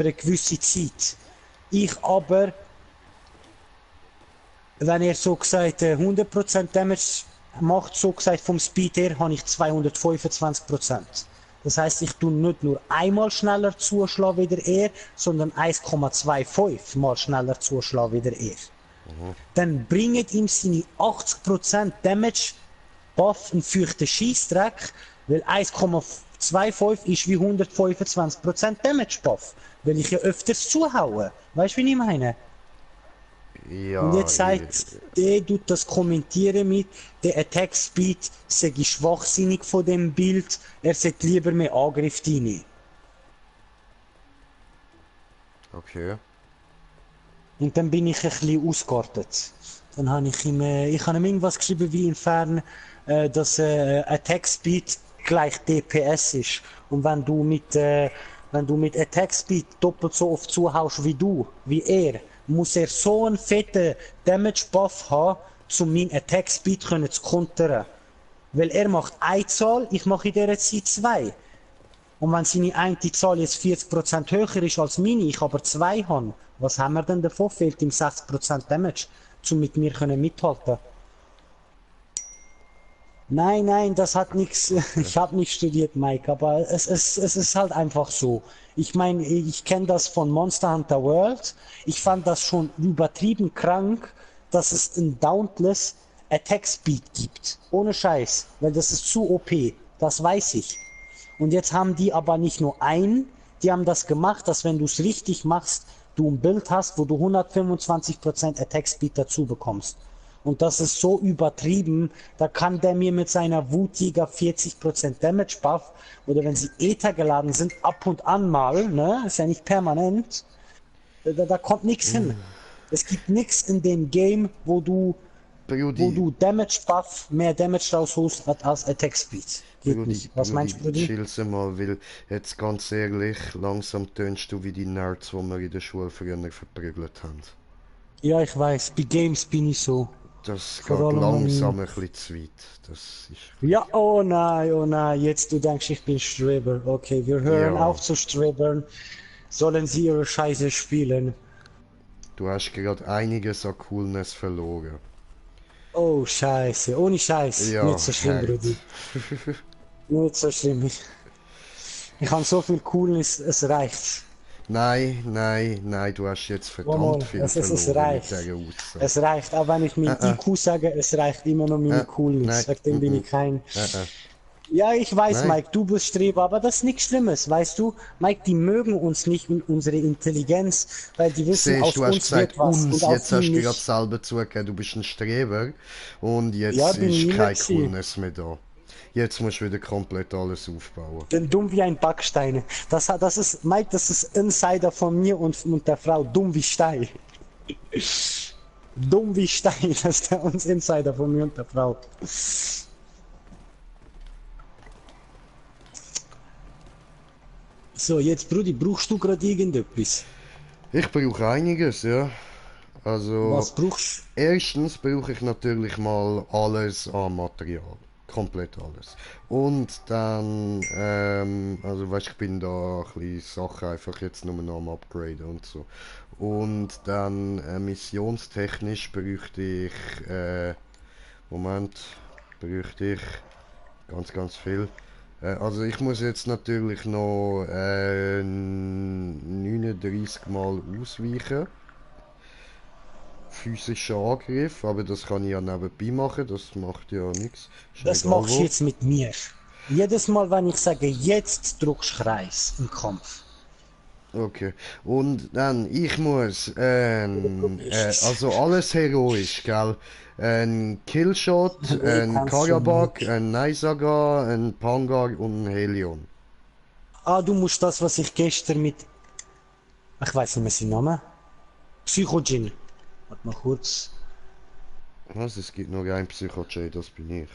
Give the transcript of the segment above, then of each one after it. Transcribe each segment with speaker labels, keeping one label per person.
Speaker 1: eine gewisse Zeit. Ich aber, wenn er so gesagt 100% Damage macht, so gesagt vom Speed her, habe ich 225%. Das heißt, ich tue nicht nur einmal schneller zuschlagen wie der er, sondern 1,25 mal schneller zuschlagen wie der er. Dann bringt ihm seine 80% Damage Buff einen feuchten Scheissdreck, weil 1,25 ist wie 125% Damage Buff, weil ich ja öfters zuhaue. Weißt du, wie ich meine?
Speaker 2: Ja,
Speaker 1: Und jetzt sagt der, tut das kommentieren mit, der Attack Speed sei schwachsinnig von dem Bild, er sollte lieber mehr Angriff reinnehmen.
Speaker 2: okay.
Speaker 1: Und dann bin ich ein bisschen ausgeartet. Dann habe ich ihm, irgendwas geschrieben wie inwiefern, dass Attack Speed gleich DPS ist. Und wenn du mit Attack Speed doppelt so oft zuhaust wie er, muss er so einen fetten Damage Buff haben, um meinen Attack Speed zu kontern. Weil er macht eine Zahl, ich mache in dieser Zeit zwei. Und wenn seine eine Zahl jetzt 40% höher ist als meine, ich aber 2 habe, was haben wir denn davon? Fehlt ihm 60% Damage, um mit mir mithalten. Nein, das hat nichts. Ich habe nicht studiert, Mike, aber es ist halt einfach so. Ich meine, ich kenne das von Monster Hunter World. Ich fand das schon übertrieben krank, dass es ein Dauntless Attack Speed gibt. Ohne Scheiß, weil das ist zu OP. Das weiß ich. Und jetzt haben die aber nicht nur einen, die haben das gemacht, dass wenn du es richtig machst, du ein Bild hast, wo du 125% Attack Speed dazu bekommst. Und das ist so übertrieben, da kann der mir mit seiner Wutjäger 40% Damage Buff, oder wenn sie Ether geladen sind, ab und an mal, ne, ist ja nicht permanent, da kommt nichts hin. Es gibt nichts in dem Game, wo du Damage Buff mehr Damage rausholst als Attack Speed. Geht nicht. Was meinst du, Brudi?
Speaker 2: Chill's mal, weil jetzt ganz ehrlich, langsam tönst du wie die Nerds, die wir in der Schule früher verprügelt haben.
Speaker 1: Ja, ich weiß, bei Games bin ich so.
Speaker 2: Das
Speaker 1: Vor
Speaker 2: geht
Speaker 1: allem
Speaker 2: langsam ein bisschen zu weit. Das ist...
Speaker 1: Ja, oh nein, jetzt du denkst, ich bin Streber. Okay, wir hören
Speaker 2: Ja.
Speaker 1: auf zu strebern. Sollen sie ihre Scheiße spielen?
Speaker 2: Du hast gerade einiges an Coolness verloren.
Speaker 1: Oh, Scheiße, ohne Scheiß.
Speaker 2: Ja,
Speaker 1: Nicht so schlimm,
Speaker 2: halt.
Speaker 1: Brudi. Nicht so schlimm. Ich habe so viel Coolness, es reicht.
Speaker 2: Nein, du hast jetzt verdammt
Speaker 1: Mal,
Speaker 2: viel
Speaker 1: es
Speaker 2: verloren
Speaker 1: reicht.
Speaker 2: mit dieser Aussage.
Speaker 1: Es reicht, auch wenn ich mit IQ sage, es reicht immer noch meine Coolness.
Speaker 2: nein,
Speaker 1: Wegen dem bin ich kein...
Speaker 2: Äh.
Speaker 1: Ja, ich weiß,
Speaker 2: Nein.
Speaker 1: Mike, du bist Streber, aber das ist nichts Schlimmes, weißt du? Mike, die mögen uns nicht und unsere Intelligenz, weil die wissen,
Speaker 2: Siehst,
Speaker 1: aus
Speaker 2: du hast
Speaker 1: uns wird
Speaker 2: gesagt
Speaker 1: was
Speaker 2: uns,
Speaker 1: und aus
Speaker 2: jetzt hast
Speaker 1: ihm
Speaker 2: du gerade
Speaker 1: nicht.
Speaker 2: selber zugegeben, du bist ein Streber und jetzt
Speaker 1: Ja, bin
Speaker 2: ist
Speaker 1: ich
Speaker 2: kein
Speaker 1: nicht.
Speaker 2: Coolness mehr da. Jetzt musst du wieder komplett alles aufbauen.
Speaker 1: Bin dumm wie ein Backstein. Das ist, Mike, das ist Insider von mir und der Frau, dumm wie Stein. Dumm wie Stein, das ist uns Insider von mir und der Frau. So, jetzt, Brudi, brauchst du gerade irgendetwas?
Speaker 2: Ich brauche einiges, ja. Also,
Speaker 1: Was brauchst
Speaker 2: erstens brauche ich natürlich mal alles an Material. Komplett alles. Und dann, also weißt, ich bin da ein bisschen Sachen einfach jetzt nur noch am Upgraden und so. Und dann missionstechnisch bräuchte ich, bräuchte ich ganz viel. Also ich muss jetzt natürlich noch 39 Mal ausweichen. Physischer Angriff, aber das kann ich ja nebenbei machen, das macht ja nichts.
Speaker 1: Das machst du jetzt mit mir. Jedes Mal, wenn ich sage, jetzt drückst du Kreis im Kampf.
Speaker 2: Okay. Und dann, ich muss, also alles heroisch, gell? Ein Killshot, ein
Speaker 1: kannst
Speaker 2: Karabak, ein Naisaga, ein Pangar und ein Helion.
Speaker 1: Ah, du musst das, was ich gestern mit... Ich weiß nicht mehr seinen Namen. Psychogin. Warte mal kurz.
Speaker 2: Was? Es gibt nur ein Psycho-J, das bin ich.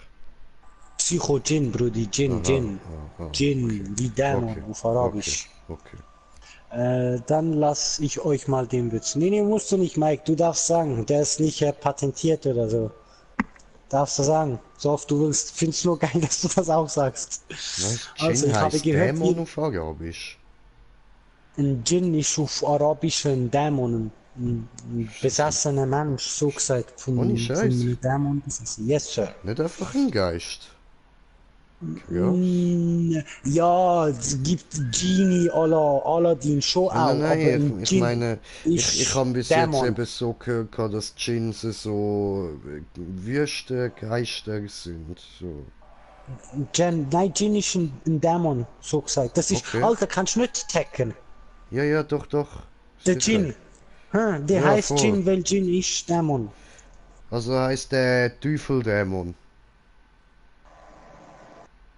Speaker 1: Psychogin, Brudi. Jin. Jin,
Speaker 2: okay.
Speaker 1: wie Dämon
Speaker 2: Okay.
Speaker 1: auf Arabisch.
Speaker 2: Okay.
Speaker 1: Dann lass ich euch mal den Witz. Nee, musst du nicht, Mike. Du darfst sagen. Der ist nicht patentiert oder so. Darfst du sagen. So oft du willst. Find's nur geil, dass du das auch sagst.
Speaker 2: Was?
Speaker 1: Also,
Speaker 2: Jin
Speaker 1: ich habe
Speaker 2: heißt
Speaker 1: gehört,
Speaker 2: Dämon auf Arabisch.
Speaker 1: Ein Djinn ist auf Arabisch ein Dämon, ein besessener Mensch, so gesagt,
Speaker 2: Ohne
Speaker 1: von
Speaker 2: Scheiß.
Speaker 1: einem Dämon besessen. Yes, sir.
Speaker 2: Nicht einfach ein Geist. Krass.
Speaker 1: Ja, es gibt Genie à la Aladdin schon
Speaker 2: Nein,
Speaker 1: auch,
Speaker 2: nein,
Speaker 1: aber ein
Speaker 2: ich
Speaker 1: Djinn
Speaker 2: meine, ich
Speaker 1: ist
Speaker 2: habe bis jetzt
Speaker 1: Dämon.
Speaker 2: eben so gehört, dass Djinns so Wüste Geister sind. So.
Speaker 1: Nein, Djinn ist ein Dämon, so gesagt. Das ist,
Speaker 2: Okay.
Speaker 1: Alter, kannst du nicht tacken.
Speaker 2: Ja, ja, doch, doch.
Speaker 1: Der
Speaker 2: Sicher.
Speaker 1: Djinn, der
Speaker 2: Ja,
Speaker 1: heißt
Speaker 2: voll.
Speaker 1: Djinn, weil Djinn ist Dämon.
Speaker 2: Also heißt der Teufeldämon.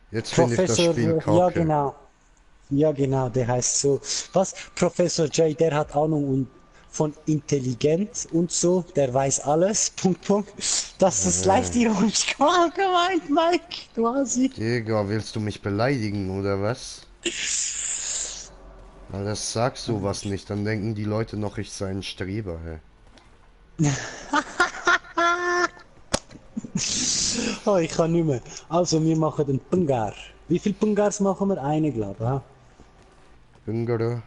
Speaker 2: Jetzt finde ich das
Speaker 1: Professor,
Speaker 2: Spiel
Speaker 1: ja
Speaker 2: kacke.
Speaker 1: genau. Ja, genau, der heißt so. Was? Professor J, der hat Ahnung von Intelligenz und so, der weiß alles. Punkt, Punkt. Das ist leicht ironisch gemeint, Mike. Du Hasi.
Speaker 2: Digga, willst du mich beleidigen oder was? Na, das sagst sowas nicht, dann denken die Leute noch, ich sei ein Streber, hä?
Speaker 1: Oh, ich kann nicht mehr. Also, wir machen den Pungar. Wie viel Pungars machen wir? Eine, glaube ich.
Speaker 2: Hüngere.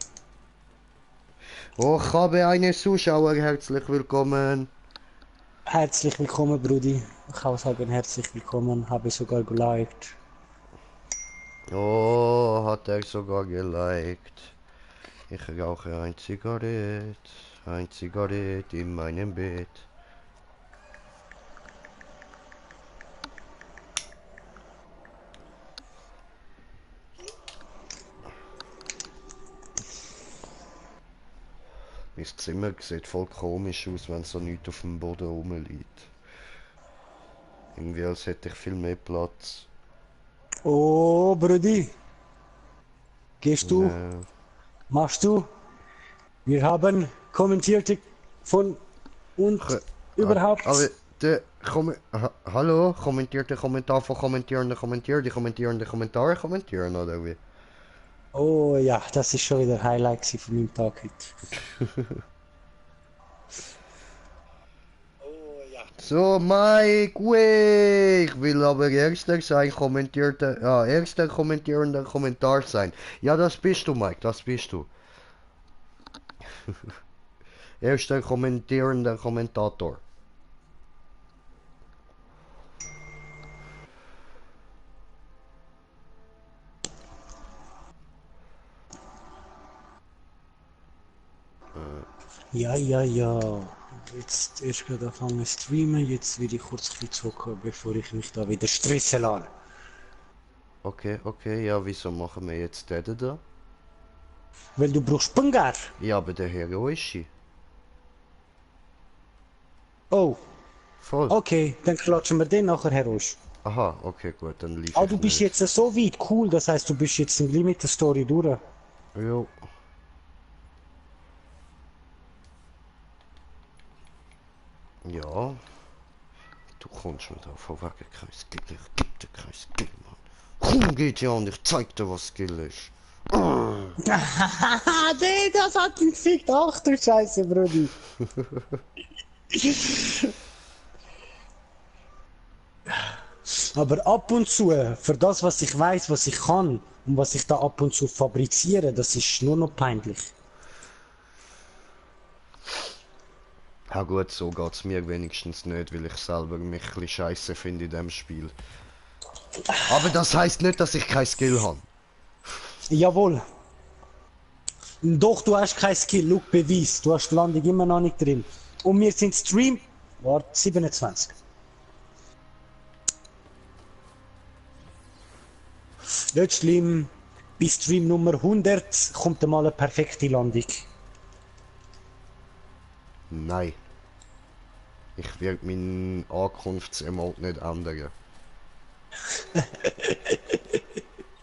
Speaker 2: Oh, ich habe eine Zuschauer, herzlich willkommen.
Speaker 1: Herzlich willkommen, Brudi. Ich kann sagen, herzlich willkommen. Habe sogar geliked.
Speaker 2: Oh, hat er sogar geliked. Ich rauche ein Zigarett in meinem Bett. Mein Zimmer sieht voll komisch aus, wenn so nichts auf dem Boden rumliegt. Irgendwie als hätte ich viel mehr Platz.
Speaker 1: Oh, Brudi. Gehst du?
Speaker 2: Äh,
Speaker 1: Machst du? Wir haben kommentierte von und überhaupt.
Speaker 2: aber der hallo, kommentierte Kommentar von kommentieren, die kommentierende Kommentare kommentieren oder wie?
Speaker 1: Oh ja, das ist schon wieder Highlight gewesen von meinem Tag heute.
Speaker 2: So, Mike, weh, ich will aber erster sein, erster kommentierender Kommentar sein. Ja, das bist du, Mike, das bist du. Erster kommentierender Kommentator.
Speaker 1: Ja, ja, ja. Jetzt erst gerade anfangen zu streamen, jetzt will ich kurz ein bisschen zocken, bevor ich mich da wieder stressen lasse.
Speaker 2: Okay, okay, ja, wieso machen wir jetzt den da?
Speaker 1: Weil du brauchst Pungar.
Speaker 2: Ja, aber der Heroische.
Speaker 1: Oh,
Speaker 2: Voll.
Speaker 1: okay, dann klatschen wir den nachher heraus.
Speaker 2: Aha, okay, gut, dann lief
Speaker 1: Ah,
Speaker 2: ich
Speaker 1: du bist
Speaker 2: nicht.
Speaker 1: jetzt so weit, cool, das heißt, du bist jetzt gleich mit der Story durch.
Speaker 2: Jo. Ja. Du kommst mir da von wegen kein Skill. Ich geb dir kein Skill, Mann. Komm, geht ja an, ich zeig dir, was Skill ist.
Speaker 1: Haha, nee, das hat ihn gefickt. Ach du Scheiße, Brudi. Aber ab und zu, für das, was ich weiß, was ich kann und was ich da ab und zu fabriziere, das ist nur noch peinlich.
Speaker 2: Ja gut, so geht's mir wenigstens nicht, weil ich selber mich ein bisschen scheiße finde in dem Spiel. Aber das heißt nicht, dass ich kein Skill habe.
Speaker 1: Jawohl. Doch, du hast kein Skill. Look, Beweis. Du hast die Landung immer noch nicht drin. Und wir sind Stream. Warte, 27. Nicht schlimm. Bei Stream Nummer 100 kommt einmal eine perfekte Landung.
Speaker 2: Nein. Ich werde meinen Ankunftsemote nicht ändern.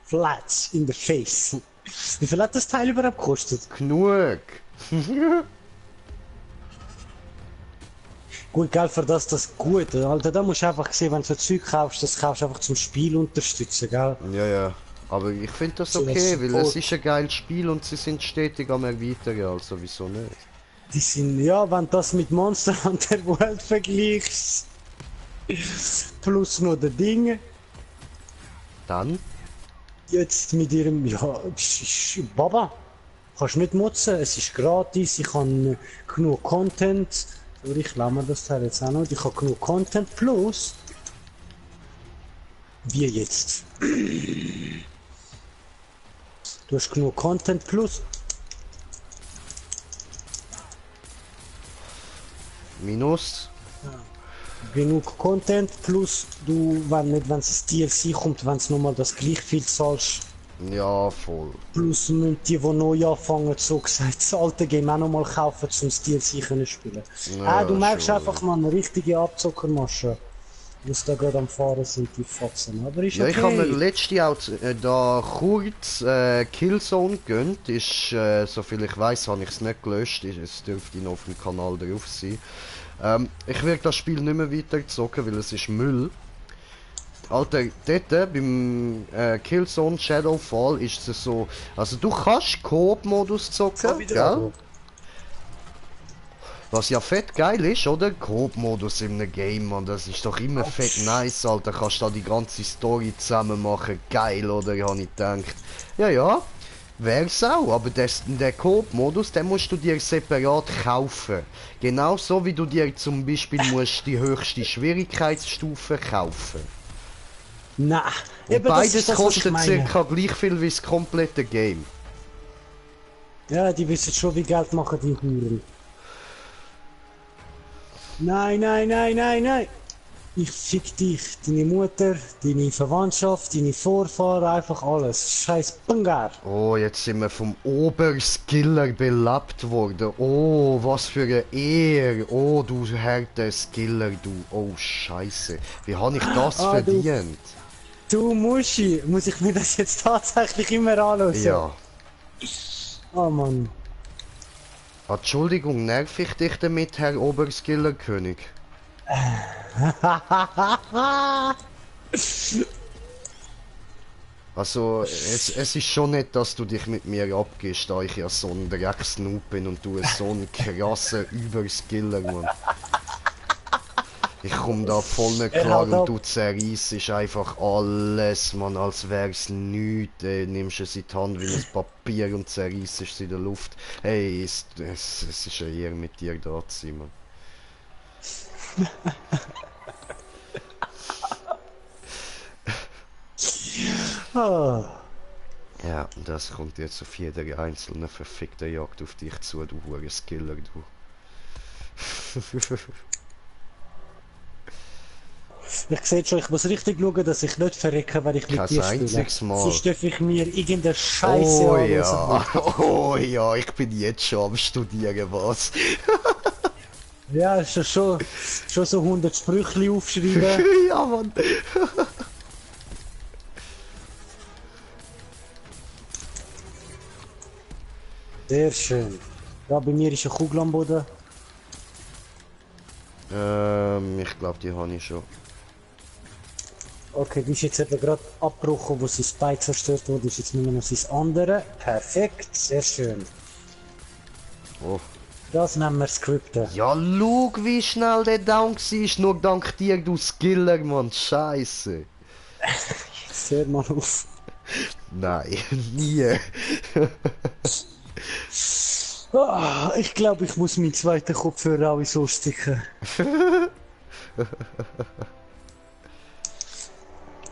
Speaker 1: Flats in the face. Wie viel hat das Teil überhaupt gekostet?
Speaker 2: Genug!
Speaker 1: Gut, Geld für das gut. Alter, da musst du einfach sehen, wenn du so Zeug kaufst, das kaufst du einfach zum Spiel unterstützen, gell?
Speaker 2: Ja, ja. Aber ich finde das
Speaker 1: So, das
Speaker 2: okay, weil
Speaker 1: Support.
Speaker 2: es ist ein geiles Spiel und sie sind stetig am erweitern, also wieso nicht?
Speaker 1: Die sind, ja, wenn du das mit Monster Hunter World vergleichst, plus noch der Dinge,
Speaker 2: Dann?
Speaker 1: jetzt mit ihrem, ja, Baba, Kannst nicht nutzen, es ist gratis, ich habe genug Content. Sorry, ich lasse mir das Teil jetzt auch noch. Ich habe genug Content plus. Wie jetzt? Du hast genug Content plus.
Speaker 2: Minus.
Speaker 1: Genug Content plus du, wenn nicht, wenn es DLC kommt, wenn es nochmal das gleich viel zahlst.
Speaker 2: Ja, voll.
Speaker 1: Plus müssen die neu anfangen, so gesagt, das alte Game auch nochmal kaufen, um das DLC können spielen.
Speaker 2: Ja,
Speaker 1: Du merkst
Speaker 2: schon.
Speaker 1: einfach mal eine richtige Abzockermasche. Was da gerade am Fahren sind, die Fotzen. Aber ist
Speaker 2: Ja,
Speaker 1: okay.
Speaker 2: ich habe mir letzte auch da kurz Killzone gegönnt. Ist, soviel ich weiß, habe ich es nicht gelöscht. Es dürfte noch auf dem Kanal drauf sein. Ich werde das Spiel nicht mehr weiter zocken, weil es ist Müll. Alter, dort beim Killzone Shadowfall ist es so, also du kannst Koop-Modus zocken, gell? Was ja fett geil ist, oder? Koop-Modus in einem Game, man, das ist doch immer fett nice, Alter. Kannst da die ganze Story zusammen machen, geil, oder? Habe ich gedacht. Ja, wär's auch, aber der Koop-Modus, den musst du dir separat kaufen. Genauso wie du dir zum Beispiel musst die höchste Schwierigkeitsstufe kaufen.
Speaker 1: Nein,
Speaker 2: Und beides kostet circa gleich viel wie das komplette Game.
Speaker 1: Ja, die wissen schon, wie Geld machen, die Huren. Nein. Ich fick dich, deine Mutter, deine Verwandtschaft, deine Vorfahren, einfach alles. Scheiß Bungar.
Speaker 2: Oh, jetzt sind wir vom Oberskiller belebt worden. Oh, was für eine Ehre. Oh, du harter Skiller, du. Oh, Scheiße. Wie habe ich das verdient?
Speaker 1: Du Muschi, muss ich mir das jetzt tatsächlich immer anhören?
Speaker 2: Ja.
Speaker 1: Oh Mann.
Speaker 2: Entschuldigung, nerv ich dich damit, Herr Oberskiller-König? Also, es ist schon nicht, dass du dich mit mir abgibst, da ich ja so ein Drecksnoob bin und du so ein krasser Überskiller, Mann. Ich komm da voll nicht klar und du zerreißt einfach alles, man, als wär's nichts. Nimmst es in die Hand wie ein Papier und zerreißt es in der Luft. Hey, es ist eine Ehre mit dir da zu sein, man. Ja, das kommt jetzt auf jeder einzelne verfickte Jagd auf dich zu, du Skiller, du.
Speaker 1: Ich sehe schon, ich muss richtig schauen, dass ich nicht verrecke, wenn ich mit dir spiele. Sonst darf ich mir irgendeine Scheiße
Speaker 2: anlösen. Oh ja, ich bin jetzt schon am Studieren, was?
Speaker 1: Ja, schon so 100 Sprüche aufschreiben.
Speaker 2: Ja, Mann.
Speaker 1: Sehr schön. Ja, bei mir ist eine Kugel am Boden.
Speaker 2: Ich glaube, die habe ich schon.
Speaker 1: Okay, die ist jetzt eben gerade abgebrochen, wo sein Bein zerstört wurde, ist jetzt nur noch sein andere. Perfekt, sehr schön.
Speaker 2: Oh.
Speaker 1: Das nennen wir Skripten.
Speaker 2: Ja, schau, wie schnell der down war, nur dank dir, du Skiller, Mann, Scheiße.
Speaker 1: Jetzt hör mal auf.
Speaker 2: Nein, nie.
Speaker 1: Ich glaube, ich muss meinen zweiten Kopfhörer auch so sticken.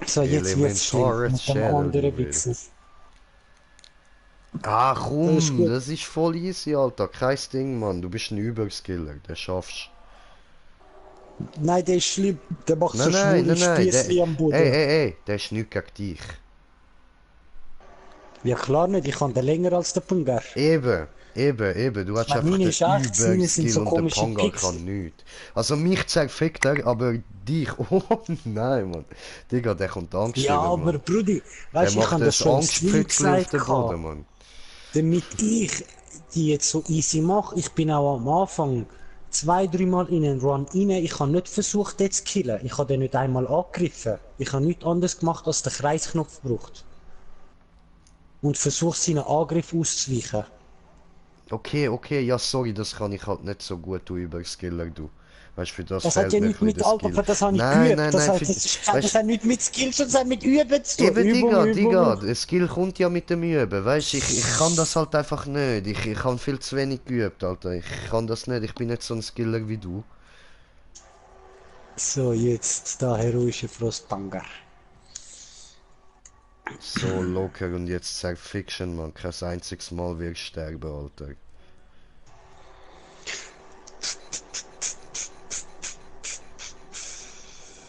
Speaker 1: So, jetzt wird's schlimm mit dem anderen Wichsen.
Speaker 2: Ah komm, das ist voll easy, Alter. Kein Ding, Mann. Du bist ein Überskiller, der schaffst.
Speaker 1: Nein, der ist schlimm. Der macht so
Speaker 2: nein,
Speaker 1: Spießli am Boden.
Speaker 2: Ey, der ist nicht gegen dich.
Speaker 1: Ja klar nicht, ich kann den länger als der Pungar.
Speaker 2: Eben. Du hast einfach den Überskill und der Pungar kann nichts. Also mich zerfickt er, aber dich, oh nein, Mann. Digga, der kommt Angst.
Speaker 1: Ja, aber
Speaker 2: Mann.
Speaker 1: Brudi, weißt du, ich kann das schon gesagt
Speaker 2: Boden, Mann.
Speaker 1: Damit ich die jetzt so easy mache, ich bin auch am Anfang 2-3 Mal in einen Run rein, ich habe nicht versucht, den zu killen. Ich habe den nicht einmal angegriffen. Ich habe nichts anderes gemacht, als den Kreisknopf gebraucht. Und versucht, seinen Angriff auszuweichen.
Speaker 2: Okay, ja sorry, das kann ich halt nicht so gut, du Überskiller, du. Weißt du, für das
Speaker 1: Das hat
Speaker 2: fehlt
Speaker 1: ja
Speaker 2: mir ein
Speaker 1: nichts
Speaker 2: bisschen
Speaker 1: mit
Speaker 2: der
Speaker 1: Alter,
Speaker 2: Skill.
Speaker 1: für das habe ich
Speaker 2: Nein,
Speaker 1: geübt.
Speaker 2: nein,
Speaker 1: Das,
Speaker 2: nein,
Speaker 1: hat-
Speaker 2: für,
Speaker 1: das, ist, das
Speaker 2: weißt,
Speaker 1: hat nichts mit Skills und das hat mit Üben zu tun.
Speaker 2: eben
Speaker 1: Übung,
Speaker 2: Digga,
Speaker 1: Übung.
Speaker 2: der Skill kommt ja mit dem Üben, weißt du, ich kann das halt einfach nicht. Ich habe viel zu wenig geübt, Alter. Ich kann das nicht, ich bin nicht so ein Skiller wie du.
Speaker 1: So, jetzt da heroische Frostbanger.
Speaker 2: So locker und jetzt sag Fiction, man, kein einziges Mal wird sterben, Alter.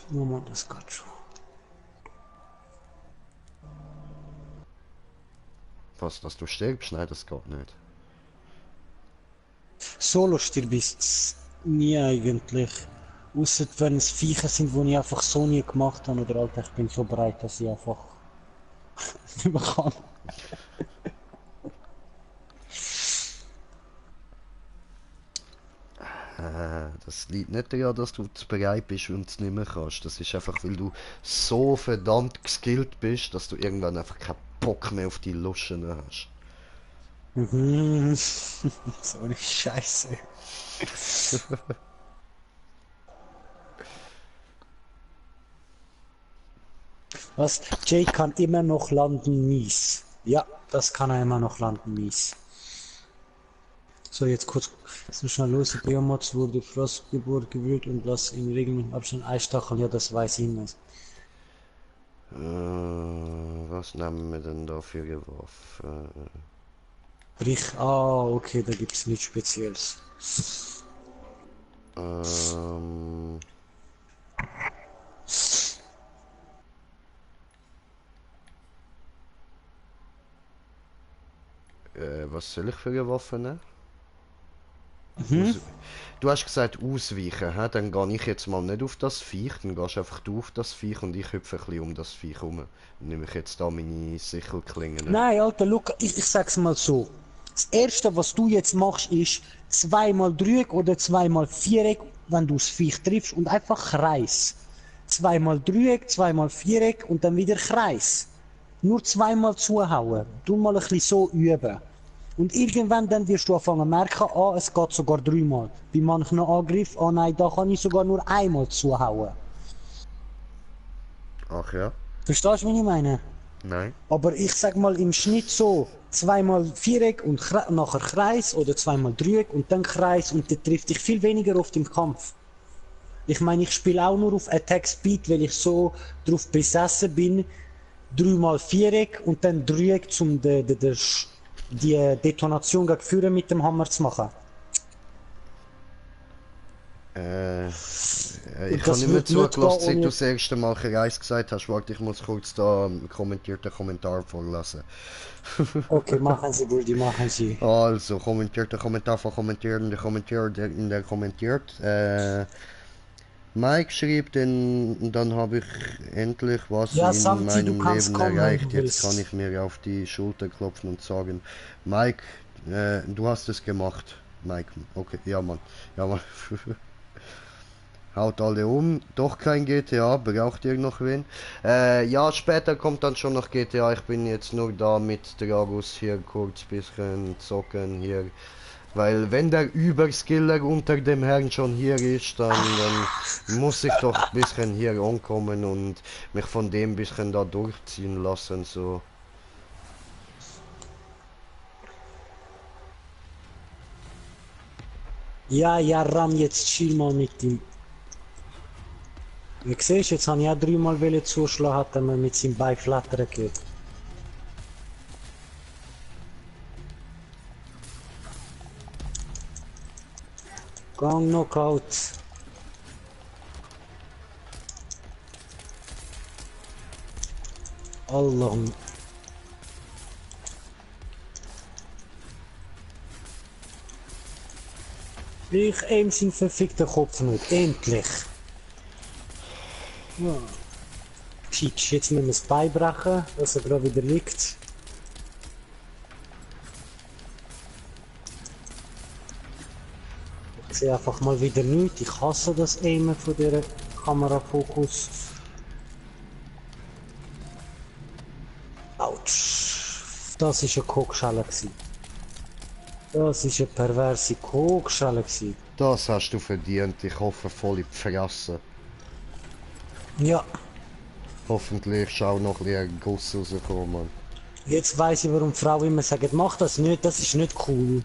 Speaker 1: Nochmal, das geht schon.
Speaker 2: Was, dass du stirbst? Nein, das geht nicht.
Speaker 1: Solo stirbst nie eigentlich. Ausser wenn es Viecher sind, die ich einfach so nie gemacht habe. Oder Alter, ich bin so breit, dass ich einfach nicht mehr kann.
Speaker 2: Das liegt nicht daran, dass du zu bereit bist und es nicht mehr kannst. Das ist einfach, weil du so verdammt geskillt bist, dass du irgendwann einfach keinen Bock mehr auf die Luschen hast.
Speaker 1: Mhm. So eine Scheiße. Was? Jay kann immer noch landen mies. Ja, das kann er immer noch landen mies. So, jetzt kurz so schnell los. Die Biomods wurde Frostgeburt gewühlt und lass in regelmäßigem Abstand einstacheln. Ja, das weiß ich nicht.
Speaker 2: Was nehmen wir denn da für eine Waffe?
Speaker 1: Okay, da gibt's nichts Spezielles.
Speaker 2: Ähm, was soll ich für eine Waffe nehmen? Du hast gesagt ausweichen, hä? Dann gehe ich jetzt mal nicht auf das Viech, dann gehst einfach du auf das Viech und ich hüpfe ein bisschen um das Viech herum. Dann nehme ich jetzt da meine Sichelklingen.
Speaker 1: Nein, Alter, Luca, ich sag's mal so. Das erste, was du jetzt machst, ist zweimal Dreieck oder zweimal Viereck, wenn du das Viech triffst und einfach Kreis. Zweimal Dreieck, zweimal Viereck und dann wieder Kreis. Nur zweimal zuhauen. Du mal ein bisschen so üben. Und irgendwann dann wirst du anfangen merken, es geht sogar dreimal. Bei manchen Angriff, nein, da kann ich sogar nur einmal zuhauen.
Speaker 2: Ach ja?
Speaker 1: Verstehst du, was ich meine?
Speaker 2: Nein?
Speaker 1: Aber ich sag mal im Schnitt so zweimal Viereck und nachher Kreis oder zweimal Dreieck und dann Kreis und der trifft dich viel weniger oft im Kampf. Ich meine, ich spiele auch nur auf Attack Speed, weil ich so drauf besessen bin, dreimal Viereck und dann Dreieck, um die Detonation gegen Führer mit dem Hammer zu machen.
Speaker 2: Ich habe
Speaker 1: das
Speaker 2: nicht mehr
Speaker 1: wird nicht
Speaker 2: zugelassen,
Speaker 1: gehen
Speaker 2: seit
Speaker 1: ohne-
Speaker 2: du das erste Mal Kreis gesagt hast. Warte, ich muss kurz da einen kommentierten Kommentar vorlassen.
Speaker 1: Okay, machen Sie, Brudi, machen Sie.
Speaker 2: Also, kommentierte Kommentar von Kommentieren, der kommentiert. Mike schrieb, dann habe ich endlich was
Speaker 1: Ja,
Speaker 2: in
Speaker 1: Santi, du
Speaker 2: meinem
Speaker 1: kannst
Speaker 2: Leben
Speaker 1: kommen, wenn
Speaker 2: erreicht.
Speaker 1: du
Speaker 2: Jetzt kann
Speaker 1: willst.
Speaker 2: ich mir auf die Schulter klopfen und sagen, Mike, du hast es gemacht. Mike, okay, ja Mann, ja Mann. Haut alle um, doch kein GTA, braucht ihr noch wen? Ja, später kommt dann schon noch GTA, ich bin jetzt nur da mit Dragus hier kurz bisschen zocken hier. Weil wenn der Überskiller unter dem Herrn schon hier ist, dann muss ich doch ein bisschen hier ankommen und mich von dem bisschen da durchziehen lassen, so.
Speaker 1: Ja, ja, Ram, jetzt chill mal mit ihm. Wie siehst du, jetzt habe ich auch dreimal zuschlagen, hat er mir mit seinem Bein flattern gehört. Gang Knockout. Allah. Ich aim seinen verfickten Kopf nicht. Endlich. Ja. Peach, jetzt müssen wir es beibrechen, dass er gerade wieder liegt. Ich sehe einfach mal wieder nichts. Ich hasse das Aimen von dieser Kamerafokus. Autsch. Das war eine Kokschale. Das ist eine perverse Kokschale gewesen.
Speaker 2: Das hast du verdient. Ich hoffe voll in die Fresse.
Speaker 1: Ja,
Speaker 2: Hoffentlich ist auch noch ein bisschen Guss rausgekommen.
Speaker 1: jetzt weiß ich, warum Frauen immer sagen, mach das nicht, das ist nicht cool.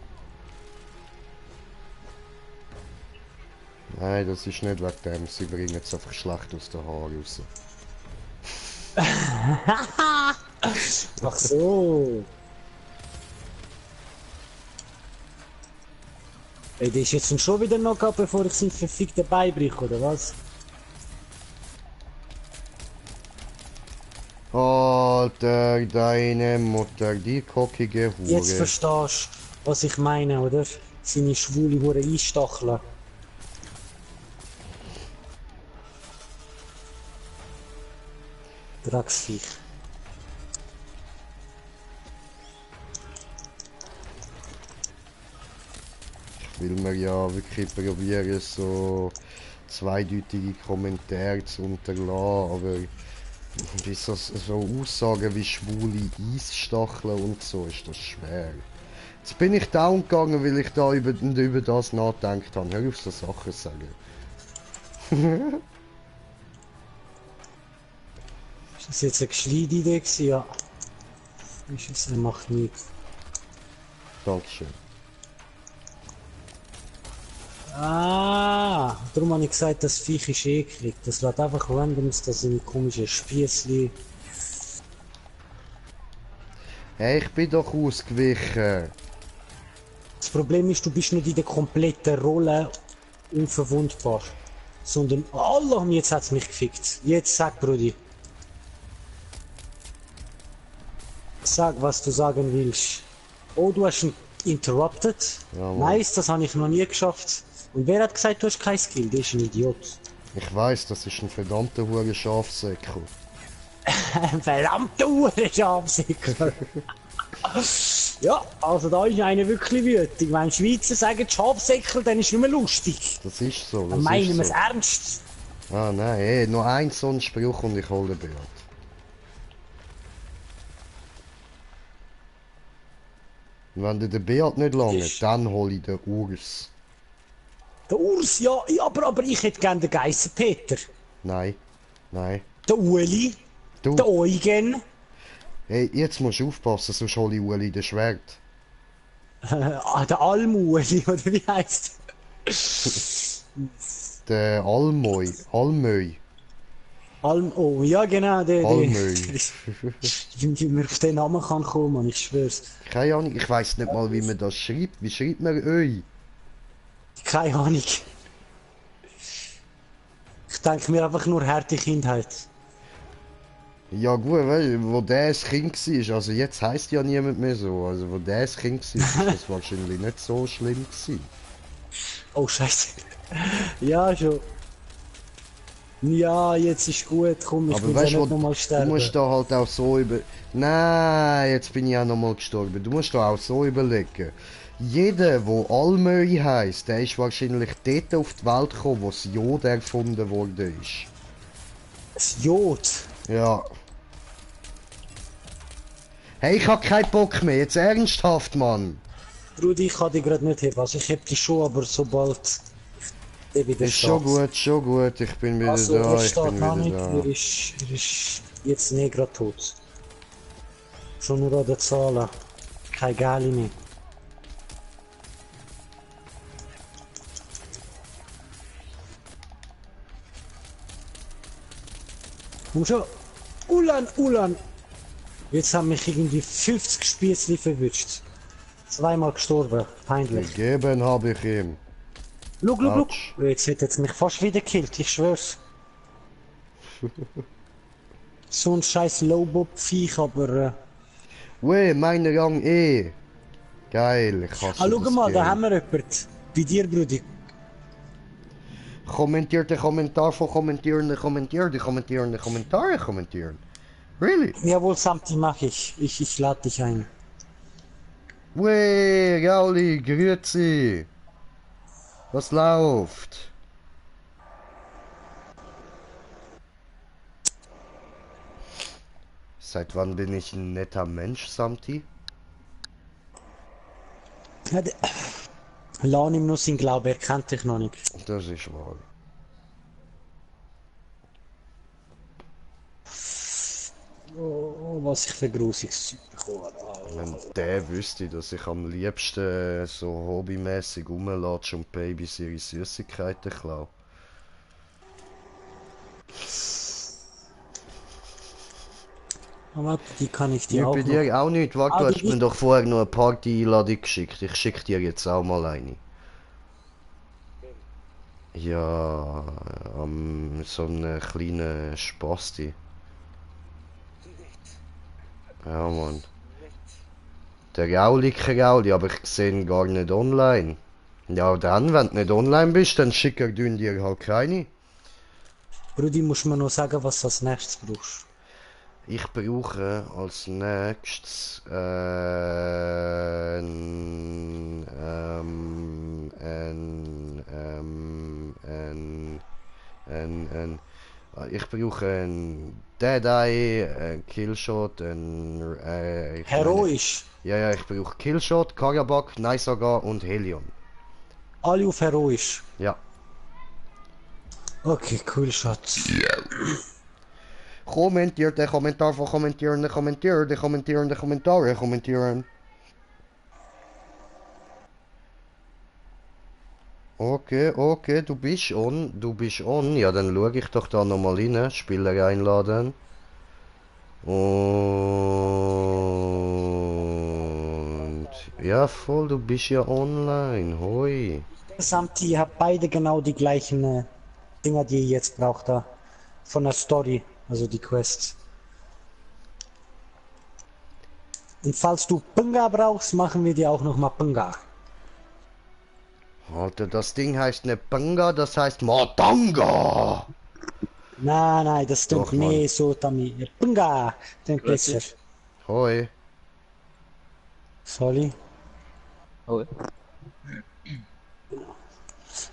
Speaker 2: Nein, das ist nicht wegen dem. Sie bringen es einfach schlecht aus den Haaren raus.
Speaker 1: Ach so. Ey, der ist jetzt schon wieder noch gehabt, bevor ich sein verfickten Bein brich, oder was?
Speaker 2: Alter, deine Mutter, die kockige
Speaker 1: Jetzt
Speaker 2: Hure.
Speaker 1: verstehst du, was ich meine, oder? Seine schwule Hure einstacheln. Drecksviech.
Speaker 2: Ich will mir ja wirklich probieren, so zweideutige Kommentare zu unterlassen, aber wie so Aussagen wie schwule Eisstacheln und so ist das schwer. Jetzt bin ich down gegangen, weil ich da über das nachgedacht habe. Hör auf, so Sachen zu sagen.
Speaker 1: Ist das jetzt eine gescheite Idee gewesen? Ja. Ist es, er macht nichts.
Speaker 2: Dankeschön.
Speaker 1: Ah, darum habe ich gesagt, das Viech ist eklig. Das lässt einfach randoms, das sind komische Spießli.
Speaker 2: Hey, ich bin doch ausgewichen.
Speaker 1: Das Problem ist, du bist nicht in der kompletten Rolle unverwundbar. Sondern, Allah, jetzt hat's mich gefickt. Jetzt sag, Brudi. Sag, was du sagen willst. Oh, du hast ihn interrupted.
Speaker 2: Ja, Mann.
Speaker 1: Nice, das habe ich noch nie geschafft. Und wer hat gesagt, du hast kein Skill? Der ist ein Idiot.
Speaker 2: Ich weiß, das ist ein verdammter hure Schafsäckel.
Speaker 1: Ein verdammter Uhrenschafsäckel. Ja, also da ist einer wirklich wütig. Wenn Schweizer sagen Schafsäckel, dann ist es nicht mehr lustig.
Speaker 2: Das ist so,
Speaker 1: Dann
Speaker 2: das
Speaker 1: meinen
Speaker 2: ist
Speaker 1: wir es
Speaker 2: so.
Speaker 1: ernst.
Speaker 2: Ah nein, ey, nur ein so ein Spruch und ich hole den Beat. Und wenn dir der Beat nicht lange,
Speaker 1: Ist-
Speaker 2: dann hole ich den Urs.
Speaker 1: Der Urs, ja, aber ich hätte gern den Geissenpeter.
Speaker 2: Nein, nein.
Speaker 1: Der Uli,
Speaker 2: Du,
Speaker 1: der Eugen,
Speaker 2: hey, jetzt musst du aufpassen, sonst hole ich Uli das Schwert.
Speaker 1: der Almuli, oder wie heisst
Speaker 2: Der Almöi, Almöi,
Speaker 1: Oh, ja genau, der.
Speaker 2: Almöi.
Speaker 1: Wie man auf den Namen kann kommen, ich schwör's.
Speaker 2: Keine Ahnung, ich weiß nicht mal, wie man das schreibt. Wie schreibt man Öi?
Speaker 1: Keine Ahnung. Ich denke mir einfach nur harte Kindheit.
Speaker 2: Ja gut, weil, wo der ein Kind war, also jetzt heisst ja niemand mehr so, also wo der ein Kind war, ist das wahrscheinlich nicht so schlimm gewesen.
Speaker 1: Oh Scheiße. Ja, schon. Ja, jetzt ist gut, komm, ich
Speaker 2: Aber
Speaker 1: will
Speaker 2: weißt
Speaker 1: ja
Speaker 2: du,
Speaker 1: nicht nochmal
Speaker 2: du
Speaker 1: sterben.
Speaker 2: musst da halt auch so über... Nein, jetzt bin ich auch nochmal gestorben. Du musst da auch so überlegen. Jeder, der Almöi heisst, der ist wahrscheinlich dort auf die Welt gekommen, wo das Jod erfunden worden ist.
Speaker 1: Das Jod.
Speaker 2: Ja. Hey, ich hab keinen Bock mehr, jetzt ernsthaft, Mann.
Speaker 1: Brudi, ich kann dich gerade nicht heben. Also ich heb dich schon, aber sobald der wieder
Speaker 2: Ist schon gut, ich bin wieder
Speaker 1: Also
Speaker 2: da,
Speaker 1: er
Speaker 2: ich
Speaker 1: steht
Speaker 2: bin
Speaker 1: noch nicht,
Speaker 2: wieder
Speaker 1: er
Speaker 2: da.
Speaker 1: ist jetzt nicht gerade tot. Schon nur an den Zahlen. Kein Gali mehr. Komm schon. Ulan. Jetzt haben mich irgendwie 50 Spießli verwünscht. Zweimal gestorben. Peinlich.
Speaker 2: Gegeben habe ich ihm.
Speaker 1: Look.
Speaker 2: Autsch.
Speaker 1: Jetzt hätte es mich fast wieder gekillt, ich schwör's. So ein scheiß Lowbob-Viech, aber...
Speaker 2: Ue, mein Rang E. Geil, ich hasse
Speaker 1: schau
Speaker 2: das
Speaker 1: mal, da
Speaker 2: Game.
Speaker 1: haben wir jemanden. Bei dir, Brudi.
Speaker 2: Kommentiert den Kommentar von kommentierende Kommentare kommentieren. Really?
Speaker 1: Jawohl, Samti, mach ich. Ich lade dich ein.
Speaker 2: Ue, Gauli, grüezi. Was läuft? Seit wann bin ich ein netter Mensch, Samti?
Speaker 1: Ja, Lan ihm nur sein Glaube, er kennt dich noch nicht.
Speaker 2: Das ist wahr.
Speaker 1: Oh, was ich für grusiges Zeug bekomme.
Speaker 2: Wenn der wüsste, dass ich am liebsten so hobbymäßig rumlatsche und Babys ihre Süßigkeiten klaue.
Speaker 1: Aber die kann ich dir
Speaker 2: Ja, bei
Speaker 1: auch noch.
Speaker 2: dir auch nicht. Warte,
Speaker 1: Ah,
Speaker 2: du
Speaker 1: du
Speaker 2: hast mir
Speaker 1: bist.
Speaker 2: doch vorher noch eine Party-Einladung geschickt. Ich schicke dir jetzt auch mal eine. Ja, so einen kleinen Spasti. Ja, Mann. Der Gauli, aber ich sehe ihn gar nicht online. Ja, dann, wenn du nicht online bist, dann schick er dir halt keine.
Speaker 1: Brudi, musst mir noch sagen, was du als nächstes brauchst.
Speaker 2: Ich brauche als nächstes ich brauche ein Dead Eye, ein Killshot, ich meine,
Speaker 1: Heroisch.
Speaker 2: ja, ich brauche Killshot, Karabak, Naisaga und Helion.
Speaker 1: Alle auf heroisch.
Speaker 2: Ja.
Speaker 1: Okay, cool, Schatz.
Speaker 2: Commenteer de commentaar van commenteren, de commenteer, de commenteren, de commentaren, commenteren. Okay, okay, du bist on, du bist on. Ja, dann schaue ich doch da nochmal rein, Spieler einladen. Und ja, voll, du bist ja online. Hoi.
Speaker 1: Samt, ihr habt beide genau die gleichen Dinger, die ihr jetzt braucht da. Von der Story, also die Quests. Und falls du Punga brauchst, machen wir dir auch noch mal Punga.
Speaker 2: Alter, das Ding heißt ne Panga, das heißt Matanga.
Speaker 1: Nein, das stimmt.
Speaker 2: Doch, Mann.
Speaker 1: Nee, so, Tami. Punga, klingt besser.
Speaker 3: Grüezi.
Speaker 2: Hoi.
Speaker 1: Sorry.
Speaker 3: Hoi.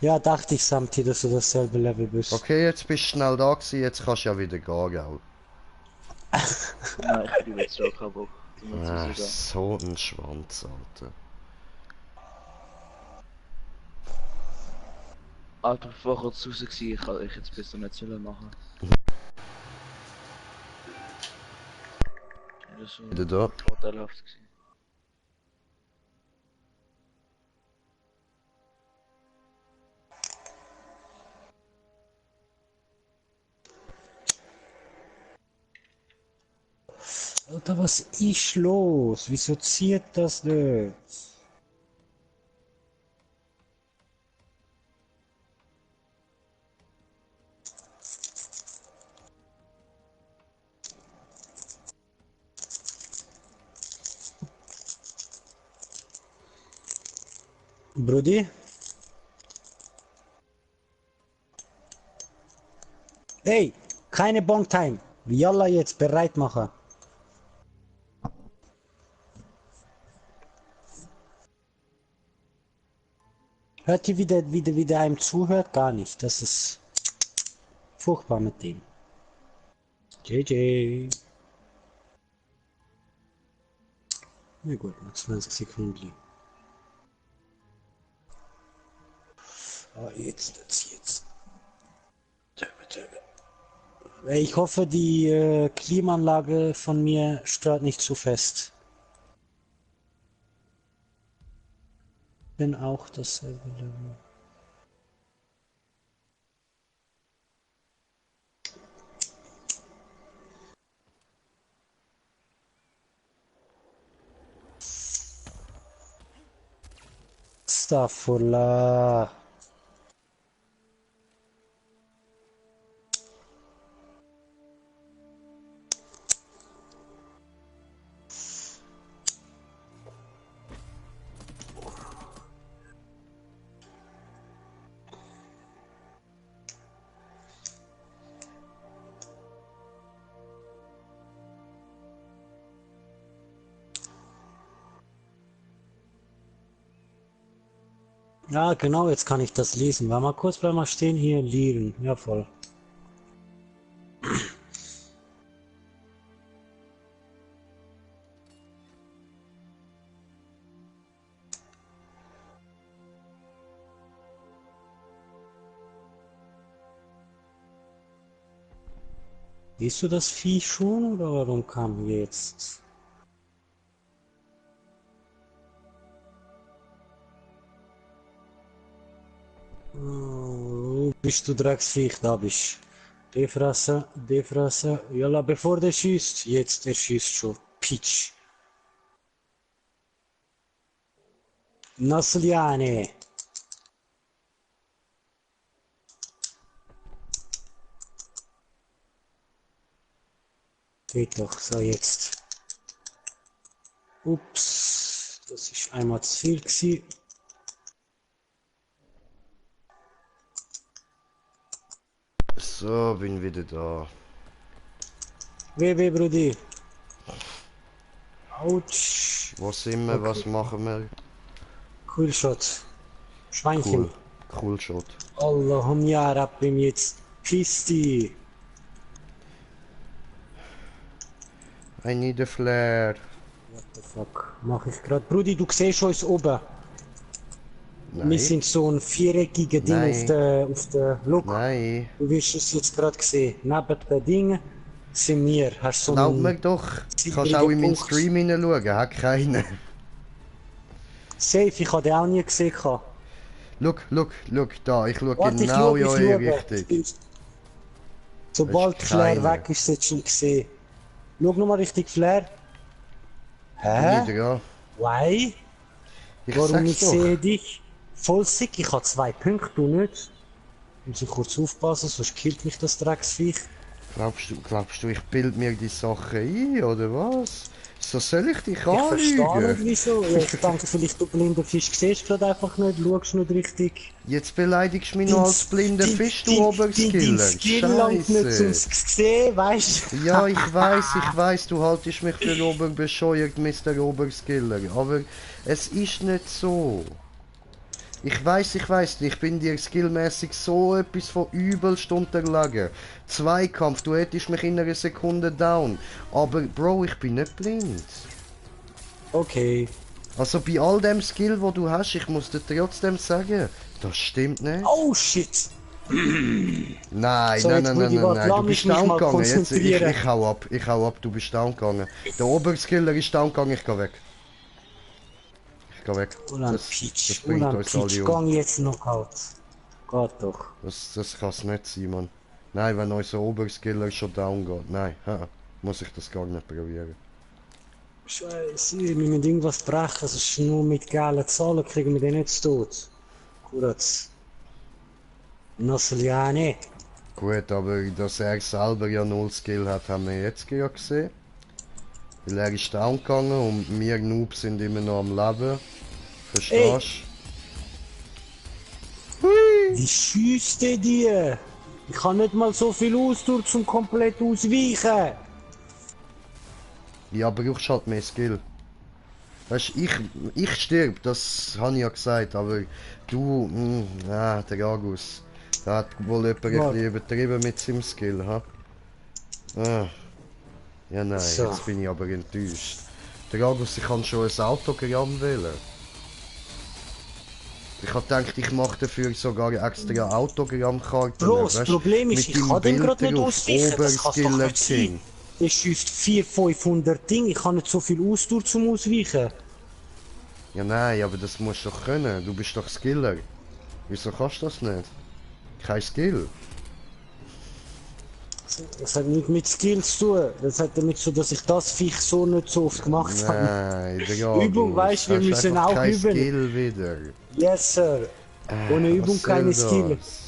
Speaker 1: Ja, dachte ich, Samti, dass du dasselbe Level bist.
Speaker 2: Okay, jetzt bist du schnell da gewesen, jetzt kannst du ja wieder gehen, gell?
Speaker 3: Nein, ich bin jetzt auch keinen Bock. Du musst
Speaker 2: Ah,
Speaker 3: rausgehen.
Speaker 2: so ein Schwanz, Alter.
Speaker 3: Alter, bevor ich kurz raus war, ich kann ich jetzt besser nicht sollen machen. Das war
Speaker 2: Wieder da.
Speaker 3: vorteilhaft gewesen.
Speaker 1: Alter, was ist los? Wieso zieht das nicht? Brudi? Hey, keine Bonk-Time. Yalla jetzt bereit machen. Hört ihr wie der einem zuhört? Gar nicht. Das ist furchtbar mit dem. JJ. Na gut, noch 20 Sekunden. Ah, jetzt. Ich hoffe, die Klimaanlage von mir stört nicht zu fest. Bin auch dasselbe Level. Astaghfirullah. Ja, genau, jetzt kann ich das lesen. War mal kurz bei mal stehen hier liegen. Ja, voll. Siehst du das Vieh schon oder warum kam jetzt? Oh, bist du Drecksviech, da bist. Die Fresse. Jalla, bevor der schießt. Jetzt, der schießt schon. Pitch. Nasliane. Geht doch, so jetzt. Ups, das ist einmal zu viel gewesen.
Speaker 2: So, bin wieder da.
Speaker 1: WW, Brudi. Autsch.
Speaker 2: Wo sind wir?
Speaker 1: Okay.
Speaker 2: Was machen wir?
Speaker 1: Cool Shot. Schweinchen.
Speaker 2: Cool. Cool Shot.
Speaker 1: Allahum ya Rabbim, jetzt Pisti.
Speaker 2: I need a flare.
Speaker 1: What the fuck? Mach ich grad. Brudi, du siehst uns oben.
Speaker 2: Nein.
Speaker 1: Wir sind so ein viereckiger Ding
Speaker 2: Nein.
Speaker 1: auf der Look.
Speaker 2: Nein.
Speaker 1: Du wirst es jetzt gerade gesehen. Neben den Dingen sind wir. Hast so
Speaker 2: Glaub
Speaker 1: einen
Speaker 2: mir doch. Du kannst auch in meinen
Speaker 1: Punkt.
Speaker 2: Stream hineinschauen. Hat keinen.
Speaker 1: Safe, ich habe den auch nie gesehen.
Speaker 2: Look, da. Ich schaue
Speaker 1: Warte,
Speaker 2: genau in
Speaker 1: ich
Speaker 2: eure
Speaker 1: schaue.
Speaker 2: Richtung.
Speaker 1: Sobald
Speaker 2: Das ist
Speaker 1: Flair
Speaker 2: keiner.
Speaker 1: weg ist, solltest du ihn sehen. Schau nochmal richtig Flair.
Speaker 2: Bin
Speaker 1: Hä?
Speaker 2: ich dran?
Speaker 1: Why?
Speaker 2: Ich
Speaker 1: Warum
Speaker 2: sag's
Speaker 1: ich
Speaker 2: doch.
Speaker 1: sehe dich? Voll sick, ich habe 2 Punkte, du nicht. Muss ich kurz aufpassen, sonst killt mich das Drecksviech.
Speaker 2: Glaubst du, ich bild mir die Sachen ein, oder was? So soll ich dich
Speaker 1: Ich verstehe nicht
Speaker 2: anlügen?
Speaker 1: wieso. Ja, ich denke vielleicht, du blinder Fisch siehst gerade einfach nicht, schaust nicht richtig.
Speaker 2: Jetzt beleidigst du mich noch als blinder Fisch, du
Speaker 1: Dein
Speaker 2: Oberskiller.
Speaker 1: Skill langt nicht zum
Speaker 2: Scheiße.
Speaker 1: sehen, weißt du?
Speaker 2: Ja, ich weiß, du haltest mich für oberbescheuert, Mr. Oberskiller. Aber es ist nicht so. Ich weiß, ich bin dir skillmäßig so etwas von übelst unterlegen. Zweikampf, du hättest mich in einer Sekunde down. Aber Bro, ich bin nicht blind.
Speaker 1: Okay.
Speaker 2: Also bei all dem Skill, wo du hast, ich muss dir trotzdem sagen, das stimmt nicht.
Speaker 1: Oh shit!
Speaker 2: Nein,
Speaker 1: So,
Speaker 2: nein,
Speaker 1: jetzt
Speaker 2: nein,
Speaker 1: muss ich
Speaker 2: nein,
Speaker 1: grad
Speaker 2: nein, du
Speaker 1: langsam
Speaker 2: bist
Speaker 1: mich
Speaker 2: down
Speaker 1: mal
Speaker 2: gegangen. Jetzt,
Speaker 1: konzentrieren.
Speaker 2: ich hau ab, du bist down gegangen. Der Oberskiller ist down gegangen, ich geh weg. Ich geh weg.
Speaker 1: Ulan
Speaker 2: Das
Speaker 1: Peach,
Speaker 2: bringt
Speaker 1: Ulan
Speaker 2: uns
Speaker 1: Peach,
Speaker 2: alle um.
Speaker 1: gang jetzt noch out. Geht doch.
Speaker 2: Das kann's nicht sein, Mann. Nein, wenn unser Oberskiller schon down geht. Nein, muss ich das gar nicht probieren.
Speaker 1: Scheiße, wir müssen irgendwas brechen, sonst nur mit geilen Zahlen kriegen wir den nicht zu tot. Kuratz. Nasliane.
Speaker 2: Gut, aber dass er selber ja null Skill hat, haben wir jetzt ja gesehen. Weil er ist down gegangen und wir Noobs sind immer noch am Leben. Verstehst du?
Speaker 1: Wie schießt der dir? Ich habe nicht mal so viel Ausdauer zum komplett ausweichen.
Speaker 2: Ja, brauchst halt mehr Skill. Weißt du, ich stirb, das habe ich ja gesagt, aber du, der Agus, der hat wohl jemand ein
Speaker 1: Was?
Speaker 2: bisschen übertrieben mit seinem Skill, ha? Ah. Ja, nein,
Speaker 1: So.
Speaker 2: jetzt bin ich aber enttäuscht. Der Agus, ich kann schon ein Autogramm wählen. Ich hab gedacht, ich mache dafür sogar extra Autogrammkarten.
Speaker 1: Bro, das Problem ist, ich kann den gerade nicht ausweichen. Das kann's doch nicht sein. Der schießt 400-500 Dinge, ich habe nicht so viel Ausdauer zum Ausweichen.
Speaker 2: Ja, nein, aber das musst du doch können. Du bist doch Skiller. Wieso kannst du das nicht? Kein Skill.
Speaker 1: Das hat nichts mit Skills zu tun. Das hat damit zu tun, dass ich das Viech so nicht so oft gemacht habe.
Speaker 2: Nein, der
Speaker 1: Übung, weißt du, wir
Speaker 2: Hast
Speaker 1: müssen
Speaker 2: einfach
Speaker 1: auch
Speaker 2: kein
Speaker 1: üben.
Speaker 2: Skill wieder.
Speaker 1: Yes, Sir. Ohne Übung
Speaker 2: Was
Speaker 1: keine
Speaker 2: soll
Speaker 1: Skill.
Speaker 2: das?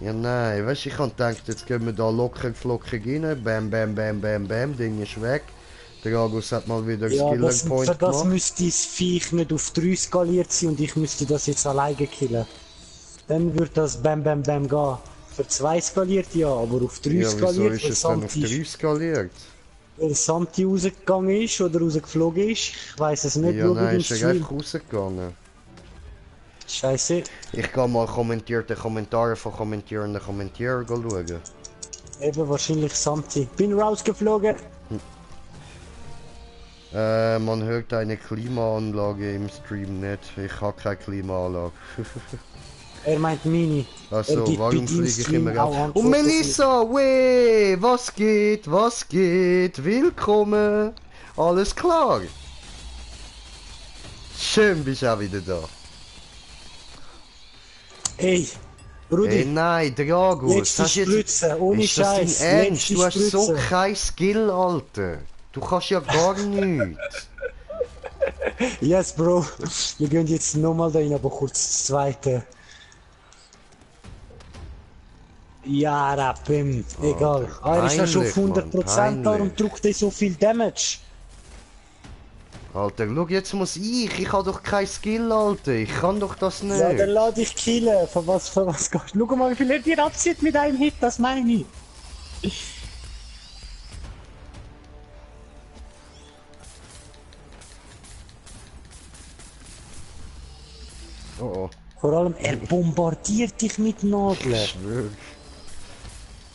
Speaker 2: Ja, nein, weißt du, ich hab gedacht, jetzt gehen wir da locker flockig rein. Bam, bam, bam, bam, bam, Ding ist weg. Der Agus hat mal wieder
Speaker 1: Ja,
Speaker 2: Skiller
Speaker 1: für
Speaker 2: Point
Speaker 1: das
Speaker 2: gemacht.
Speaker 1: müsste das Viech nicht auf 3 skaliert sein und ich müsste das jetzt alleine killen. Dann würde das Bam Bam Bam gehen. Für 2 skaliert ja, aber auf 3
Speaker 2: Ja, wieso
Speaker 1: skaliert,
Speaker 2: ist
Speaker 1: weil
Speaker 2: es dann auf 3
Speaker 1: Santi,
Speaker 2: skaliert?
Speaker 1: weil Santi rausgegangen ist oder rausgeflogen ist. Ich weiß es nicht,
Speaker 2: Ja,
Speaker 1: schau
Speaker 2: nein,
Speaker 1: im
Speaker 2: ist er
Speaker 1: Stream.
Speaker 2: einfach rausgegangen.
Speaker 1: Scheiße.
Speaker 2: Ich kann mal kommentierte Kommentare von kommentierenden Kommentierern schauen.
Speaker 1: Eben wahrscheinlich Santi. Bin rausgeflogen.
Speaker 2: Man hört eine Klimaanlage im Stream nicht. Ich habe keine Klimaanlage.
Speaker 1: Er meint Mini. Er
Speaker 2: Also,
Speaker 1: gibt
Speaker 2: warum
Speaker 1: bei ihm
Speaker 2: fliege ich
Speaker 1: Stream
Speaker 2: immer
Speaker 1: auch
Speaker 2: ab?
Speaker 1: Antworten.
Speaker 2: Und Melissa, weh, was geht, was geht? Willkommen. Alles klar. Schön bist du auch wieder da.
Speaker 1: Ey,
Speaker 2: Ey,
Speaker 1: Brudi,
Speaker 2: nein, Dragos,
Speaker 1: letzte
Speaker 2: hast du jetzt...
Speaker 1: Spritze, ohne
Speaker 2: Ist das dein
Speaker 1: Scheiß.
Speaker 2: Ernst?
Speaker 1: Letzte
Speaker 2: Du hast so
Speaker 1: Spritze.
Speaker 2: kein Skill, Alter. Du kannst ja gar nichts.
Speaker 1: Yes, Bro. Wir gehen jetzt nochmal da rein, aber kurz das zweite. Ja, Rapim. Egal. Er ist ja schon auf
Speaker 2: peinlich,
Speaker 1: 100%,
Speaker 2: Mann,
Speaker 1: darum
Speaker 2: peinlich.
Speaker 1: drückt er so viel Damage.
Speaker 2: Alter, schau, jetzt muss ich. Ich habe doch kein Skill, Alter. Ich kann doch das nicht.
Speaker 1: Ja, dann lass dich killen. Für was gehst du? Schau mal, wie viel er dir abzieht mit einem Hit, das meine ich.
Speaker 2: Oh, oh.
Speaker 1: Vor allem, er bombardiert dich mit Nadeln.
Speaker 2: Ich schwöre.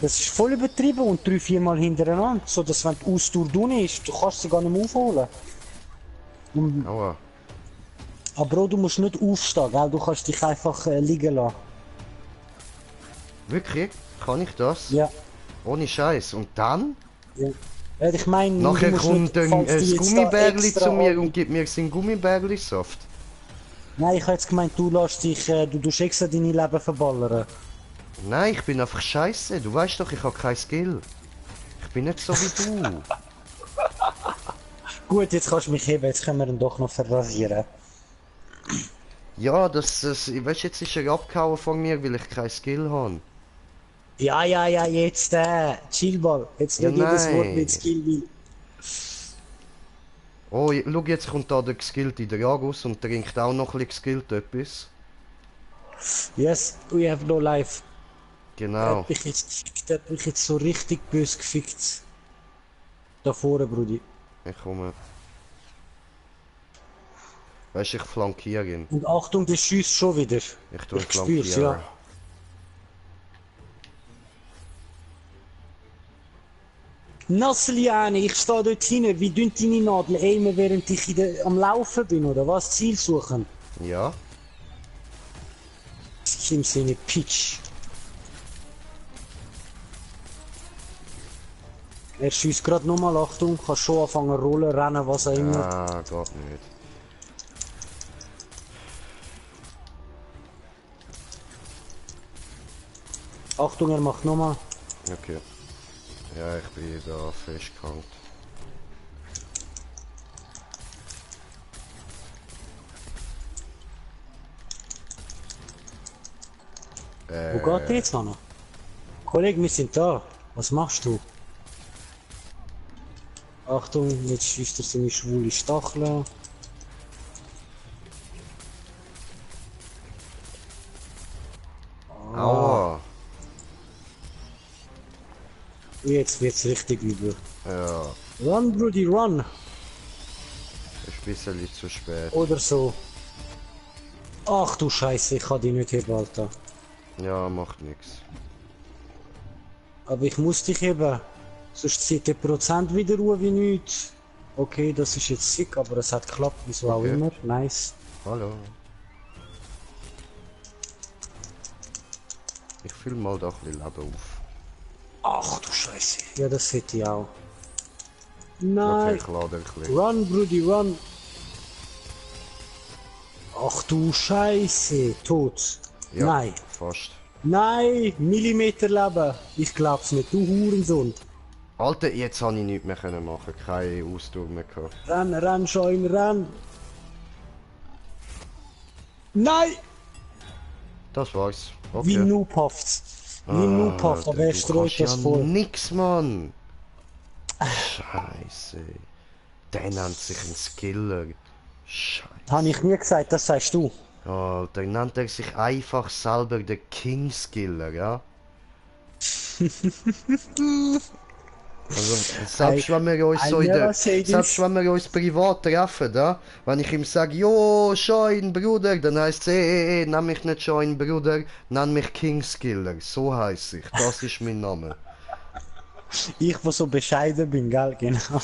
Speaker 1: Das ist voll übertrieben und 3-4 Mal hintereinander, so dass wenn die Ausdauer dünn ist, du kannst sie gar nicht mehr aufholen.
Speaker 2: Aua.
Speaker 1: Aber Bro, du musst nicht aufstehen, gell? Du kannst dich einfach liegen lassen.
Speaker 2: Wirklich? Kann ich das?
Speaker 1: Ja.
Speaker 2: Ohne Scheiß. Und dann?
Speaker 1: Ja. Ich meine,
Speaker 2: Nachher
Speaker 1: du musst
Speaker 2: kommt
Speaker 1: nicht,
Speaker 2: ein
Speaker 1: falls du jetzt da
Speaker 2: Gummibärli
Speaker 1: extra
Speaker 2: zu mir
Speaker 1: an-
Speaker 2: und gibt mir sein Gummibärli-Saft.
Speaker 1: Nein, ich habe jetzt gemeint, du lässt dich, du tust extra deine Leben verballern.
Speaker 2: Nein, ich bin einfach scheiße. Du weißt doch, ich habe kein Skill. Ich bin nicht so wie du.
Speaker 1: Gut, jetzt kannst du mich heben, jetzt können wir ihn doch noch verrasieren.
Speaker 2: Ja, weißt du, jetzt ist er abgehauen von mir, weil ich kein Skill habe.
Speaker 1: Ja, jetzt, Chillball. Jetzt
Speaker 2: Ja,
Speaker 1: nicht jedes Wort
Speaker 2: nein.
Speaker 1: mit Skill will.
Speaker 2: Oh, schau, jetzt kommt da der geskillte Dragos und trinkt auch noch ein bisschen geskillt etwas.
Speaker 1: Yes, we have no life. Er
Speaker 2: Genau.
Speaker 1: hat mich jetzt gefickt, er hat mich jetzt so richtig böse gefickt. Da vorne, Brudi.
Speaker 2: Ich komme. Weißt du, ich flankiere ihn.
Speaker 1: Und Achtung, der schießt schon wieder.
Speaker 2: Ich tue ihn
Speaker 1: Ich spür's,
Speaker 2: flankieren.
Speaker 1: ja. Nasseliane, ich stehe dort hinten. Wie dünn deine Nadel aimen, während ich am Laufen bin, oder was? Ziel suchen.
Speaker 2: Ja.
Speaker 1: Im Sinne Pitch. Er schießt gerade nochmal, Achtung, kann schon anfangen rollen, rennen, was auch immer.
Speaker 2: Ah, geht nicht.
Speaker 1: Achtung, er macht nochmal.
Speaker 2: Okay. Ja, ich bin da festgehangen.
Speaker 1: Wo geht der jetzt hin? Kollege, wir sind da. Was machst du? Achtung, jetzt schießt er seine schwule Stacheln.
Speaker 2: Aua.
Speaker 1: Jetzt wird's richtig übel.
Speaker 2: Ja,
Speaker 1: Run, Brudi, run!
Speaker 2: ist ein bisschen zu spät.
Speaker 1: Oder so. Ach du Scheiße, ich kann dich nicht heben, Alter.
Speaker 2: Ja, macht nichts.
Speaker 1: Aber ich muss dich heben. Sonst zieht der Prozent wieder ruhig wie nichts. Okay, das ist jetzt sick, aber es hat geklappt, wieso auch
Speaker 2: Okay.
Speaker 1: immer. Nice.
Speaker 2: Hallo. Ich fülle mal da ein bisschen Leben auf.
Speaker 1: Ach du Scheiße. Ja, das hätte ich auch.
Speaker 2: Okay,
Speaker 1: Nein.
Speaker 2: ich lade ein bisschen.
Speaker 1: Run, Brudi, run. Ach du Scheiße. Tot.
Speaker 2: Ja,
Speaker 1: Nein.
Speaker 2: fast.
Speaker 1: Nein. Millimeter Leben. Ich glaub's nicht. Du Hurensohn.
Speaker 2: Alter, jetzt habe ich nichts mehr können machen. Keine Ausdauer mehr gehabt.
Speaker 1: Renn, Scheun, renn. Nein.
Speaker 2: Das war's.
Speaker 1: Wie
Speaker 2: Okay.
Speaker 1: noobhaft. Wie noobhaft, aber er
Speaker 2: du
Speaker 1: streut
Speaker 2: kannst ja
Speaker 1: das voll.
Speaker 2: nix, Mann. Scheiße. Der nennt sich ein Skiller. Scheiße.
Speaker 1: Habe ich nie gesagt, das sagst du.
Speaker 2: Alter, nennt er sich einfach selber der King Skiller, ja? Also, selbst wenn wir uns so
Speaker 1: I
Speaker 2: in
Speaker 1: never
Speaker 2: der,
Speaker 1: say this.
Speaker 2: selbst wenn wir uns privat treffen, ja? Wenn ich ihm sage, jo, Schein, Bruder, dann heisst es, nenn mich nicht Schein, Bruder, nenn mich King Skiller. So heißt ich, das ist mein Name.
Speaker 1: Ich, der so bescheiden bin, gell? Genau.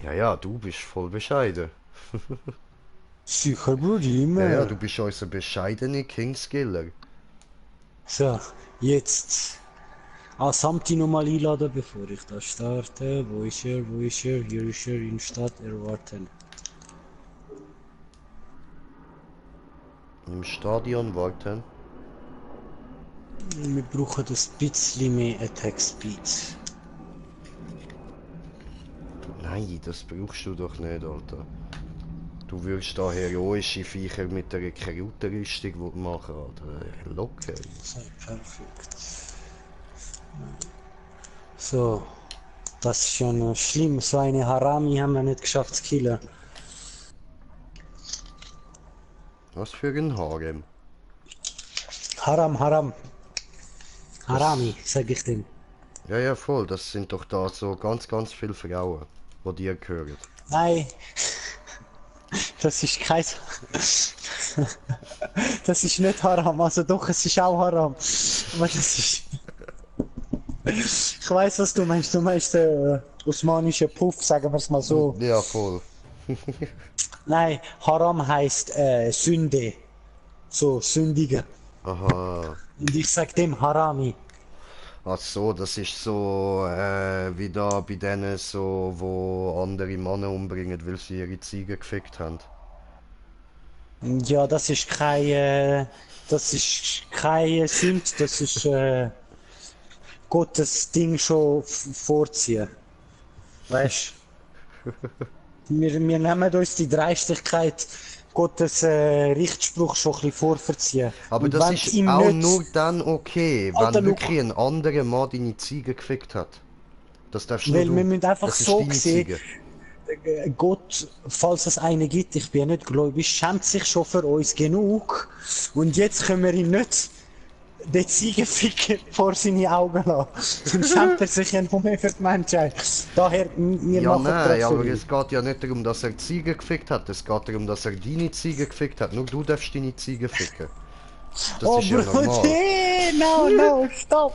Speaker 2: Ja, ja, du bist voll bescheiden.
Speaker 1: Sicher, Brudi, immer.
Speaker 2: Ja, ja, du bist unser bescheidener Kingskiller.
Speaker 1: So, jetzt. Samti nochmal einladen, bevor ich das starte. Wo ist er? Wo ist er? Hier ist er in Stadt erwarten.
Speaker 2: Im Stadion warten.
Speaker 1: Wir brauchen ein bisschen mehr Attack Speed.
Speaker 2: Nein, das brauchst du doch nicht, Alter. Du würdest da heroische Viecher mit einer Krautenrüstung machen, Alter. Locker.
Speaker 1: So, perfekt. So, das ist schon schlimm. So eine Harami haben wir nicht geschafft zu killen.
Speaker 2: Was für ein Harem.
Speaker 1: Haram, Haram. Harami, sag ich dem.
Speaker 2: Ja, ja, voll. Das sind doch da so ganz viele Frauen, die dir gehören.
Speaker 1: Nein. Das ist kein... Das ist nicht Haram, also doch, es ist auch Haram. Aber das ist... Ich weiß, was du meinst. Du meinst osmanische Puff, sagen wir es mal so.
Speaker 2: Ja, voll.
Speaker 1: Nein, Haram heißt Sünde. So, sündiger.
Speaker 2: Aha.
Speaker 1: Und ich sag dem Harami.
Speaker 2: Ach so, das ist so wie da bei denen so, wo andere Männer umbringen, weil sie ihre Ziegen gefickt haben.
Speaker 1: Ja, das ist keine Sünde, das ist Gottes Ding schon vorziehen. Weißt wir nehmen uns die Dreistigkeit, Gottes Richtspruch schon ein bisschen vorverziehen.
Speaker 2: Aber
Speaker 1: Und
Speaker 2: das
Speaker 1: wenn's
Speaker 2: ist
Speaker 1: ihm
Speaker 2: auch
Speaker 1: nicht-
Speaker 2: nur dann okay,
Speaker 1: Alter,
Speaker 2: wenn
Speaker 1: schau.
Speaker 2: wirklich ein anderer Mann deine Ziege gefickt hat. Das darfst nur
Speaker 1: Weil
Speaker 2: du.
Speaker 1: wir müssen einfach
Speaker 2: Das ist
Speaker 1: so
Speaker 2: deine
Speaker 1: sehen,
Speaker 2: Ziege.
Speaker 1: Gott, falls es einen gibt, ich bin ja nicht gläubig, schämt sich schon für uns genug. Und jetzt können wir ihn nicht den Ziegenficker vor seine Augen lassen. Dann schämt er sich ja noch mehr für die Menschheit. Daher, wir
Speaker 2: Ja,
Speaker 1: machen
Speaker 2: nein, aber
Speaker 1: trotzdem.
Speaker 2: es geht ja nicht darum, dass er Ziege gefickt hat, es geht darum, dass er deine Ziege gefickt hat. Nur du darfst deine Ziege ficken. Das
Speaker 1: Oh,
Speaker 2: ist ja normal.
Speaker 1: Brudi, no, stop.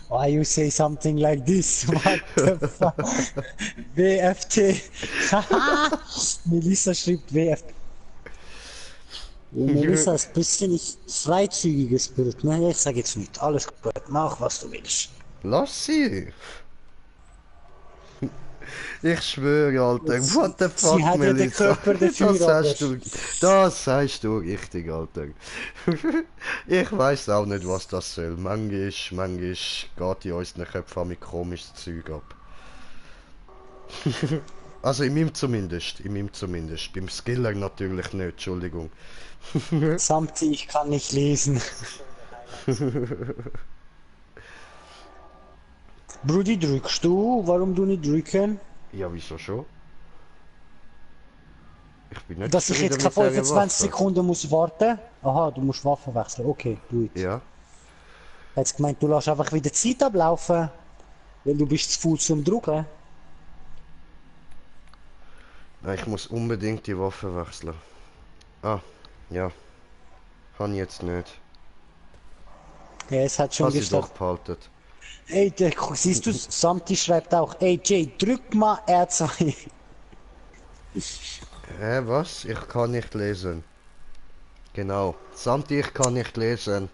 Speaker 1: Why you say something like this? What the fuck? WFT. Melissa schreibt WFT. Melissa ist ein bisschen freizügiges Bild, ne? Ich sag jetzt nicht. Alles gut, mach was du willst.
Speaker 2: Lass sie! Ich schwöre, Alter, what the fuck,
Speaker 1: hat ja den
Speaker 2: Melissa?
Speaker 1: Körper dafür,
Speaker 2: Das sagst du richtig, Alter. Ich weiß auch nicht, was das soll. Manchmal geht in unseren Köpfen mit komisches Zeug ab. Also in meinem zumindest. Beim Skiller natürlich nicht, Entschuldigung.
Speaker 1: Samti, ich kann nicht lesen. Brudi, drückst du? Warum du nicht drücken?
Speaker 2: Ja, wieso schon? Ich bin nicht
Speaker 1: Dass ich
Speaker 2: zufrieden
Speaker 1: jetzt keine
Speaker 2: mit dieser
Speaker 1: 25
Speaker 2: Waffe.
Speaker 1: Sekunden muss warten? Aha, du musst Waffen wechseln. Okay, do it.
Speaker 2: Ja.
Speaker 1: Jetzt gemeint, du lässt einfach wieder Zeit ablaufen, weil du bist zu faul zum Drucken.
Speaker 2: Nein, ich muss unbedingt die Waffe wechseln. Ah, ja. Kann ich jetzt nicht.
Speaker 1: Ja, es hat schon
Speaker 2: Hast du
Speaker 1: gestartet.
Speaker 2: doch behalten.
Speaker 1: Ey, siehst du, Samti schreibt auch, ey Jay, drück mal R2.
Speaker 2: Was? Ich kann nicht lesen. Genau. Santi, ich kann nicht lesen.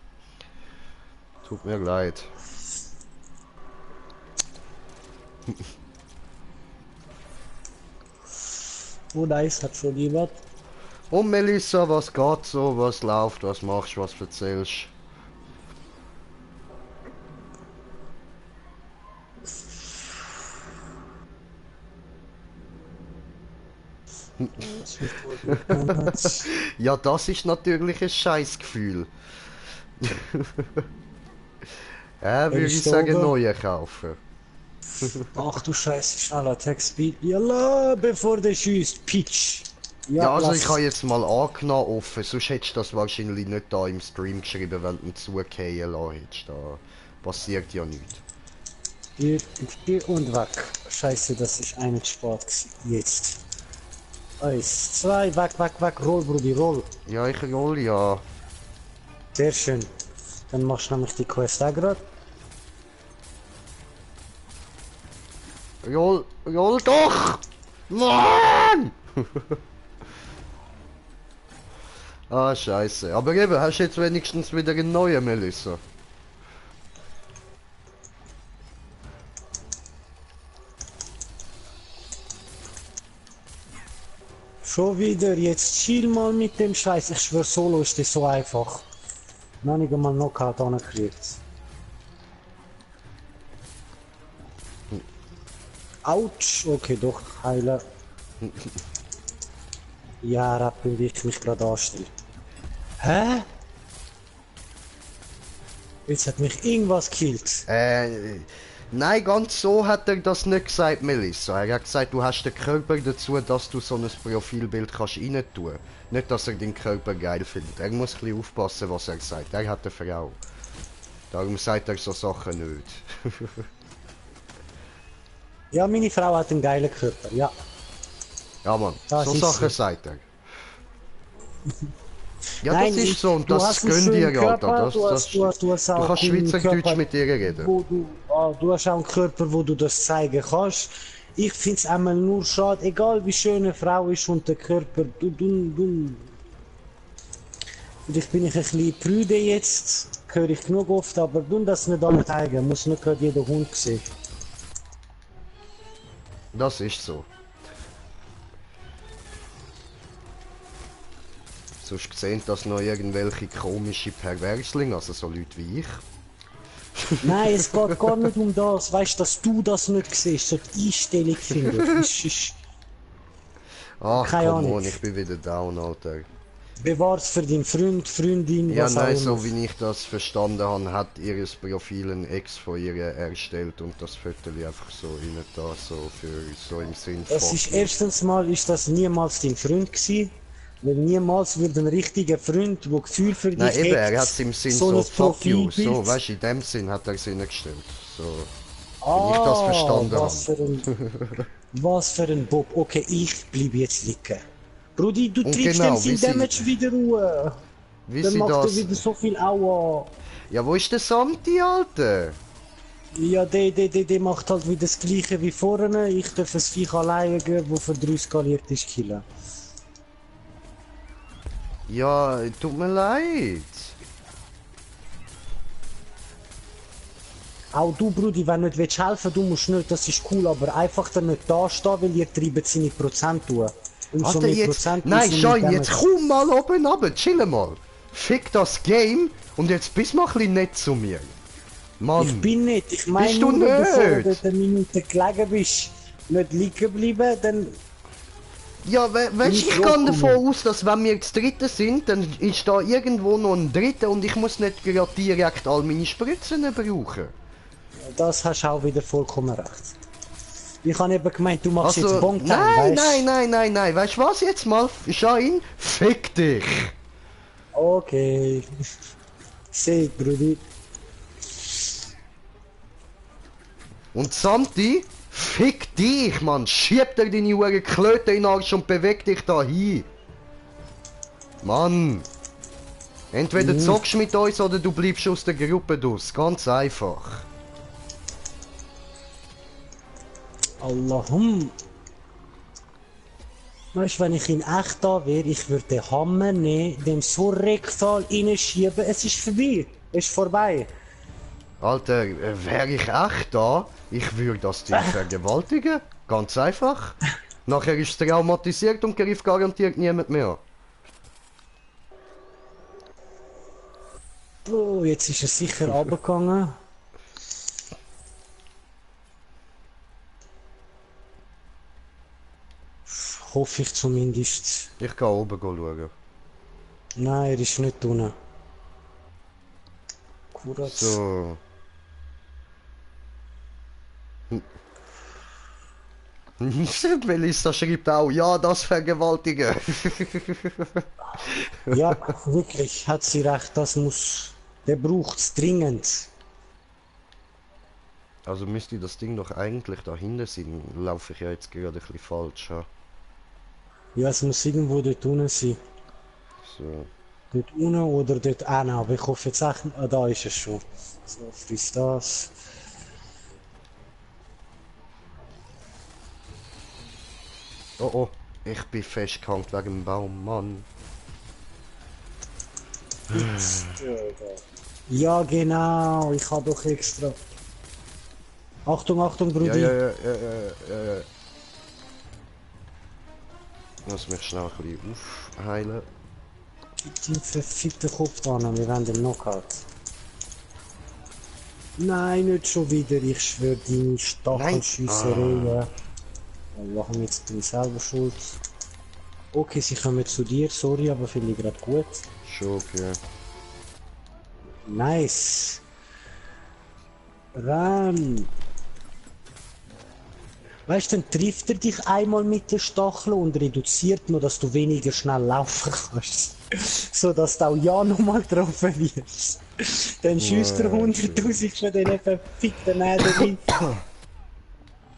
Speaker 2: Tut mir leid.
Speaker 1: Oh nice, hat schon jemand.
Speaker 2: Und Melissa, was geht so? Was läuft? Was machst du? Was erzählst? Ja, das ist natürlich ein Scheißgefühl. Würde ich
Speaker 1: ist
Speaker 2: sagen,
Speaker 1: oben.
Speaker 2: neue kaufen.
Speaker 1: Ach du Scheiße, schneller Text-Speed. Yalla, bevor der schießt, Pitch.
Speaker 2: Ja, also
Speaker 1: lass.
Speaker 2: ich habe jetzt mal angenommen offen, sonst hättest du das wahrscheinlich nicht da im Stream geschrieben, wenn du ihn zugehen lassen hättest. Da passiert ja nichts.
Speaker 1: Hier und weg. Scheiße, das ist eine Sport gewesen. Jetzt. 1, 2, weg, roll, Brudi, roll.
Speaker 2: Ja, ich roll ja.
Speaker 1: Sehr schön. Dann machst du nämlich die Quest auch gerade.
Speaker 2: Roll doch! Mann! Ah, scheiße. Aber eben, hast du jetzt wenigstens wieder einen neuen, Melissa?
Speaker 1: Schon wieder, jetzt chill mal mit dem Scheiß. Ich schwör, Solo ist das so einfach. Noch nicht einmal Knockout angekriegt. Autsch, okay, doch, heilen. Ja, Rappen, wie ich mich gerade anstelle. Hä? Jetzt hat mich irgendwas gekillt.
Speaker 2: Nein, ganz so hat er das nicht gesagt, Melissa. Er hat gesagt, du hast den Körper dazu, dass du so ein Profilbild kannst rein tun. Nicht, dass er deinen Körper geil findet. Er muss ein bisschen aufpassen, was er sagt. Er hat eine Frau. Darum sagt er so Sachen nicht.
Speaker 1: Ja, meine Frau hat einen geilen Körper, ja.
Speaker 2: Ja, Mann,
Speaker 1: Das
Speaker 2: so
Speaker 1: ist
Speaker 2: Sachen
Speaker 1: so.
Speaker 2: sagt er. Ja,
Speaker 1: Nein,
Speaker 2: das ist so und
Speaker 1: du
Speaker 2: das
Speaker 1: hast einen
Speaker 2: gönn
Speaker 1: schönen
Speaker 2: dir, Alter.
Speaker 1: Körper,
Speaker 2: Das,
Speaker 1: du hast
Speaker 2: du
Speaker 1: auch
Speaker 2: kannst
Speaker 1: einen
Speaker 2: Schweizerdeutsch
Speaker 1: Körper,
Speaker 2: mit ihr reden.
Speaker 1: wo du hast auch einen Körper, wo du das zeigen kannst. Ich finde es einmal nur schade, egal wie schön eine Frau ist und der Körper, vielleicht bin ich ein bisschen prüde jetzt, höre ich genug oft, aber du das nicht alle zeigen, muss nicht gerade jeder Hund sehen.
Speaker 2: Das ist so. Sonst sehen das noch irgendwelche komische Perverslinge, also so Leute wie ich.
Speaker 1: Nein, es geht gar nicht um das, weißt du, dass du das nicht siehst, so die Einstellung finde ich.
Speaker 2: Ach,
Speaker 1: Keine
Speaker 2: komm
Speaker 1: Ahnung.
Speaker 2: on, ich bin wieder down, Alter.
Speaker 1: Bewahr's für deinen Freund, Freundin,
Speaker 2: Ja,
Speaker 1: was auch
Speaker 2: nein,
Speaker 1: immer.
Speaker 2: so wie ich das verstanden habe, hat ihr Profil ein Ex von ihr erstellt und das Foto einfach so rein da, so für so im Sinn
Speaker 1: Das
Speaker 2: fuck
Speaker 1: ist
Speaker 2: you.
Speaker 1: erstens mal ist das niemals dein Freund gewesen, weil niemals würde ein richtiger Freund, der Gefühl für
Speaker 2: Nein,
Speaker 1: dich
Speaker 2: eben,
Speaker 1: hat,
Speaker 2: er hat es im Sinn
Speaker 1: so
Speaker 2: so
Speaker 1: ein
Speaker 2: fuck you,
Speaker 1: Profilbild.
Speaker 2: so, weißt du, in dem Sinn hat er es hingestellt. So, wie ich das
Speaker 1: Ah,
Speaker 2: verstanden
Speaker 1: was
Speaker 2: habe.
Speaker 1: für ein, was für ein Bob. Okay, ich bleib jetzt liegen. Brudi, du
Speaker 2: Und
Speaker 1: treibst
Speaker 2: genau,
Speaker 1: dem sein Damage wieder Ruhe.
Speaker 2: wie
Speaker 1: Dann
Speaker 2: sie
Speaker 1: macht er
Speaker 2: das...
Speaker 1: wieder so viel Aua.
Speaker 2: Ja, wo ist der Santi, Alter?
Speaker 1: Ja, der macht halt wieder das gleiche wie vorne. Ich darf ein Viech alleine gehen, wo für 3 skaliert ist, killen.
Speaker 2: Ja, tut mir leid.
Speaker 1: Auch du, Brudi, wenn du nicht willst helfen, du musst nicht, das ist cool, aber einfach dann nicht da stehen, weil ihr treibt seine Prozent tun. Umso
Speaker 2: Alter,
Speaker 1: mehr
Speaker 2: jetzt...
Speaker 1: Prozent,
Speaker 2: Nein,
Speaker 1: umso mehr
Speaker 2: Schein, jetzt
Speaker 1: Damage.
Speaker 2: komm mal oben runter, chill mal. Fick das Game und jetzt bist du mal ein bisschen nett zu mir. Mann.
Speaker 1: Ich bin nicht, ich meine
Speaker 2: Bist du
Speaker 1: nur, bevor du
Speaker 2: nicht?
Speaker 1: dort eine Minute gelegen bist, nicht liegen bleiben, dann...
Speaker 2: Ja, weißt du,
Speaker 1: Nicht
Speaker 2: ich kann
Speaker 1: hochkommen.
Speaker 2: davon aus, dass wenn wir jetzt Dritte sind, dann ist da irgendwo noch ein Dritter und ich muss nicht gerade direkt all meine Spritzen brauchen.
Speaker 1: Das hast du auch wieder vollkommen recht. Ich habe eben gemeint, du machst jetzt
Speaker 2: Also,
Speaker 1: Bongtime,
Speaker 2: nein,
Speaker 1: weißt?
Speaker 2: nein, weißt du was jetzt mal, Schein? Fick dich!
Speaker 1: Okay. Seh, Brudi.
Speaker 2: Und Santi, fick dich, Mann! Schieb dir deine Uhren Klöte in den Arsch und beweg dich da hin! Mann! Entweder zockst du mit uns oder du bleibst aus der Gruppe draus. Ganz einfach.
Speaker 1: Allahum. Weißt du, wenn ich in echt da wäre, ich würde den Hammer nehmen, dem so rektal reinschieben, es ist vorbei. Es ist vorbei.
Speaker 2: Alter, wäre ich echt da, ich würde das Ding vergewaltigen. Ganz einfach. Nachher ist es traumatisiert und greift garantiert niemand mehr.
Speaker 1: Oh, jetzt ist er sicher runtergegangen. Hoffe ich zumindest.
Speaker 2: Ich kann oben schauen.
Speaker 1: Nein, er ist nicht unten. Kurat.
Speaker 2: So. Melissa schreibt auch, ja, das vergewaltigen.
Speaker 1: Ja, wirklich, hat sie recht, das muss. Der braucht's dringend.
Speaker 2: Also müsste das Ding doch eigentlich dahinter sein. Laufe ich ja jetzt gerade ein bisschen falsch. Ja?
Speaker 1: Ja, es muss irgendwo dort unten sein.
Speaker 2: So.
Speaker 1: Dort unten oder dort hinten, aber ich hoffe jetzt echt. Ah, da ist es schon. So, friss das.
Speaker 2: Oh oh, ich bin festgehangen wegen dem Baum, Mann.
Speaker 1: Ja, genau, ich habe doch extra. Achtung, Achtung, Brudi.
Speaker 2: Ja. Lass mich schnell ein bisschen aufheilen.
Speaker 1: Gib den verfickten Kopf an, wir werden den Knockout. Nein, nicht schon wieder, ich schwöre, deine Stachelschüsserei. Allah, jetzt bin ich selber schuld. Okay, sie kommen zu dir, sorry, aber finde ich gerade gut.
Speaker 2: Schon okay.
Speaker 1: Nice. Ran. Weißt du, dann trifft er dich einmal mit der Stachel und reduziert nur, dass du weniger schnell laufen kannst. So dass du auch ja nochmal getroffen wirst. Dann schießt er 100.000 von diesen verfickten Nädeln.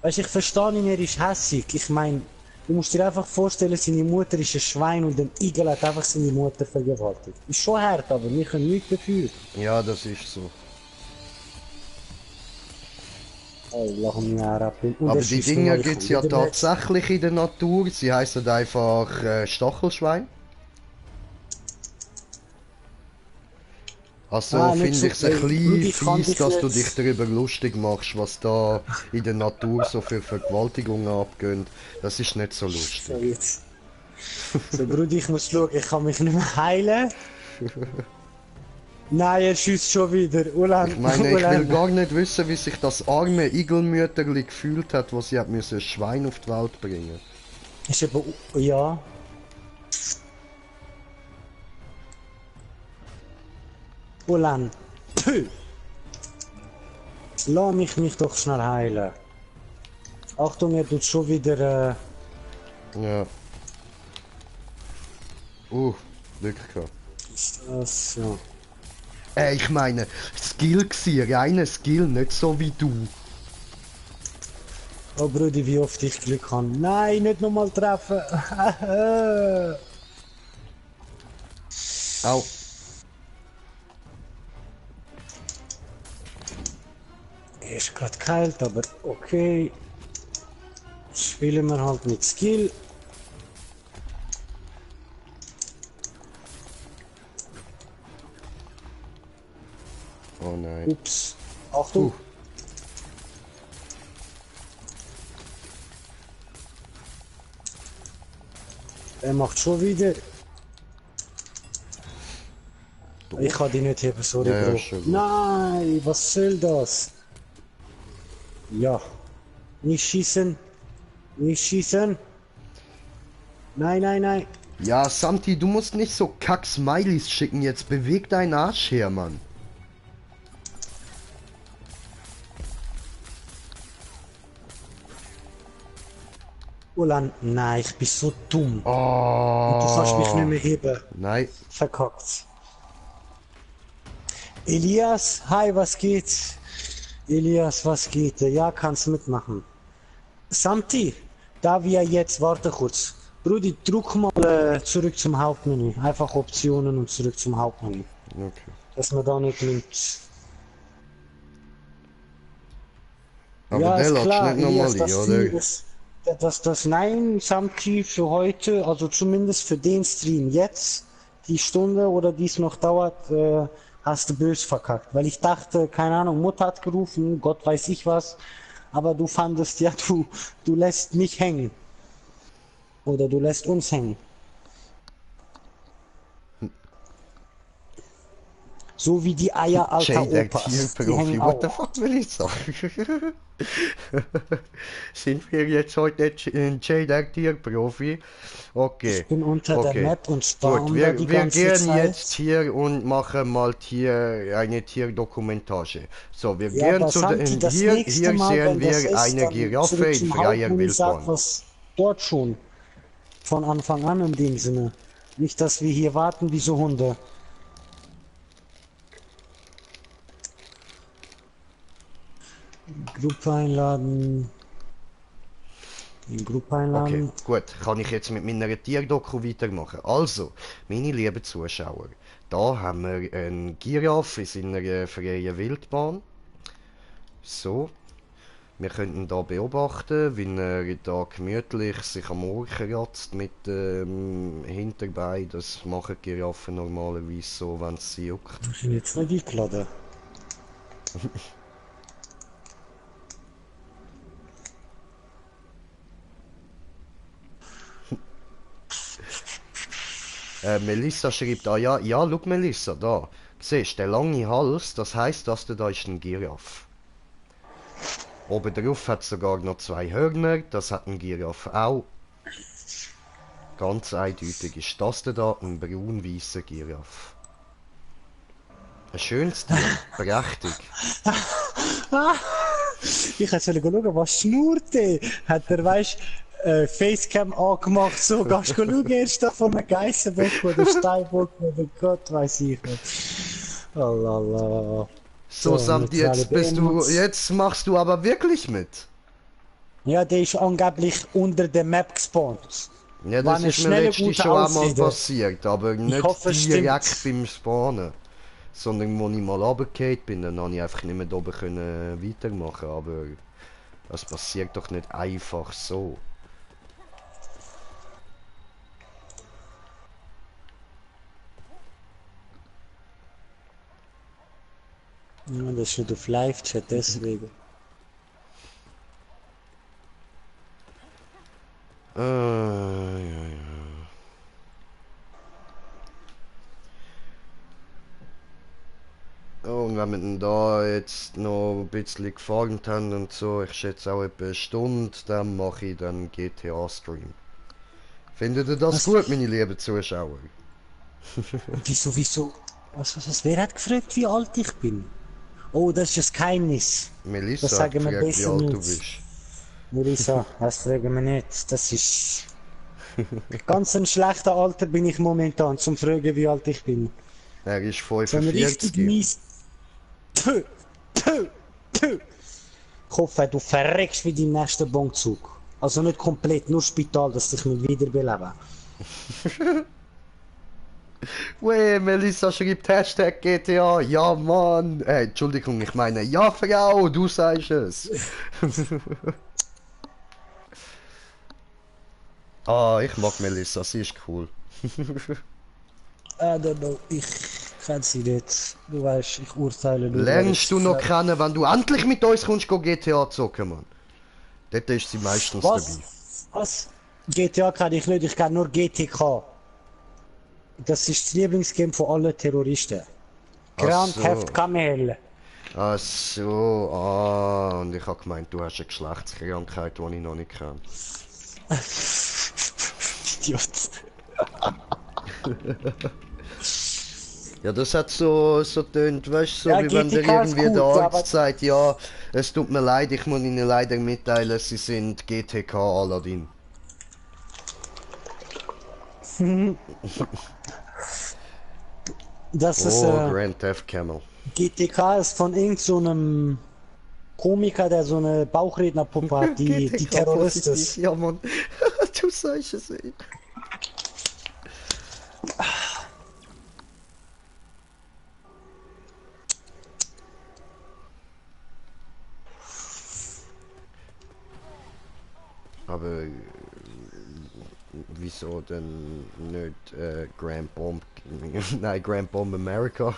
Speaker 1: Weißt du, ich verstehe ihn, er ist hässig. Ich meine, du musst dir einfach vorstellen, seine Mutter ist ein Schwein und ein Igel hat einfach seine Mutter vergewaltigt. Ist schon hart, aber wir können nichts dafür.
Speaker 2: Ja, das ist so.
Speaker 1: Aber
Speaker 2: die Dinger gibt es ja tatsächlich in der Natur. Sie heißen einfach Stachelschwein. Also finde ich es ein bisschen fies, dass du dich darüber lustig machst, was da in der Natur so für Vergewaltigungen abgehen. Das ist nicht so lustig.
Speaker 1: So, Bruder, ich muss schauen, ich kann mich nicht mehr heilen. Nein, er schießt schon wieder. Ulan,
Speaker 2: ich meine, ich will gar nicht wissen, wie sich das arme Igelmütterli gefühlt hat, wo sie hat müssen ein Schwein auf die Welt bringen.
Speaker 1: Ist aber... ja. Ulan. Puh. Lass mich doch schnell heilen. Achtung, er tut schon wieder...
Speaker 2: Ja. Glück gehabt.
Speaker 1: Ist das, ja.
Speaker 2: Ich meine, Skill gsi, reiner Skill, nicht so wie du.
Speaker 1: Oh Brudi, wie oft ich Glück habe. Nein, nicht nochmal treffen.
Speaker 2: Au.
Speaker 1: Er ist gerade kalt, aber okay. Spielen wir halt mit Skill.
Speaker 2: Oh nein.
Speaker 1: Ups. Achtung. Er macht schon wieder. Ich kann die nicht heben, sorry,
Speaker 2: Ja,
Speaker 1: Bro.
Speaker 2: schon gut.
Speaker 1: Nein, was soll das? Ja. Nicht schießen. Nicht schießen. Nein.
Speaker 2: Ja, Santi, du musst nicht so Kack-Smileys schicken, jetzt beweg deinen Arsch her, Mann.
Speaker 1: Ulan, nein, ich bin so dumm.
Speaker 2: Oh.
Speaker 1: Und du kannst mich nicht mehr heben.
Speaker 2: Nein.
Speaker 1: Verkackt. Elias, hi, was geht? Elias, was geht? Ja, kannst mitmachen. Santi, da wir jetzt, warte kurz. Brudi, druck mal zurück zum Hauptmenü. Einfach Optionen und zurück zum Hauptmenü.
Speaker 2: Okay.
Speaker 1: Dass man da nicht nimmt.
Speaker 2: Aber
Speaker 1: Ja,
Speaker 2: der
Speaker 1: ist
Speaker 2: lässt
Speaker 1: klar,
Speaker 2: nicht nochmal
Speaker 1: Elias,
Speaker 2: ein, oder?
Speaker 1: das Nein, Samti, für heute, also zumindest für den Stream jetzt, die Stunde oder die es noch dauert, hast du bös verkackt. Weil ich dachte, keine Ahnung, Mutter hat gerufen, Gott weiß ich was, aber du fandest ja, du lässt mich hängen. Oder du lässt uns hängen. So wie die Eier alter
Speaker 2: Jay, der
Speaker 1: Opas. Die
Speaker 2: Tierprofi,
Speaker 1: hängen
Speaker 2: what the
Speaker 1: auch.
Speaker 2: fuck will ich sagen? Sind wir jetzt heute Jay, der Tierprofi? Okay.
Speaker 1: Ich bin unter der Map und
Speaker 2: Gut,
Speaker 1: spawn da die
Speaker 2: wir
Speaker 1: ganze
Speaker 2: gehen
Speaker 1: Zeit.
Speaker 2: jetzt hier und machen mal eine Tierdokumentage. So, wir
Speaker 1: Ja,
Speaker 2: gehen
Speaker 1: aber
Speaker 2: zu
Speaker 1: Santi, das
Speaker 2: hier
Speaker 1: nächste Mal,
Speaker 2: sehen
Speaker 1: wenn das
Speaker 2: wir
Speaker 1: ist,
Speaker 2: eine
Speaker 1: dann
Speaker 2: Giraffe
Speaker 1: zurück
Speaker 2: in
Speaker 1: zum
Speaker 2: freier
Speaker 1: Hauptmenü, sag
Speaker 2: Wildbahn.
Speaker 1: was dort schon. Von Anfang an in dem Sinne. Nicht, dass wir hier warten wie so Hunde. Gruppe einladen. In Gruppe
Speaker 2: Okay,
Speaker 1: einladen.
Speaker 2: gut, kann ich jetzt mit meiner Tierdoku weitermachen. Also, meine lieben Zuschauer, da haben wir einen Giraffe in seiner freien Wildbahn. So. Wir könnten da beobachten, wie er da gemütlich sich am Ohr kratzt mit dem Hinterbein. Das machen Giraffen normalerweise so, wenn es sie juckt.
Speaker 1: Du bist jetzt nicht eingeladen.
Speaker 2: Melissa schreibt, ah ja, ja, schau Melissa, da. Siehst der lange Hals, das heisst, dass da ist ein Giraffe. Oben drauf hat sogar noch 2 Hörner, das hat ein Giraffe auch. Ganz eindeutig ist das da ein braun-weißer Giraffe. Ein schönes Tier, prächtig.
Speaker 1: Ich hätte schauen, was schnurrt der? Hat er, weißt Facecam angemacht, so, gehst du schauen, erst da von einem Geissenbock oder Steinbock oder Gott weiß ich nicht. Oh la.
Speaker 2: So, Samt, jetzt machst du aber wirklich mit.
Speaker 1: Ja, der ist angeblich unter der Map gespawnt.
Speaker 2: Ja, das
Speaker 1: War
Speaker 2: ist mir letztens schon einmal passiert, aber nicht
Speaker 1: hoffe,
Speaker 2: direkt beim Spawnen. Sondern als ich mal runtergefallen bin, dann konnte ich einfach nicht mehr da oben weitermachen, aber das passiert doch nicht einfach so.
Speaker 1: Ja, das steht auf Live-Chat, deswegen.
Speaker 2: Ja. Oh, und wenn wir dann da jetzt noch ein bisschen gefarmt haben und so, ich schätze auch etwa eine Stunde, dann mache ich dann GTA-Stream. Findet ihr das gut, meine lieben Zuschauer?
Speaker 1: Wieso? Wer hat gefragt, wie alt ich bin? Oh, das ist ein Geheimnis.
Speaker 2: Melissa
Speaker 1: Das sagen wir
Speaker 2: fragt, wie
Speaker 1: besser
Speaker 2: alt du
Speaker 1: nicht.
Speaker 2: bist.
Speaker 1: Melissa, das fragen wir nicht. Das ist... Ganz ein schlechter Alter bin ich momentan, zum fragen, wie alt ich bin.
Speaker 2: Er ist
Speaker 1: So ein richtig
Speaker 2: 45.
Speaker 1: mies... Tö. Ich hoffe, du verreckst wie dein nächster Bankzug. Also nicht komplett, nur Spital, dass dich nicht wiederbeleben.
Speaker 2: Weh, Melissa schreibt Hashtag GTA. Ja, Mann. Entschuldigung, ich meine, ja, Frau, du sagst es. Ah, ich mag Melissa, sie ist cool.
Speaker 1: I don't know, ich kenne sie nicht. Du weißt, ich urteile nur.
Speaker 2: Lernst du noch kennen, wenn du endlich mit uns kommst, GTA zocken, Mann? Dort ist sie meistens dabei.
Speaker 1: Was? GTA kenne ich nicht, ich kenne nur GTK. Das ist das Lieblingsgame von allen Terroristen. Grand
Speaker 2: so.
Speaker 1: Theft Kamel.
Speaker 2: Ach so, und ich hab gemeint, du hast eine Geschlechtskrankheit, die ich noch nicht kenne.
Speaker 1: Idiot.
Speaker 2: Ja, das hat so tönt, weißt du, so
Speaker 1: Ja,
Speaker 2: wie wenn der
Speaker 1: GTK ist
Speaker 2: irgendwie
Speaker 1: gut,
Speaker 2: der
Speaker 1: ja,
Speaker 2: Arzt sagt, ja, es tut mir leid, ich muss Ihnen leider mitteilen, Sie sind GTK Aladdin.
Speaker 1: Das ist
Speaker 2: Grand Theft Camel.
Speaker 1: GTK ist von irgendeinem Komiker, der so eine Bauchrednerpuppe hat, die Terrorist ist.
Speaker 2: Ja, Mann, du sagst es, ey. Aber wieso denn nicht Grand Bomb? Nein, Grand Bomb America.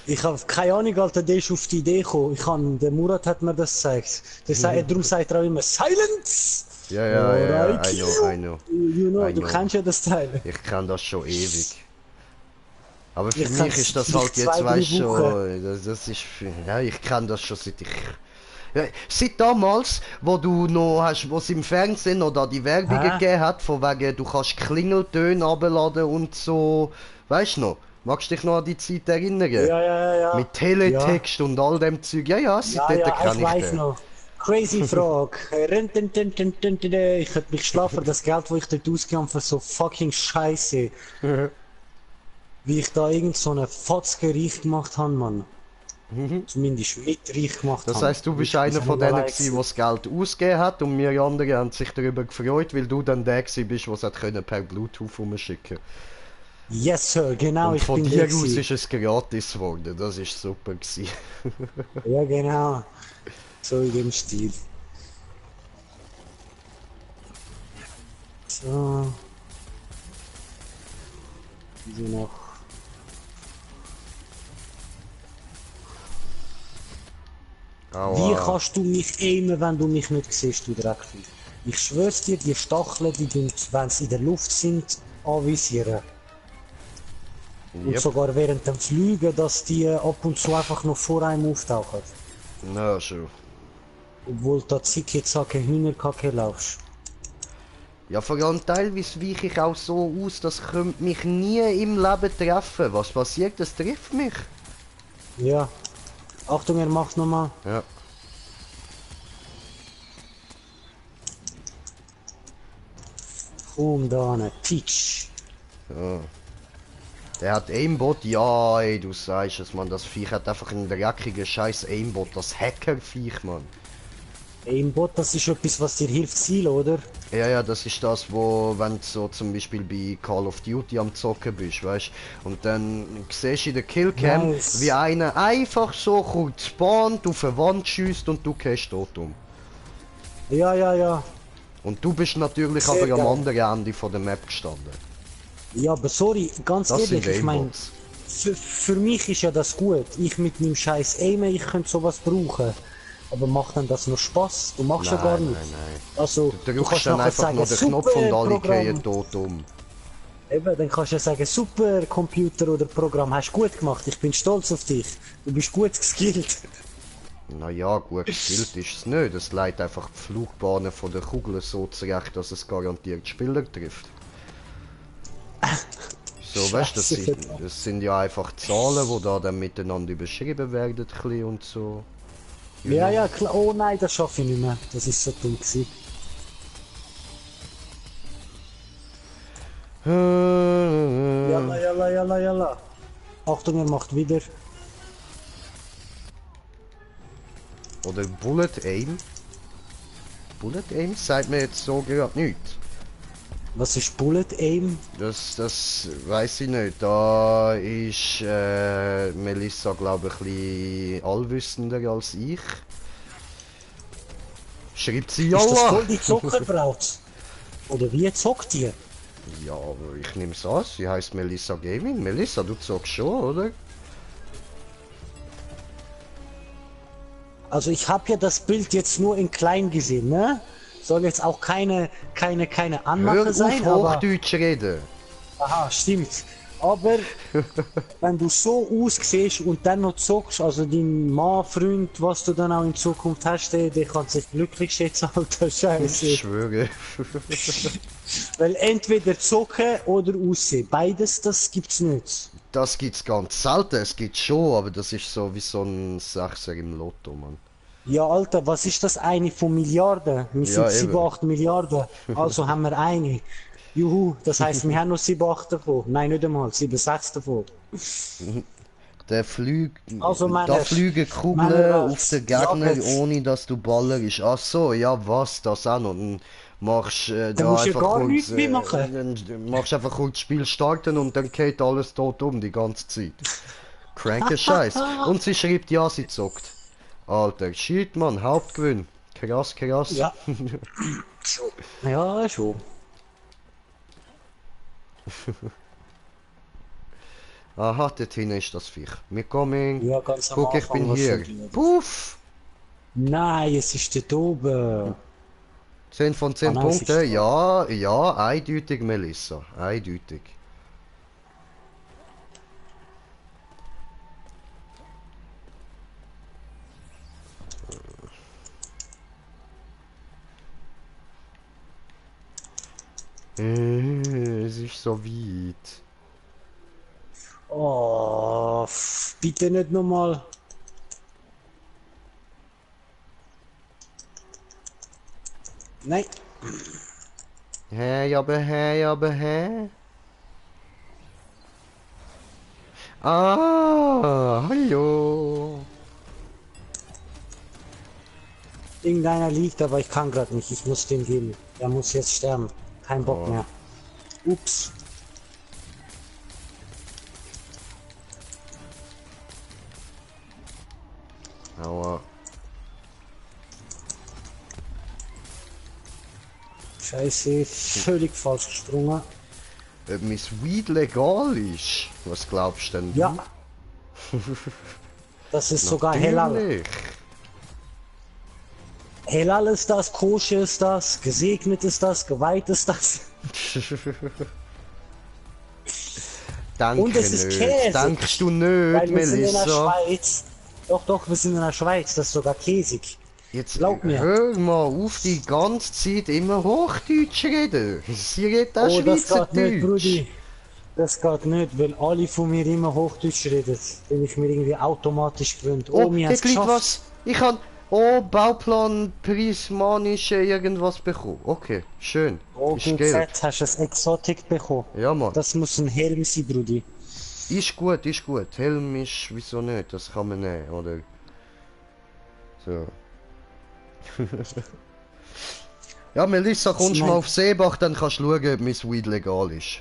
Speaker 1: Ich habe keine Ahnung, Alter, der ist auf die Idee gekommen. Der Murat hat mir das gezeigt. Darum sagt er auch immer Silence!
Speaker 2: Ja, I know.
Speaker 1: You know,
Speaker 2: I
Speaker 1: du
Speaker 2: know.
Speaker 1: kennst ja das Teil.
Speaker 2: Ich kann das schon ewig. Aber für
Speaker 1: Ich
Speaker 2: mich
Speaker 1: kann's
Speaker 2: ist das
Speaker 1: vielleicht
Speaker 2: halt jetzt,
Speaker 1: 2, 3
Speaker 2: weißt du,
Speaker 1: Wochen.
Speaker 2: das ist, ja, ich kann das schon seit ich... Ja, seit damals, wo du noch hast, wo es im Fernsehen oder die Werbung gegeben hat, von wegen, du kannst Klingeltöne abladen und so, weißt du noch? Magst du dich noch an die Zeit erinnern?
Speaker 1: Ja.
Speaker 2: Mit Teletext und all dem Zeug. Ja, seitdem kann
Speaker 1: ich
Speaker 2: ich
Speaker 1: weiß
Speaker 2: den.
Speaker 1: noch. Crazy Frage. Ich hätte mich schlafen, das Geld, das ich dort ausgegeben habe, für so fucking Scheiße. Wie ich da irgend so eine Fotzke reich gemacht habe, Mann. Zumindest mit reich gemacht habe.
Speaker 2: Das heisst, du bist einer von denen gewesen, der das Geld ausgegeben hat und wir anderen haben sich darüber gefreut, weil du dann der gewesen bist, der es hat können per Bluetooth rumschicken.
Speaker 1: Yes, Sir, genau,
Speaker 2: Und
Speaker 1: ich
Speaker 2: von
Speaker 1: bin
Speaker 2: dir
Speaker 1: der
Speaker 2: aus
Speaker 1: gewesen.
Speaker 2: ist es gratis geworden, das ist super gewesen.
Speaker 1: Ja, genau. So in dem Stil. So. Wieso noch? Wie
Speaker 2: Aua.
Speaker 1: kannst du mich aimen, wenn du mich nicht siehst, du Dreckvieh? Ich schwör's dir, die Stacheln, die tun, wenn sie in der Luft sind, anvisieren. Und
Speaker 2: Yep.
Speaker 1: sogar während dem Fliegen, dass die ab und zu einfach noch vor einem auftauchen.
Speaker 2: Na schon.
Speaker 1: Obwohl du da zicke-zacke Hühnerkacke laufst.
Speaker 2: Ja, vor allem teilweise weiche ich auch so aus, das könnte mich nie im Leben treffen. Was passiert? Das trifft mich.
Speaker 1: Ja. Achtung, er macht nochmal.
Speaker 2: Ja.
Speaker 1: Komm da ne, Peach.
Speaker 2: Ja. Der hat Aimbot, ja, ey, du sagst es, man, das Viech hat einfach einen dreckigen scheiß Aimbot, das Hacker-Viech, man.
Speaker 1: Aimbot, das ist etwas, was dir hilft, Ziel, oder?
Speaker 2: Ja, ja, das ist das, wo, wenn du so zum Beispiel bei Call of Duty am Zocken bist, weißt, und dann siehst du in der Killcam,
Speaker 1: Nice.
Speaker 2: wie einer einfach so kurz spawnt, auf eine Wand schießt und du gehst tot um.
Speaker 1: Ja, ja, ja.
Speaker 2: Und du bist natürlich
Speaker 1: Sehr
Speaker 2: aber am
Speaker 1: geil.
Speaker 2: anderen Ende von der Map gestanden.
Speaker 1: Ja, aber sorry, ganz
Speaker 2: Das
Speaker 1: ehrlich,
Speaker 2: sind
Speaker 1: ich meine,
Speaker 2: Aimbots.
Speaker 1: für mich ist ja das gut. Ich mit meinem scheiß Aimen, ich könnte sowas brauchen. Aber macht dann das noch Spaß? Du machst ja gar
Speaker 2: Nein,
Speaker 1: nichts.
Speaker 2: nein, nein.
Speaker 1: Also,
Speaker 2: Du drückst
Speaker 1: kannst
Speaker 2: dann
Speaker 1: nachher
Speaker 2: einfach
Speaker 1: sagen,
Speaker 2: nur den Knopf und
Speaker 1: super
Speaker 2: alle
Speaker 1: Programm.
Speaker 2: gehen tot um.
Speaker 1: Eben, dann kannst du ja sagen, super Computer oder Programm, hast gut gemacht, ich bin stolz auf dich. Du bist gut geskillt.
Speaker 2: Naja, gut gespielt ist es nicht. Es leitet einfach die Flugbahnen von der Kugel so zurecht, dass es garantiert die Spieler trifft. So, weißt du,
Speaker 1: Scheiße,
Speaker 2: das sind ja einfach Zahlen, die da dann miteinander überschrieben werden ein bisschen und so.
Speaker 1: Ja, ja, klar. Oh nein, das schaffe ich nicht mehr. Das ist so dumm gewesen. Jalla, jalla, jalla, jalla. Achtung, er macht wieder.
Speaker 2: Oder Bullet Aim. Bullet Aim sagt mir jetzt so gerade nichts.
Speaker 1: Was ist Bullet Aim?
Speaker 2: Das weiß ich nicht. Da ist Melissa, glaube ich, ein bisschen allwissender als ich. Schreibt sie
Speaker 1: Ist das
Speaker 2: ja.
Speaker 1: voll die Zockerbraut? Oder wie zockt ihr?
Speaker 2: Ja, aber ich nehme es an. Sie heißt Melissa Gaming. Melissa, du zockst schon, oder?
Speaker 1: Also ich habe ja das Bild jetzt nur in klein gesehen, ne? Soll jetzt auch keine
Speaker 2: Hör
Speaker 1: Anmache
Speaker 2: auf,
Speaker 1: sein, aber...
Speaker 2: Hochdeutsch reden.
Speaker 1: Aha, stimmt. Aber wenn du so aussiehst und dann noch zockst, also dein Mann, Freund, was du dann auch in Zukunft hast, der kann sich glücklich schätzen, alter Scheiße.
Speaker 2: Ich schwöre.
Speaker 1: Weil entweder zocken oder aussehen, beides, das gibt's nicht.
Speaker 2: Das gibt's ganz selten. Es gibt schon, aber das ist so wie so ein Sechser im Lotto, Mann.
Speaker 1: Ja, Alter, was ist das eine von Milliarden? Wir sind
Speaker 2: Ja,
Speaker 1: 7,
Speaker 2: eben.
Speaker 1: 8 Milliarden, also haben wir eine. Juhu, das heisst, wir haben noch 7, 8 davon. Nein, nicht einmal, 7, 6 davon.
Speaker 2: Der Flüg...
Speaker 1: Also
Speaker 2: da
Speaker 1: Männer,
Speaker 2: fliegen Kugeln
Speaker 1: Männer
Speaker 2: auf den Gegner,
Speaker 1: jagen.
Speaker 2: ohne dass du ballerst. Ach so, ja was, das auch noch. Dann machst da
Speaker 1: musst du ja
Speaker 2: einfach
Speaker 1: gar
Speaker 2: kurz...
Speaker 1: nichts mehr machen.
Speaker 2: Dann machst einfach kurz das Spiel starten und dann geht alles tot um, die ganze Zeit. Kranker Scheiß. Und sie schreibt, ja, sie zockt. Alter, shit, Mann, Hauptgewinn. Krass, krass.
Speaker 1: Ja. Ja, schon.
Speaker 2: Aha, dort hinten ist das Viech. Wir kommen.
Speaker 1: Ja, ganz am
Speaker 2: Guck, ich
Speaker 1: Anfang
Speaker 2: bin
Speaker 1: was
Speaker 2: hier.
Speaker 1: schon drin.
Speaker 2: Puff!
Speaker 1: Nein, es ist dort oben.
Speaker 2: 10 von 10
Speaker 1: Ah, nein, es ist
Speaker 2: Punkten.
Speaker 1: da.
Speaker 2: Ja, ja, eindeutig, Melissa. Eindeutig. Es ist so weit.
Speaker 1: Oh, bitte nicht nochmal. Nein.
Speaker 2: Hey, aber hey, aber hey. Ah, hallo.
Speaker 1: Irgendeiner liegt, aber ich kann gerade nicht. Ich muss den geben. Er muss jetzt sterben. Kein Bock
Speaker 2: Oh.
Speaker 1: mehr. Ups.
Speaker 2: Aua.
Speaker 1: Scheiße, völlig falsch gesprungen.
Speaker 2: Ob mein Weed legal ist? Was glaubst denn du?
Speaker 1: Ja. Das ist sogar Halal.
Speaker 2: Natürlich.
Speaker 1: Halal ist das, koscher ist das, gesegnet ist das, geweiht ist das.
Speaker 2: Danke
Speaker 1: Und es ist
Speaker 2: nicht.
Speaker 1: Käse.
Speaker 2: Denkst du nicht,
Speaker 1: Weil wir sind in der
Speaker 2: Melissa?
Speaker 1: Schweiz. Doch, wir sind in der Schweiz, das ist sogar käsig.
Speaker 2: Jetzt
Speaker 1: Glaub mir.
Speaker 2: hör mal auf, die ganze Zeit immer Hochdeutsch reden. Sie redet auch
Speaker 1: Oh, das geht nicht,
Speaker 2: Schweizerdeutsch.
Speaker 1: Brudi. Das geht nicht, weil alle von mir immer Hochdeutsch reden. Bin ich mir irgendwie automatisch gewöhnt.
Speaker 2: Oh,
Speaker 1: wir
Speaker 2: hier
Speaker 1: haben's
Speaker 2: liegt
Speaker 1: geschafft.
Speaker 2: was. Ich habe Bauplan prismanische irgendwas bekommen. Okay, schön.
Speaker 1: Oh,
Speaker 2: ist
Speaker 1: gut,
Speaker 2: gelb.
Speaker 1: fett, hast du ein Exotik bekommen.
Speaker 2: Ja, Mann.
Speaker 1: Das muss ein Helm sein, Brudi.
Speaker 2: Ist gut, ist gut. Helm ist, wieso nicht? Das kann man nehmen, oder? So. Ja, Melissa, kommst du mal auf Seebach, dann kannst du schauen, ob mein Weed legal ist.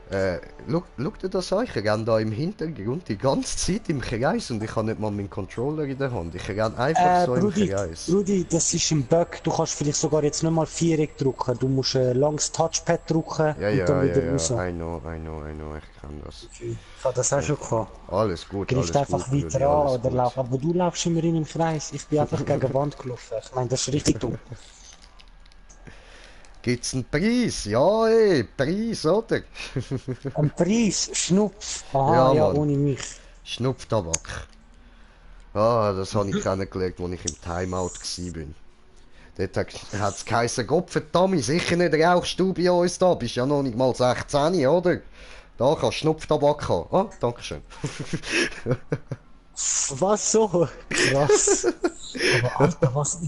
Speaker 2: Schau dir das an, ich renne da im Hintergrund die ganze Zeit im Kreis und ich habe nicht mal meinen Controller in der Hand. Ich renne einfach so im Kreis.
Speaker 1: Brudi, das ist ein Bug. Du kannst vielleicht sogar jetzt nicht mal Viereck drücken. Du musst ein langes Touchpad drücken
Speaker 2: Ja,
Speaker 1: und dann wieder
Speaker 2: ja,
Speaker 1: raus.
Speaker 2: I know, ich kann das.
Speaker 1: Ich habe das auch schon gehabt.
Speaker 2: Alles gut, alles
Speaker 1: Greift einfach
Speaker 2: gut,
Speaker 1: weiter
Speaker 2: Brudi,
Speaker 1: an
Speaker 2: alles
Speaker 1: oder
Speaker 2: gut.
Speaker 1: lauf. Aber du laufst immer in einem Kreis. Ich bin einfach gegen die Wand gelaufen. Ich meine, das ist richtig dumm.
Speaker 2: Gibt's einen Preis? Ja, ey, Preis, oder?
Speaker 1: Ein Preis, Schnupf. Aha,
Speaker 2: Ja,
Speaker 1: ja,
Speaker 2: Mann.
Speaker 1: ohne mich.
Speaker 2: Schnupftabak. Ah, das habe ich kennengelernt, als ich im Timeout war. Dort hat es geheißen, Gott verdammt, sicher nicht rauchst du bei uns da, bist ja noch nicht mal 16, oder? Da kannst du Schnupftabak haben. Ah, danke schön.
Speaker 1: Was so? Krass. Aber Alter, was?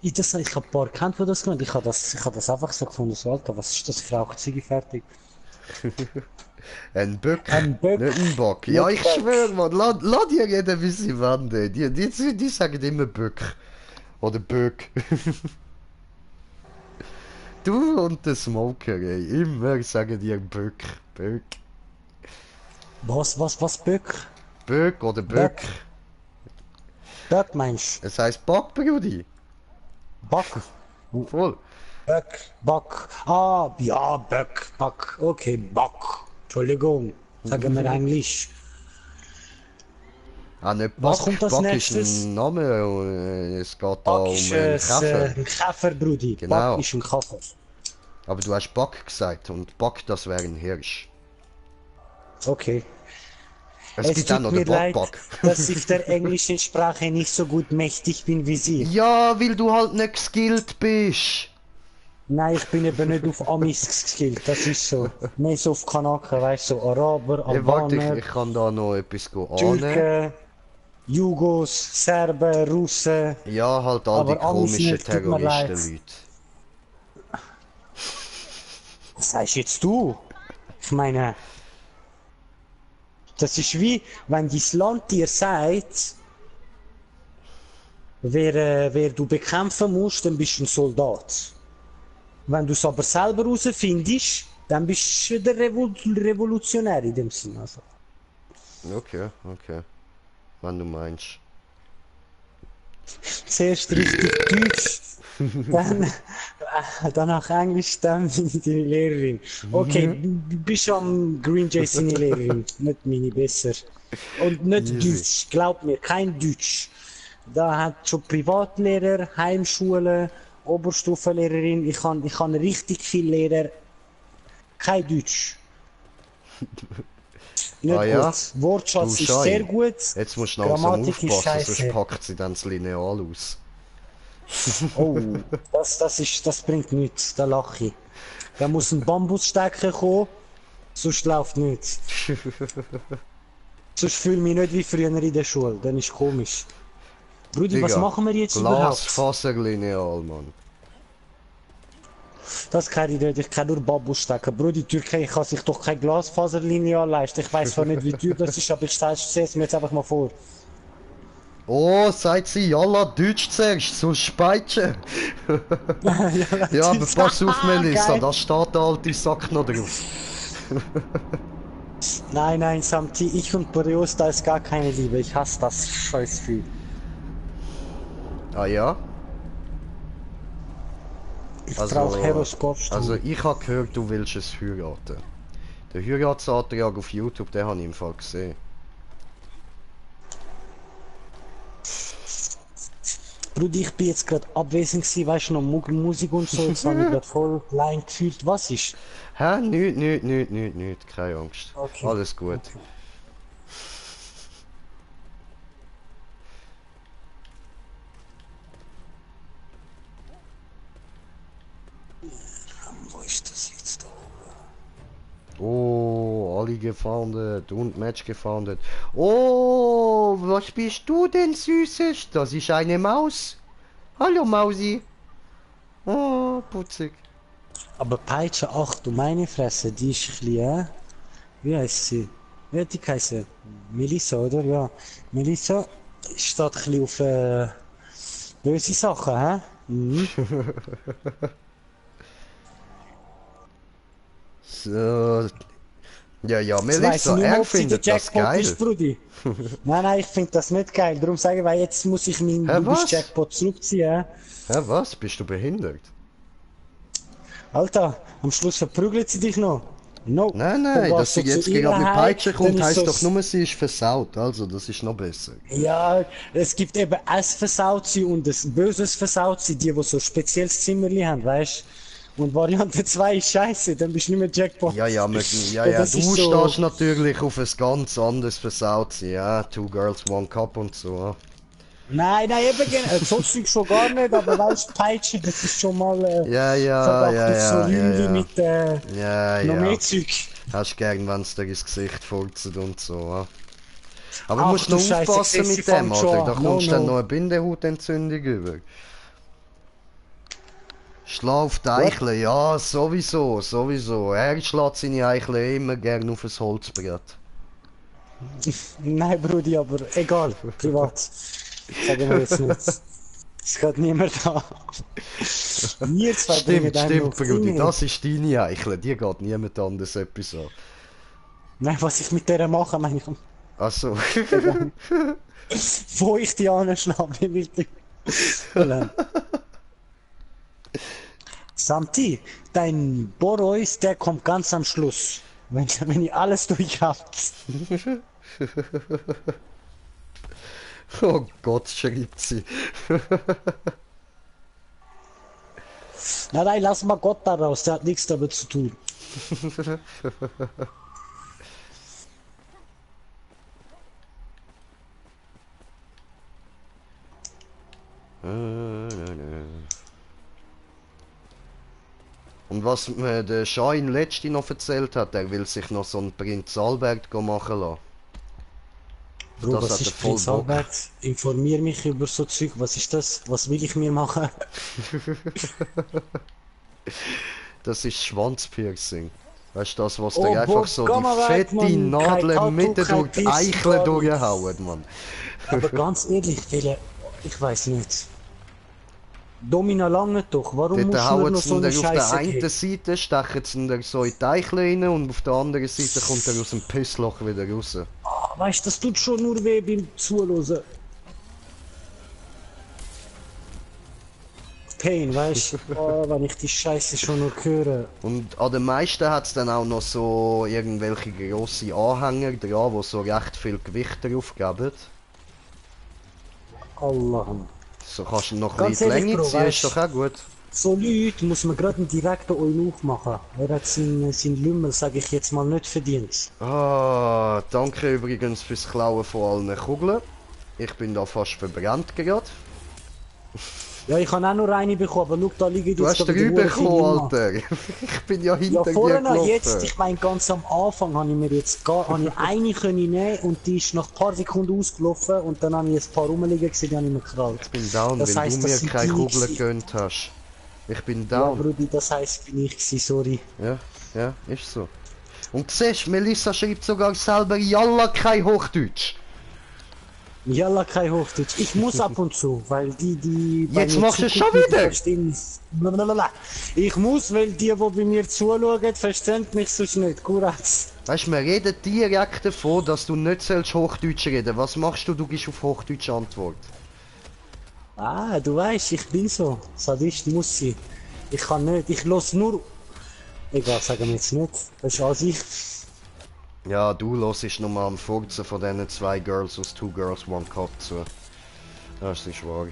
Speaker 1: Ich habe ein paar kennt, die das gemacht. Ich habe das einfach so gefunden. So, Alter, was ist das? Ich rauche Ziege fertig.
Speaker 2: Ein Böck,
Speaker 1: Ein Böck.
Speaker 2: nicht ein Bock. Ja, ich
Speaker 1: Böck.
Speaker 2: schwöre, man, lass die reden, wie sie wollen. Die sagen immer Böck. Oder Böck. Du und der Smoker, ey. Immer sagen die Böck. Böck.
Speaker 1: Was Böck?
Speaker 2: Böck oder Böck.
Speaker 1: Böck meinst
Speaker 2: Es heisst Bock, Brudi.
Speaker 1: du? Bock?
Speaker 2: Voll.
Speaker 1: Böck, Bock. Ah, ja, Böck, Bock. Okay, Bock. Entschuldigung. Sagen wir Englisch.
Speaker 2: Ah, nicht
Speaker 1: Was
Speaker 2: Bock.
Speaker 1: kommt als
Speaker 2: Bock
Speaker 1: nächstes?
Speaker 2: ist ein Name und es geht da
Speaker 1: Bock
Speaker 2: um
Speaker 1: ist
Speaker 2: einen Käfer.
Speaker 1: ein Käfer, Brudi.
Speaker 2: Genau.
Speaker 1: Bock ist ein Käfer.
Speaker 2: Aber du hast Bock gesagt und Bock, das wäre ein Hirsch.
Speaker 1: Okay.
Speaker 2: Es gibt auch noch den Bock.
Speaker 1: dass ich der englischen Sprache nicht so gut mächtig bin wie Sie.
Speaker 2: Ja, weil du halt nicht geskillt bist.
Speaker 1: Nein, ich bin eben nicht auf Amis geskillt, das ist so. Mehr so auf Kanaken, weißt du, so Araber,
Speaker 2: Hey, warte,
Speaker 1: Albaner,
Speaker 2: ich kann da noch etwas annehmen.
Speaker 1: Türken, Jugos, Serben, Russen.
Speaker 2: Ja, halt all die
Speaker 1: Aber Amis
Speaker 2: komischen
Speaker 1: nicht, tut mir leid.
Speaker 2: Terroristen-Leute.
Speaker 1: Was sagst jetzt du? Ich meine, das ist wie, wenn das Land dir sagt, wer du bekämpfen musst, dann bist du ein Soldat. Wenn du es aber selber herausfindest, dann bist du der Revolutionär in dem Sinne. Also.
Speaker 2: Okay. Wenn du meinst.
Speaker 1: Zuerst richtig Deutsch, dann danach Englisch, dann deine Lehrerin. Okay, du bist am Green Jay seine Lehrerin, nicht meine besser. Und nicht
Speaker 2: Easy.
Speaker 1: Deutsch, glaub mir, kein Deutsch. Da hat schon Privatlehrer, Heimschulen, Oberstufenlehrerin. Ich kann richtig viele Lehrer, kein Deutsch. Nicht
Speaker 2: Ah ja?
Speaker 1: gut. Wortschatz
Speaker 2: Du
Speaker 1: ist
Speaker 2: Schein.
Speaker 1: sehr gut.
Speaker 2: Jetzt musst du langsam
Speaker 1: Grammatik ist
Speaker 2: aufpassen, sonst
Speaker 1: scheiße.
Speaker 2: packt sie dann das Lineal aus.
Speaker 1: Oh, das bringt nichts, da lache ich. Da muss ein Bambusstecker kommen, sonst läuft nichts. Sonst fühle ich mich nicht wie früher in der Schule, dann ist komisch. Brudi, was
Speaker 2: Digga,
Speaker 1: machen wir jetzt überhaupt?
Speaker 2: Glasfaserlineal, Mann.
Speaker 1: Das kann ich nicht, ich kann nur Bambusstecker. Brudi, Türkei kann sich doch kein Glasfaserlineal leisten. Ich weiß zwar nicht, wie teuer das ist, aber ich stelle es mir jetzt einfach mal vor.
Speaker 2: Oh, sagt sie, Jalla, Deutsch zuerst, so Speitsche. Ja, aber pass auf, Melissa,
Speaker 1: Geil.
Speaker 2: da steht der alte Sack noch drauf.
Speaker 1: Nein, Samti, ich und Boreos, da ist gar keine Liebe. Ich hasse das Scheißvieh.
Speaker 2: Ah ja?
Speaker 1: Ich brauche Heroes Kopfstuhl.
Speaker 2: Also ich habe gehört, du willst es heiraten. Der Heiratsantrag auf YouTube, den habe ich im Fall gesehen.
Speaker 1: Bruder, ich bin jetzt gerade abwesend gewesen, weißt du, noch Musik und so, jetzt habe ich gerade voll klein gefühlt. Was ist?
Speaker 2: Hä? Nicht. Keine Angst.
Speaker 1: Okay.
Speaker 2: Alles gut.
Speaker 1: Okay. Wo ist das jetzt da?
Speaker 2: Oh, alle gefahndet und Match gefahndet. Oh, was bist du denn Süßes? Das ist eine Maus. Hallo Mausi. Oh, putzig.
Speaker 1: Aber Peitsche, ach du meine Fresse, die ist ein bisschen, wie heißt sie? Wie hat die geheißen? Melissa, oder? Ja. Melissa steht ein bisschen auf böse Sachen, hä? Mhm.
Speaker 2: So. Ja,
Speaker 1: Jetzt weiss
Speaker 2: Melissa,
Speaker 1: ich nicht,
Speaker 2: er
Speaker 1: ob sie
Speaker 2: findet
Speaker 1: der
Speaker 2: das
Speaker 1: Jackpot
Speaker 2: geil.
Speaker 1: ist, Brudi. Nein, ich finde das nicht geil. Darum sage ich, weil jetzt muss ich meinen
Speaker 2: Hä, was?
Speaker 1: Jackpot zurückziehen.
Speaker 2: Hä, was? Bist du behindert?
Speaker 1: Alter, am Schluss verprügelt sie dich noch. No.
Speaker 2: Nein,
Speaker 1: Und was
Speaker 2: dass sie
Speaker 1: so
Speaker 2: jetzt
Speaker 1: zu ihr
Speaker 2: gerade mit
Speaker 1: heim,
Speaker 2: Peitsche
Speaker 1: dann
Speaker 2: kommt,
Speaker 1: ist
Speaker 2: heisst
Speaker 1: so
Speaker 2: doch nur, sie ist versaut. Also, das ist noch besser.
Speaker 1: Ja, es gibt eben ein Versauzi und ein böses Versauzi, die so spezielles Zimmerli haben, weißt du? Und Variante 2 ist scheiße, dann bist du nicht mehr Jackpot.
Speaker 2: Ja, du
Speaker 1: das ist so-
Speaker 2: stehst natürlich auf ein ganz anderes versaut. Ja, Two Girls, One Cup und so.
Speaker 1: Nein, eben, so Zeug schon gar nicht, aber weißt du, Peitsche, das ist schon mal verdacht auf so Lümli mit noch mehr Zeug.
Speaker 2: Hast gern, wenn es dir ins Gesicht furzt und so. Ja. Aber du
Speaker 1: Ach
Speaker 2: musst
Speaker 1: du
Speaker 2: noch
Speaker 1: Scheiße,
Speaker 2: aufpassen
Speaker 1: sie
Speaker 2: mit dem,
Speaker 1: fängt schon
Speaker 2: oder?
Speaker 1: an.
Speaker 2: Da
Speaker 1: No,
Speaker 2: kommst du dann
Speaker 1: no.
Speaker 2: noch eine Bindehautentzündung über. Schlag auf die Eicheln, ja, sowieso. Er schlägt seine Eicheln immer gern auf ein Holzbrett.
Speaker 1: Nein, Brudi, aber egal, privat. Sagen wir jetzt nicht. Es geht niemand da. Wir zwei bringen einem
Speaker 2: Stimmt,
Speaker 1: noch
Speaker 2: Brudi,
Speaker 1: Dinge.
Speaker 2: das ist deine Eichel, die geht niemand anders etwas an.
Speaker 1: Nein, was ich mit der mache, meine ich,
Speaker 2: Achso.
Speaker 1: wo ich die anschnappe, wie wichtig. Samti, dein Boros, der kommt ganz am Schluss. Wenn ihr alles durch habt.
Speaker 2: Oh Gott, schreibt sie.
Speaker 1: Nein, lass mal Gott da raus, der hat nichts damit zu tun.
Speaker 2: Und was mir der Schein letzte noch erzählt hat, er will sich noch so einen Prinz Albert machen lassen.
Speaker 1: Bro,
Speaker 2: Das
Speaker 1: was
Speaker 2: hat er
Speaker 1: ist
Speaker 2: voll
Speaker 1: Prinz
Speaker 2: Bock.
Speaker 1: Albert? Informier mich über so Zeug. Was ist das? Was will ich mir machen?
Speaker 2: Das ist Schwanzpiercing. Weißt du, das, was
Speaker 1: Oh,
Speaker 2: dir einfach
Speaker 1: Bob,
Speaker 2: so
Speaker 1: komm mal
Speaker 2: die
Speaker 1: weg,
Speaker 2: fette
Speaker 1: Mann.
Speaker 2: Nadel
Speaker 1: Kein Tattoo,
Speaker 2: mitten
Speaker 1: kein
Speaker 2: durch die
Speaker 1: Piercing,
Speaker 2: Eicheln
Speaker 1: gar
Speaker 2: durchhauen, Mann.
Speaker 1: Aber ganz ehrlich, ich weiß nicht. Domina lange doch. Warum
Speaker 2: Dort
Speaker 1: muss man
Speaker 2: hauen
Speaker 1: noch
Speaker 2: sie
Speaker 1: so
Speaker 2: ihn
Speaker 1: eine
Speaker 2: auf der
Speaker 1: Scheiße
Speaker 2: einen
Speaker 1: geben?
Speaker 2: Seite, stechen sie ihn so in die Eichel rein und auf der anderen Seite kommt er aus dem Pissloch wieder raus.
Speaker 1: Weißt du, das tut schon nur weh beim Zuhören. Pain, weißt du? Oh, wenn ich die Scheiße schon nur höre.
Speaker 2: Und an den meisten hat es dann auch noch so irgendwelche grosse Anhänger dran, wo so recht viel Gewicht drauf geben.
Speaker 1: Allah.
Speaker 2: So kannst du noch ein
Speaker 1: Ganz
Speaker 2: bisschen die
Speaker 1: ehrlich,
Speaker 2: Länge
Speaker 1: Bro,
Speaker 2: ziehen, ist
Speaker 1: weißt-
Speaker 2: doch auch gut.
Speaker 1: So Leute muss man gerade einen direkten Eunuch machen. Er hat sein Lümmel, sage ich jetzt mal, nicht verdient.
Speaker 2: Ah, danke übrigens fürs Klauen von allen Kugeln. Ich bin da fast verbrannt gerade.
Speaker 1: Ja, ich habe auch nur eine bekommen, aber schau, da liegen
Speaker 2: Du hast
Speaker 1: gerade
Speaker 2: drüber
Speaker 1: wieder viele
Speaker 2: bekommen,
Speaker 1: Mann.
Speaker 2: Alter. Ich bin ja
Speaker 1: Ja,
Speaker 2: hinter dir
Speaker 1: vorne
Speaker 2: gelaufen.
Speaker 1: jetzt, ich meine ganz am Anfang habe ich mir jetzt habe ich eine können nehmen und die ist nach ein paar Sekunden ausgelaufen und dann habe ich ein paar rumliegen gesehen, die habe ich mir gekrallt.
Speaker 2: Ich bin down,
Speaker 1: Das
Speaker 2: weil
Speaker 1: heisst,
Speaker 2: du
Speaker 1: das
Speaker 2: mir
Speaker 1: sind
Speaker 2: keine
Speaker 1: die
Speaker 2: Kugeln
Speaker 1: gewesen.
Speaker 2: gegönnt hast. Ich bin
Speaker 1: Ja,
Speaker 2: down.
Speaker 1: Brudi, das heisst, bin ich gewesen, sorry.
Speaker 2: Ja, ist so. Und siehst, Melissa schreibt sogar selber Jalla kein Hochdeutsch.
Speaker 1: Jalla, kein Hochdeutsch. Ich muss ab und zu, weil die bei
Speaker 2: Jetzt
Speaker 1: mir
Speaker 2: machst du es schon
Speaker 1: zugucken, die
Speaker 2: wieder?
Speaker 1: verstehen- Blablabla. Ich muss, weil die bei mir zuschauen, verstehen mich sonst nicht. Kuratz.
Speaker 2: Weißt du, wir reden direkt davon, dass du nicht sollst Hochdeutsch reden. Was machst du? Du gibst auf Hochdeutsch Antwort.
Speaker 1: Ah, du weißt, ich bin so. Sadist muss ich. Ich kann nicht, ich los nur. Egal, sagen wir jetzt nicht. Das ist an sich.
Speaker 2: Ja, du hörst nur mal am Furzen von diesen zwei Girls aus Two Girls One Cup zu. Das ist wahr.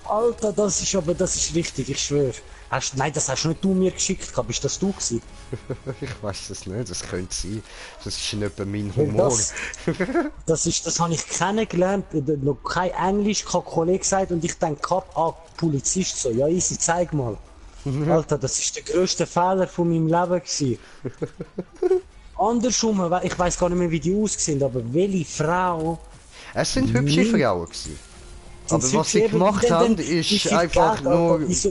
Speaker 1: Alter, das ist richtig, ich schwöre. Nein, das hast nicht du mir geschickt, bist das du gewesen?
Speaker 2: Ich weiß es nicht, das könnte sein. Das ist nicht etwa mein
Speaker 1: Weil
Speaker 2: Humor.
Speaker 1: das habe ich kennengelernt, noch kein Englisch, kein Kollege gesagt und ich denke, Polizist so, ja easy, zeig mal. Alter, das ist der grösste Fehler von meinem Leben gewesen. Andersrum, ich weiß gar nicht mehr, wie die aussehen, aber welche Frau...
Speaker 2: Es sind hübsche Frauen gewesen. Aber was sie gemacht haben, ist einfach nur... Ich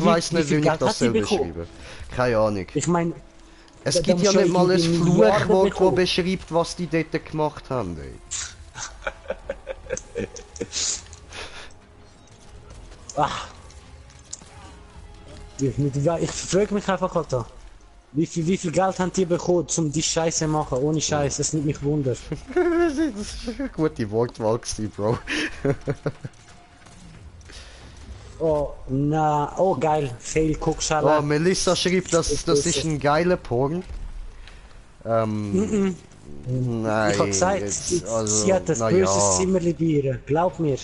Speaker 2: weiß nicht, wie ich das selber beschreiben. Keine Ahnung.
Speaker 1: Ich meine...
Speaker 2: Es gibt ja nicht mal ein Fluchwort, das beschreibt, was die dort gemacht haben, ey.
Speaker 1: Ach. Ich frage mich einfach, Alter. Wie viel Geld haben die bekommen, um die Scheiße zu machen? Ohne Scheiß, das nimmt mich wunder.
Speaker 2: Das ist eine gute Wortwahl gewesen, Bro.
Speaker 1: Oh, na, oh geil, Fail, guck schon.
Speaker 2: Oh, Melissa schreibt, das ist ein geiler Porn. Nein,
Speaker 1: Ich hab gesagt,
Speaker 2: jetzt, also,
Speaker 1: sie hat ein böses Zimmerli bei ihr, glaub mir.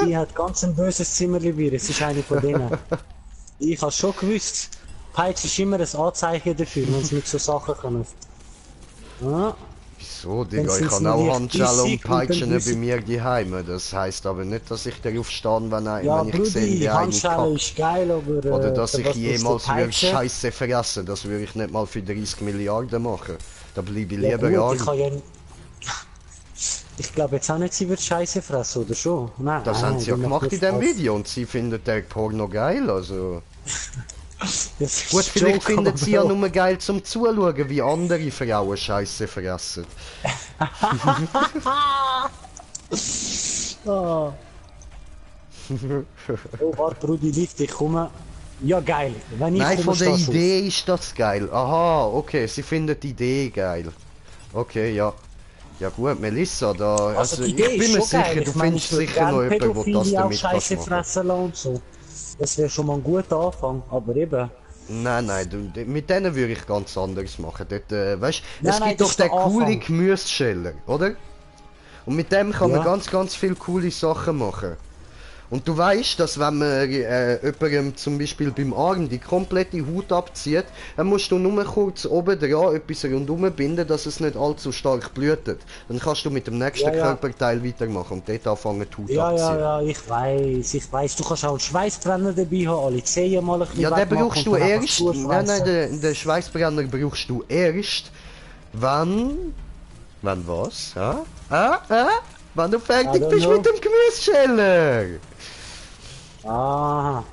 Speaker 1: Sie hat ganz ein böses Zimmerli bei ihr, sie ist eine von denen. Ich hab's schon gewusst. Peitsch ist immer ein Anzeichen dafür, wenn es mit so Sachen kommt. Ja.
Speaker 2: Wieso, Digga? Ich kann auch Handschellen und Peitschen bei mir daheim. Das heisst aber nicht, dass ich darauf stehe, wenn ich sehe, wie eine
Speaker 1: Handschelle ist geil, aber...
Speaker 2: Oder dass ich jemals würde
Speaker 1: Peitsche?
Speaker 2: Scheiße fressen. Das würde ich nicht mal für 30 Milliarden machen. Da bleibe ich
Speaker 1: Ja,
Speaker 2: lieber
Speaker 1: gut,
Speaker 2: an.
Speaker 1: ich kann ja... Ich glaube jetzt auch nicht, sie wird Scheiße fressen, oder schon? Nein,
Speaker 2: Das haben sie ja gemacht in dem Video und sie findet den Porno geil, also... Gut, vielleicht findet sie ja nur geil zum Zuschauen, wie andere Frauen Scheiße fressen.
Speaker 1: Oh, warte, Rudi, liegt, ich komme. Ja, geil. Wenn ich
Speaker 2: Nein,
Speaker 1: komme,
Speaker 2: von der
Speaker 1: stehst du
Speaker 2: Idee ist das geil. Aha, okay, sie findet die Idee geil. Okay, ja. Ja gut, Melissa, da... Also,
Speaker 1: die
Speaker 2: ich
Speaker 1: Idee
Speaker 2: bin
Speaker 1: ist
Speaker 2: mir
Speaker 1: schon
Speaker 2: sicher,
Speaker 1: geil.
Speaker 2: du
Speaker 1: Ich meine,
Speaker 2: findest
Speaker 1: ich würde
Speaker 2: sicher noch
Speaker 1: gerne
Speaker 2: jemanden, der das
Speaker 1: Pädophile auch
Speaker 2: damit
Speaker 1: Scheiße
Speaker 2: machen.
Speaker 1: fressen lassen und so. Das wäre schon mal ein guter Anfang, aber eben.
Speaker 2: Nein, mit denen würde ich ganz anderes machen. Dort, weißt,
Speaker 1: Nein,
Speaker 2: es
Speaker 1: nein,
Speaker 2: gibt
Speaker 1: das
Speaker 2: doch
Speaker 1: ist der
Speaker 2: den coolen
Speaker 1: Anfang.
Speaker 2: Gemüsescheller, oder? Und mit dem kann man
Speaker 1: Ja.
Speaker 2: ganz viele coole Sachen machen. Und du weißt, dass wenn man jemandem zum Beispiel beim Arm die komplette Haut abzieht, dann musst du nur kurz oben dran etwas rundherum binden, dass es nicht allzu stark blutet. Dann kannst du mit dem nächsten
Speaker 1: Ja, ja.
Speaker 2: Körperteil weitermachen und dort anfangen die Haut
Speaker 1: Ja,
Speaker 2: abziehen.
Speaker 1: ja, ich weiß. Du kannst auch einen Schweißbrenner dabei haben, alle Zehen mal ein bisschen
Speaker 2: Ja, den
Speaker 1: wegmachen
Speaker 2: brauchst
Speaker 1: und
Speaker 2: du
Speaker 1: dann einfach
Speaker 2: erst.
Speaker 1: zuschweissen.
Speaker 2: Den Schweißbrenner brauchst du erst, wenn. Wenn was? Wenn du fertig
Speaker 1: I don't
Speaker 2: bist
Speaker 1: know.
Speaker 2: mit dem Gemüsescheller!
Speaker 1: Ah,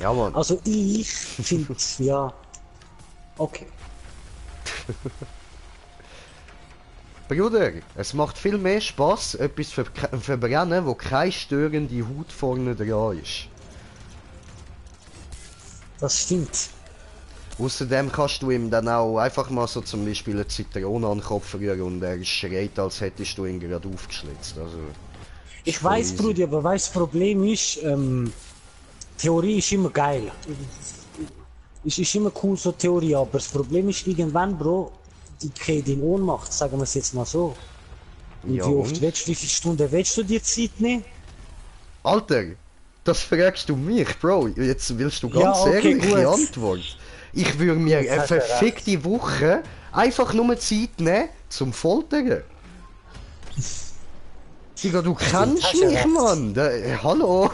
Speaker 2: Ja, Mann.
Speaker 1: also ich finde, ja. Okay.
Speaker 2: Bruder, es macht viel mehr Spaß, etwas verbrennen, wo keine störende Haut vorne dran ist.
Speaker 1: Das stimmt.
Speaker 2: Außerdem kannst du ihm dann auch einfach mal so zum Beispiel eine Zitrone an den Kopf rühren und er schreit, als hättest du ihn gerade aufgeschlitzt. Also,
Speaker 1: Ich
Speaker 2: voll
Speaker 1: weiß,
Speaker 2: easy.
Speaker 1: Brudi, aber weißt, das Problem ist, Theorie ist immer geil. Ist immer cool, so Theorie, aber das Problem ist irgendwann, Bro, die geht in Ohnmacht, sagen wir es jetzt mal so. Und
Speaker 2: Ja,
Speaker 1: wie oft
Speaker 2: und?
Speaker 1: wie viele Stunden willst du dir Zeit nehmen?
Speaker 2: Alter, das fragst du mich, Bro. Jetzt willst du
Speaker 1: Ja,
Speaker 2: ganz
Speaker 1: okay,
Speaker 2: ehrliche
Speaker 1: gut.
Speaker 2: Antwort. Ich würde mir
Speaker 1: Jetzt
Speaker 2: eine
Speaker 1: hast du recht.
Speaker 2: verfickte Woche einfach nur Zeit nehmen zum Foltern. Digga, du kennst
Speaker 1: hast du
Speaker 2: mich,
Speaker 1: recht.
Speaker 2: Mann. Hallo.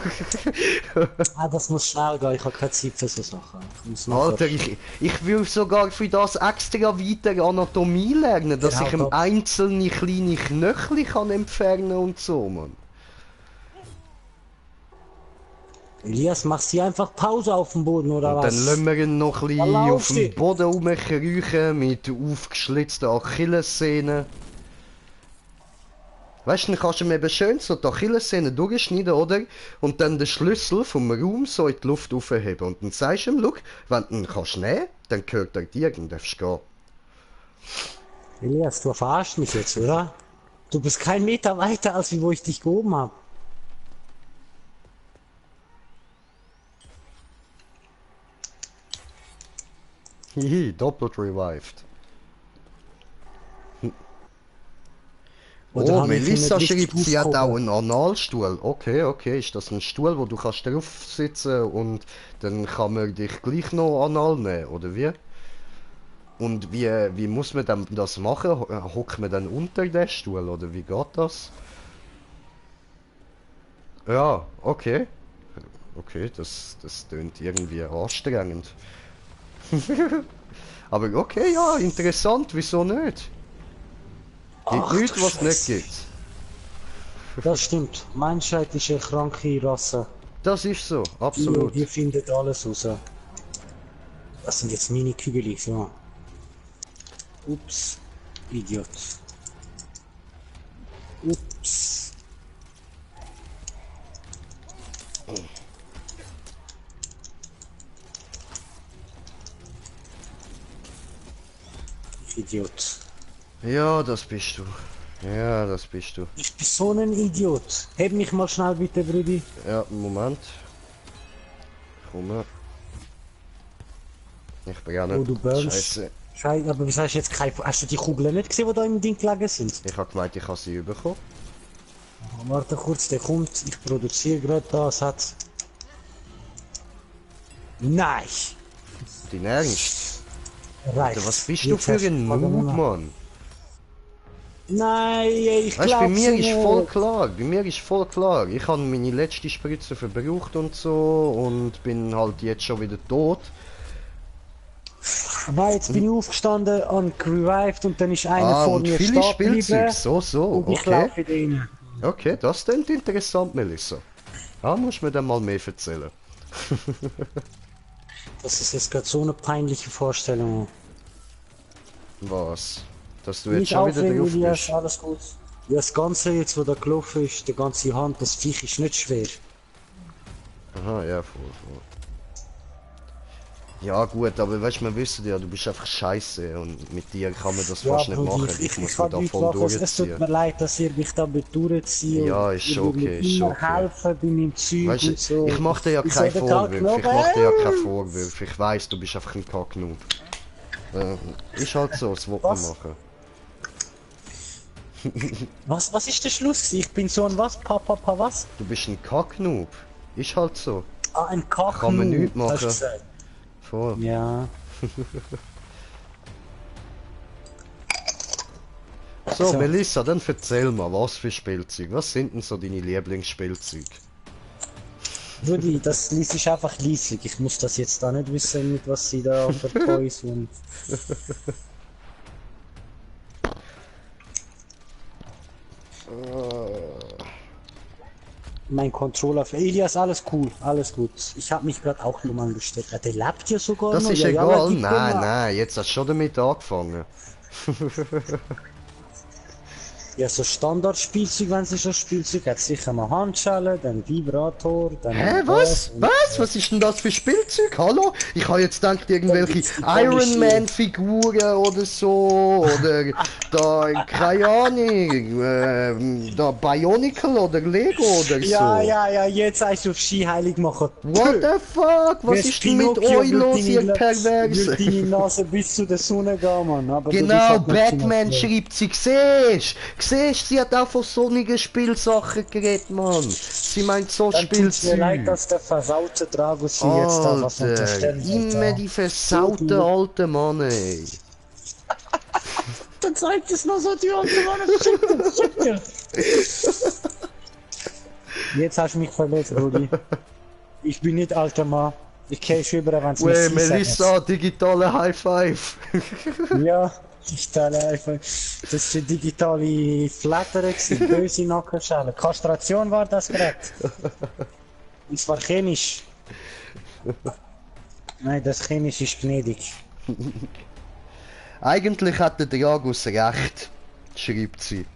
Speaker 1: Ah, das muss schnell gehen, ich habe keine Zeit für so Sachen. Ich muss nachher-
Speaker 2: Alter, ich will sogar für das extra weiter Anatomie lernen, dass
Speaker 1: Ja,
Speaker 2: ich ihm
Speaker 1: top.
Speaker 2: einzelne kleine Knöchel kann entfernen und so, Mann.
Speaker 1: Elias, mach sie einfach Pause auf dem Boden, oder
Speaker 2: Und
Speaker 1: was?
Speaker 2: dann lassen wir ihn noch ein bisschen
Speaker 1: Ja, lauf
Speaker 2: auf dem
Speaker 1: sie.
Speaker 2: Boden rumkriechen mit aufgeschlitzten Achillessehnen. Weißt du, dann kannst du mir eben schön so die Achillessehnen durchschneiden, oder? Und dann den Schlüssel vom Raum so in die Luft aufheben. Und dann sagst du ihm, schau, wenn du ihn kannst nehmen, dann gehört er dir und darfst gehen.
Speaker 1: Elias, du verarschst mich jetzt, oder? Du bist kein Meter weiter, als wie wo ich dich gehoben habe.
Speaker 2: Hihi, doppelt revived.
Speaker 1: Oder
Speaker 2: Oh,
Speaker 1: habe ich ihn
Speaker 2: Melissa
Speaker 1: nicht richtig
Speaker 2: schreibt, sie hat auch
Speaker 1: aufgehoben?
Speaker 2: einen Analstuhl. Okay, okay, ist das ein Stuhl, wo du kannst drauf sitzen und dann kann man dich gleich noch anal nehmen, oder wie? Und wie muss man dann das machen? Hockt man dann unter den Stuhl, oder wie geht das? Ja, okay. Okay, das tönt irgendwie anstrengend. Aber okay, ja, interessant, wieso nicht? Gibt
Speaker 1: Ach du
Speaker 2: nichts, was es nicht
Speaker 1: Scheiße.
Speaker 2: gibt.
Speaker 1: Das stimmt. Menschheit ist eine kranke Rasse.
Speaker 2: Das ist so,
Speaker 1: Die, die
Speaker 2: absolut.
Speaker 1: findet alles raus. Das sind jetzt meine Kügel, so. Ups. Idiot. Ups. Idiot.
Speaker 2: Ja, das bist du. Ja, das bist du.
Speaker 1: Ich bin so ein Idiot. Heb mich mal schnell bitte, Brudi.
Speaker 2: Ja, Moment. Komm. Ich brenne.
Speaker 1: Oh, du burnst.
Speaker 2: Scheiße.
Speaker 1: Scheiße, aber wieso hast du jetzt keine... Hast du die Kugeln nicht gesehen, die da im Ding gelegen sind?
Speaker 2: Ich habe gemeint, ich habe sie bekommen.
Speaker 1: Warte kurz, der kommt. Ich produziere gerade das. Hat... Nein!
Speaker 2: Dein Ernst?
Speaker 1: Reicht.
Speaker 2: Alter, was bist du
Speaker 1: Jetzt
Speaker 2: für
Speaker 1: hast
Speaker 2: ein
Speaker 1: du-
Speaker 2: Noob, Mann?
Speaker 1: Nein, ich
Speaker 2: Weißt du, bei
Speaker 1: glaub's
Speaker 2: mir
Speaker 1: nicht.
Speaker 2: ist voll klar. Bei mir ist voll klar. Ich habe meine letzte Spritze verbraucht und so und bin halt jetzt schon wieder tot.
Speaker 1: Nein, jetzt bin ich aufgestanden und gerevived und dann ist einer vor
Speaker 2: Und
Speaker 1: mir
Speaker 2: viele
Speaker 1: stehen
Speaker 2: Spielzeug.
Speaker 1: geblieben
Speaker 2: So,
Speaker 1: und ich
Speaker 2: okay.
Speaker 1: laufe wieder rein.
Speaker 2: Okay, das klingt interessant, Melissa. Da musst du mir dann mal mehr erzählen.
Speaker 1: Das ist jetzt gerade so eine peinliche Vorstellung.
Speaker 2: Was? Dass du jetzt
Speaker 1: Nicht
Speaker 2: schon wieder
Speaker 1: aufregen,
Speaker 2: drauf
Speaker 1: Elias,
Speaker 2: bist?
Speaker 1: alles gut. Ja, das Ganze jetzt, wo da gelaufen ist, die ganze Hand, das Viech ist nicht schwer.
Speaker 2: Aha, ja, voll. Ja gut, aber weißt du, wir wissen ja, du bist einfach scheiße und mit dir kann man das fast nicht
Speaker 1: Brudi,
Speaker 2: machen. Ich muss mir
Speaker 1: kann
Speaker 2: da
Speaker 1: nichts
Speaker 2: voll
Speaker 1: machen. Es tut mir
Speaker 2: durchziehen.
Speaker 1: leid, dass ihr mich da mit durchzieht.
Speaker 2: Ja,
Speaker 1: und
Speaker 2: ist
Speaker 1: ihr
Speaker 2: schon
Speaker 1: würdet
Speaker 2: okay,
Speaker 1: mir
Speaker 2: ist
Speaker 1: immer
Speaker 2: okay.
Speaker 1: helfen bei meinem Zeug
Speaker 2: Weißt
Speaker 1: und so.
Speaker 2: du, ich mache dir ja
Speaker 1: Ich
Speaker 2: keinen
Speaker 1: soll den Tag
Speaker 2: Vorwurf.
Speaker 1: noch-
Speaker 2: Ich mache dir ja keinen Vorwurf. Ich weiß, du bist einfach ein Kacknoob. Ist halt so, das will man
Speaker 1: Was?
Speaker 2: machen.
Speaker 1: Was ist der Schluss gewesen? Ich bin so ein was? Papa, was?
Speaker 2: Du bist ein Kacknoob. Ist halt so.
Speaker 1: Ah, ein Kach.
Speaker 2: Kann man nichts machen.
Speaker 1: Hast du gesagt.
Speaker 2: Voll.
Speaker 1: Ja.
Speaker 2: So,
Speaker 1: So.
Speaker 2: Melissa, dann erzähl mal, was für Spielzeug? Was sind denn so deine Lieblingsspielzeug?
Speaker 1: Rudi, das liest ich einfach leislich. Ich muss das jetzt da nicht wissen, mit was sie da für Toys und... Mein Controller für Elias, alles cool, alles gut. Ich habe mich gerade auch dumm angestellt. Ja, der lebt ja sogar
Speaker 2: Das
Speaker 1: noch.
Speaker 2: ist
Speaker 1: Ja,
Speaker 2: egal.
Speaker 1: aber die
Speaker 2: Nein,
Speaker 1: Firma-
Speaker 2: nein, jetzt hast du schon damit angefangen.
Speaker 1: Ja, so Standardspielzeug, wenn sie schon Spielzeug hat, sicher mal Handschellen, dann Vibrator, dann...
Speaker 2: Hä, was? Was? Was ist denn das für Spielzeug? Hallo? Ich habe jetzt gedacht, irgendwelche Iron Man Figuren oder so, oder da, keine Ahnung, da Bionicle oder Lego oder so.
Speaker 1: Ja, jetzt heißt du auf Ski heilig machen.
Speaker 2: What the fuck? Was
Speaker 1: Wer
Speaker 2: ist denn mit
Speaker 1: Pinocchio
Speaker 2: euch
Speaker 1: wird
Speaker 2: los,
Speaker 1: deine
Speaker 2: ihr
Speaker 1: Nase-
Speaker 2: Perversen?
Speaker 1: wird deine Nase bis zu der Sonne gehen, Mann. Aber du bist
Speaker 2: Genau,
Speaker 1: halt nicht
Speaker 2: Batman
Speaker 1: so-
Speaker 2: schreibt sie, siehst, sie hat auch von sonnigen Spielsachen geredet, Mann. Sie meint so
Speaker 1: Dann tut's mir leid,
Speaker 2: Spielzeug.
Speaker 1: dass der versaute Dragos hier jetzt da was
Speaker 2: Alter,
Speaker 1: unterstellt.
Speaker 2: immer die versauten alten Mann, ey.
Speaker 1: Dann zeigt es noch so die alte Mann. Schick dir. Jetzt hast du mich verletzt, Rudi. Ich bin nicht alter Mann. Ich kenn schon über, wenn es
Speaker 2: Wey, Melissa, digitale High Five.
Speaker 1: Ja, digitale einfach. Das ist eine digitale Flatter, böse Nackenschelle. Kastration war das gerade. Und zwar chemisch. Nein, das chemisch ist gnädig.
Speaker 2: Eigentlich hat der Dragus recht, schreibt sie.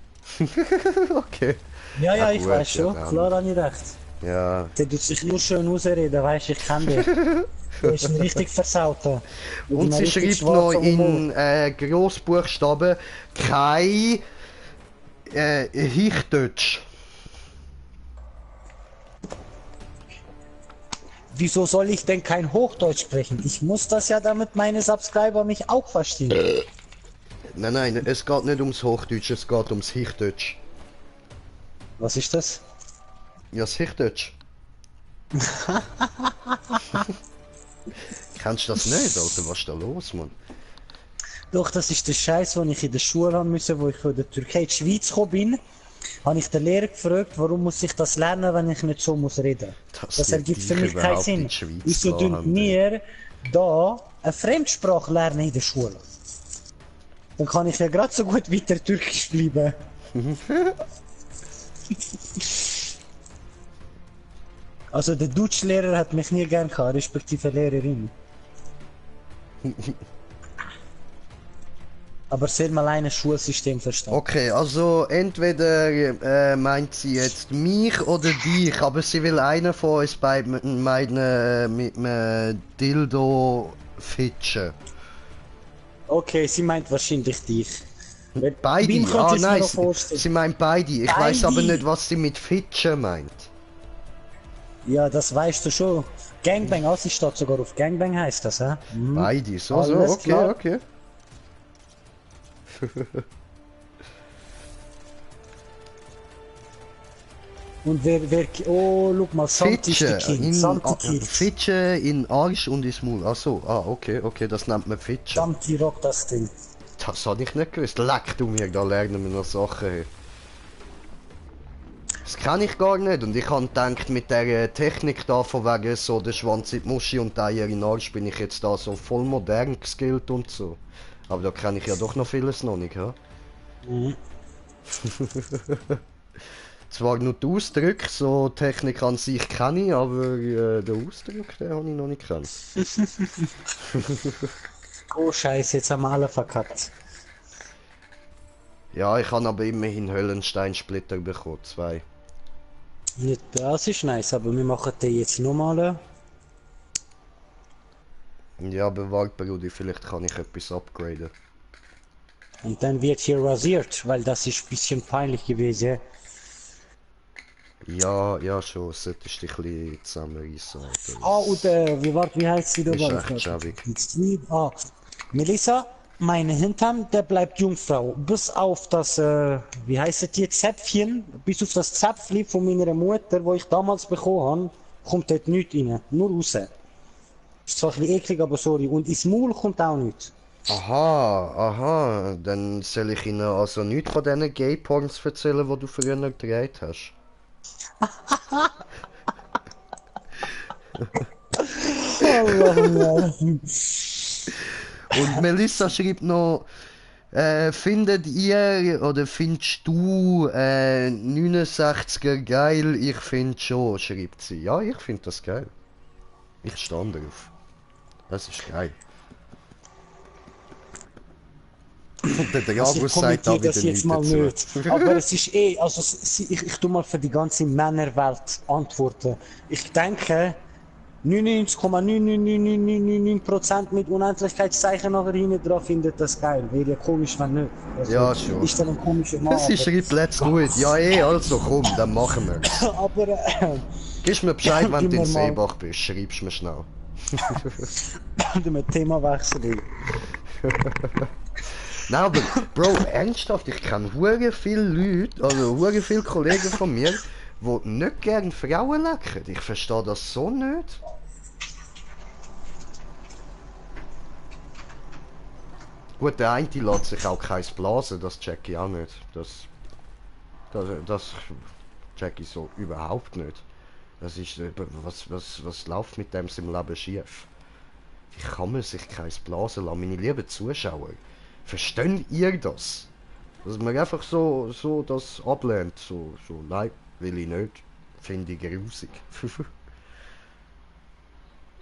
Speaker 2: Okay.
Speaker 1: Ja,
Speaker 2: Ah,
Speaker 1: ich
Speaker 2: gut,
Speaker 1: weiß schon.
Speaker 2: ja, dann.
Speaker 1: Klar habe ich recht.
Speaker 2: Ja,
Speaker 1: Der tut sich nur schön ausreden, weißt du, ich kenne den. Der ist ein richtig versauter. Mit
Speaker 2: und
Speaker 1: einem
Speaker 2: sie
Speaker 1: richtig
Speaker 2: schreibt noch
Speaker 1: schwarzen Humor.
Speaker 2: in Grossbuchstaben kein Hichdeutsch.
Speaker 1: Wieso soll ich denn kein Hochdeutsch sprechen? Ich muss das ja, damit meine Subscriber mich auch verstehen.
Speaker 2: Nein, es geht nicht ums Hochdeutsch, es geht ums Hichdeutsch.
Speaker 1: Was ist das?
Speaker 2: Ja, das Hichdeutsch. Kennst du das nicht, Alter? Was ist da los, Mann?
Speaker 1: Doch, das ist der Scheiß, den ich in der Schule haben müssen, wo ich von der Türkei in die Schweiz gekommen bin. Habe ich den Lehrer gefragt, warum muss ich das lernen, wenn ich nicht so muss reden? Das ergibt für mich keinen Sinn. Wieso tun wir da eine Fremdsprache lernen in der Schule? Dann kann ich ja gerade so gut weiter Türkisch bleiben. Also der Deutschlehrer hat mich nie gern gehabt, respektive Lehrerin. Aber sehr mal ein Schulsystem verstanden.
Speaker 2: Okay, also entweder meint sie jetzt mich oder dich, aber sie will einen von uns beiden mit einem Dildo fitschen.
Speaker 1: Okay, sie meint wahrscheinlich dich.
Speaker 2: Beide?
Speaker 1: Wem könnte
Speaker 2: Ah
Speaker 1: ich mir
Speaker 2: nein,
Speaker 1: noch vorstellen?
Speaker 2: sie meint beide. Ich
Speaker 1: Beide?
Speaker 2: weiß aber nicht, was sie mit fitschen meint.
Speaker 1: Ja, das weißt du schon. Gangbang, sie steht sogar auf Gangbang heißt das, hä? Mhm.
Speaker 2: Beide, so,
Speaker 1: Alles
Speaker 2: okay,
Speaker 1: klar.
Speaker 2: okay.
Speaker 1: Und oh, guck mal, Santi ist der Kind. Santi Kind.
Speaker 2: Fitschen in Arsch und ins Maul. Ach so, okay, das nennt man Fitschen.
Speaker 1: Santi rockt das Ding.
Speaker 2: Das habe ich nicht gewusst. Leck du mir, da lernen wir noch Sachen. Hey. Das kann ich gar nicht und ich habe gedacht, mit der Technik da von wegen so der Schwanz in die Muschi und die Eier in den Arsch bin ich jetzt da so voll modern geskillt und so. Aber da kenne ich ja doch noch vieles noch nicht, ja?
Speaker 1: Mhm.
Speaker 2: Zwar nur die Ausdrücke, so Technik an sich kenne ich, aber den Ausdruck, den habe ich noch nicht gekannt.
Speaker 1: Oh Scheiße, jetzt haben wir alle verkackt.
Speaker 2: Ja, ich habe aber immerhin Höllensteinsplitter bekommen, 2.
Speaker 1: Nicht, das ist nice, aber wir machen den jetzt nochmal.
Speaker 2: Ja, aber warte, Brudi, vielleicht kann ich etwas upgraden.
Speaker 1: Und dann wird hier rasiert, weil das ist ein bisschen peinlich gewesen.
Speaker 2: Ja, schon, solltest dich ein bisschen zusammenreissen. Alter.
Speaker 1: Ah, und wie heißt sie da?
Speaker 2: Ist echt schäbig.
Speaker 1: Ah, Melissa, mein Hintern, der bleibt Jungfrau. Bis auf das, wie heißt es hier, Zäpfchen, bis auf das Zäpfchen von meiner Mutter, wo ich damals bekommen habe, kommt dort nichts rein, nur raus. Ist zwar ein bisschen eklig, aber sorry. Und ins Maul kommt auch nichts.
Speaker 2: Aha, dann soll ich Ihnen also nichts von diesen Gay-Porns erzählen, die du früher gedreht hast.
Speaker 1: Allah.
Speaker 2: Und Melissa schreibt noch, findet ihr oder findest du 69er geil? Ich finde schon, schreibt sie. Ja, ich finde das geil. Ich stand drauf. Das ist geil. Und der Drago
Speaker 1: Ich
Speaker 2: sagt da
Speaker 1: kommentiere
Speaker 2: wieder
Speaker 1: das jetzt
Speaker 2: nichts
Speaker 1: mal
Speaker 2: dazu.
Speaker 1: nicht. Aber es ist eh, also ich tu mal für die ganze Männerwelt antworten. Ich denke, 99,99999% mit Unendlichkeitszeichen nachher hinten dran findet das geil. Wäre ja komisch, wenn nicht. Also,
Speaker 2: Ja, schon.
Speaker 1: Ist dann ein komischer Mann.
Speaker 2: Sie schreibt, let's do it. Ja, also komm, dann machen wir.
Speaker 1: Aber
Speaker 2: Gib mir Bescheid, wenn
Speaker 1: Gib
Speaker 2: du in
Speaker 1: mir mal.
Speaker 2: Seebach bist. Schreibst mir schnell.
Speaker 1: mit Thema wechseln.
Speaker 2: Nein, aber Bro, ernsthaft, ich kenne hure viele Leute, also hure viele Kollegen von mir, die nicht gerne Frauen lecken. Ich verstehe das so nicht. Gut, der eine lässt sich auch keins blasen, das check ich auch nicht. Das check ich so überhaupt nicht. Das ist, was läuft mit dem im Leben schief? Wie kann man sich keins blasen lassen, meine lieben Zuschauer? Versteht ihr das? Dass man einfach so das ablehnt, so, nein, will ich nicht. Finde ich grusig.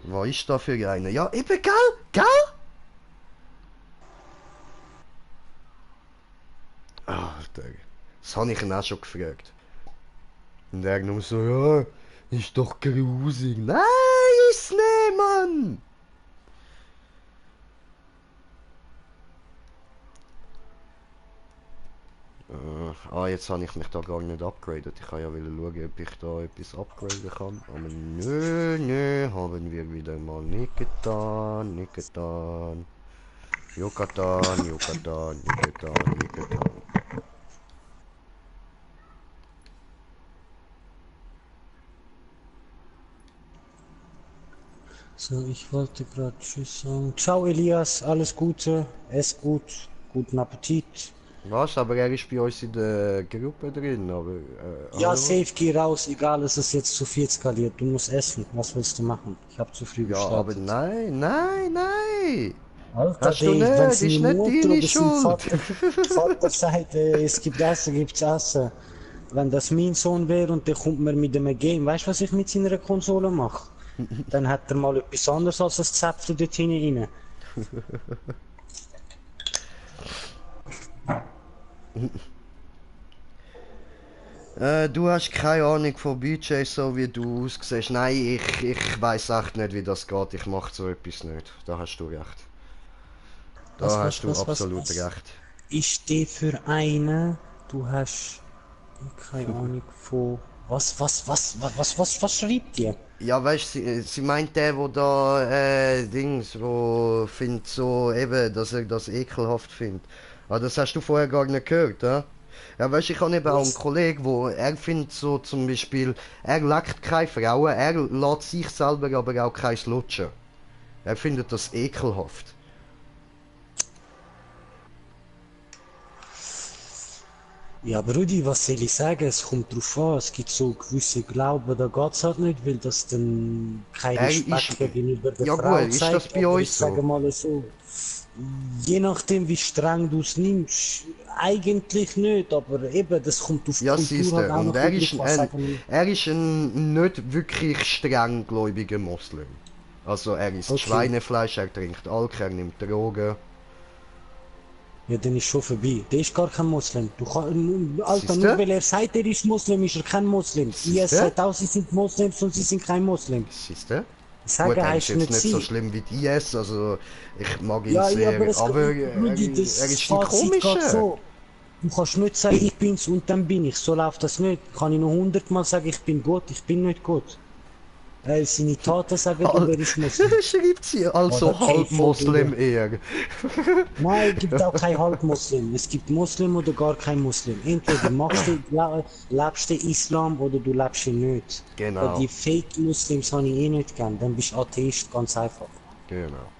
Speaker 2: Was ist da für einer? Ja, eben, gell? Alter, das habe ich ihn auch schon gefragt. Und er nur so, ja, ist doch grusig. Nein, ist nicht, Mann! Ah, jetzt habe ich mich da gar nicht upgradet. Ich kann ja wieder schauen, ob ich da etwas upgraden kann. Aber nö, haben wir wieder mal nicht getan, nicht getan. Yucatan, Yucatan, Yucatan, Yucatan.
Speaker 1: So, ich wollte gerade Tschüss sagen. Ciao Elias, alles Gute, ess gut, guten Appetit.
Speaker 2: Was? Aber er ist bei uns in der Gruppe drin, aber...
Speaker 1: Ja,
Speaker 2: hallo?
Speaker 1: safe, geh raus, egal, es ist jetzt zu viel skaliert. Du musst essen. Was willst du machen? Ich habe zu früh
Speaker 2: Ja, aber
Speaker 1: gestartet.
Speaker 2: nein!
Speaker 1: Alter,
Speaker 2: Hast du
Speaker 1: wenn
Speaker 2: nicht,
Speaker 1: es
Speaker 2: ist
Speaker 1: meine
Speaker 2: nicht
Speaker 1: Mutter
Speaker 2: deine
Speaker 1: oder sein
Speaker 2: Schuld!
Speaker 1: Vater sagt, es gibt Essen, gibt's Essen. Wenn das mein Sohn wäre und der kommt mir mit einem Game, weißt du, was ich mit seiner Konsole mache? Dann hat er mal etwas anderes als das Zäpfchen dort hinten rein.
Speaker 2: Du hast keine Ahnung von BJ, so wie du aussiehst. Nein, ich weiß echt nicht, wie das geht. Ich mache so etwas nicht. Da hast du recht. Da hast du absolut
Speaker 1: Was?
Speaker 2: recht.
Speaker 1: Ich stehe für eine, du hast keine Ahnung von... Was schreibt ihr?
Speaker 2: Ja, weißt du, sie meint der, wo da, Dings, wo findet so eben, dass er das ekelhaft findet. Aber das hast du vorher gar nicht gehört, ja? Ja, weißt du, ich habe eben auch einen
Speaker 1: Was?
Speaker 2: Kollegen, wo er findet so zum Beispiel, er leckt keine Frauen, er lässt sich selber aber auch kein lutschen. Er findet das ekelhaft.
Speaker 1: Ja, Brudi, was soll ich sagen? Es kommt drauf an. Es gibt so gewisse Glauben, da geht's halt nicht, weil das dann kein
Speaker 2: Er
Speaker 1: Respekt
Speaker 2: ist,
Speaker 1: gegenüber der
Speaker 2: ja
Speaker 1: Frau
Speaker 2: gut, ist das
Speaker 1: zeigt.
Speaker 2: bei
Speaker 1: Aber ich
Speaker 2: euch so?
Speaker 1: sage mal so, je nachdem, wie streng du es nimmst, eigentlich nicht, aber eben, das kommt auf
Speaker 2: Ja,
Speaker 1: Kultur
Speaker 2: siehst
Speaker 1: halt
Speaker 2: du,
Speaker 1: auch
Speaker 2: und
Speaker 1: noch ein bisschen drauf an, sagen wir.
Speaker 2: er ist ein nicht wirklich streng gläubiger Moslem. Also er isst
Speaker 1: Okay,
Speaker 2: Schweinefleisch, er trinkt Alk, er nimmt Drogen.
Speaker 1: ja, dann ist schon vorbei. Der ist gar kein Muslim. Alter,
Speaker 2: Siehst
Speaker 1: nur
Speaker 2: du?
Speaker 1: weil er sagt, er ist Muslim, ist er kein Muslim.
Speaker 2: Siehst
Speaker 1: IS
Speaker 2: du?
Speaker 1: sagt auch, sie sind Muslims und sie sind kein Muslim.
Speaker 2: Siehst du? Gut,
Speaker 1: Sagen
Speaker 2: er ist
Speaker 1: heißt
Speaker 2: jetzt
Speaker 1: nicht
Speaker 2: nicht so
Speaker 1: sie.
Speaker 2: schlimm wie die IS, also ich mag ihn
Speaker 1: Ja, ja, aber
Speaker 2: sehr, aber
Speaker 1: Rudi,
Speaker 2: er
Speaker 1: das
Speaker 2: ist ein
Speaker 1: Fazit geht
Speaker 2: komischer.
Speaker 1: so. Du kannst nicht sagen, ich bin's und dann bin ich. So läuft das nicht. Kann ich noch 100-mal sagen, ich bin Gott, ich bin nicht Gott. Seine Taten sagen, du
Speaker 2: Al-
Speaker 1: wärst Muslim.
Speaker 2: Schreibt sie,
Speaker 1: Oder
Speaker 2: also
Speaker 1: kein
Speaker 2: halb Moslem
Speaker 1: Vogel.
Speaker 2: eher.
Speaker 1: Nein, es gibt auch kein Halbmuslim. Es gibt Muslim oder gar kein Muslim. Entweder lebst du Islam oder du lebst ihn nicht. Aber
Speaker 2: Genau,
Speaker 1: die Fake-Muslims habe ich eh nicht gern. Dann bist du Atheist, ganz einfach.
Speaker 2: genau.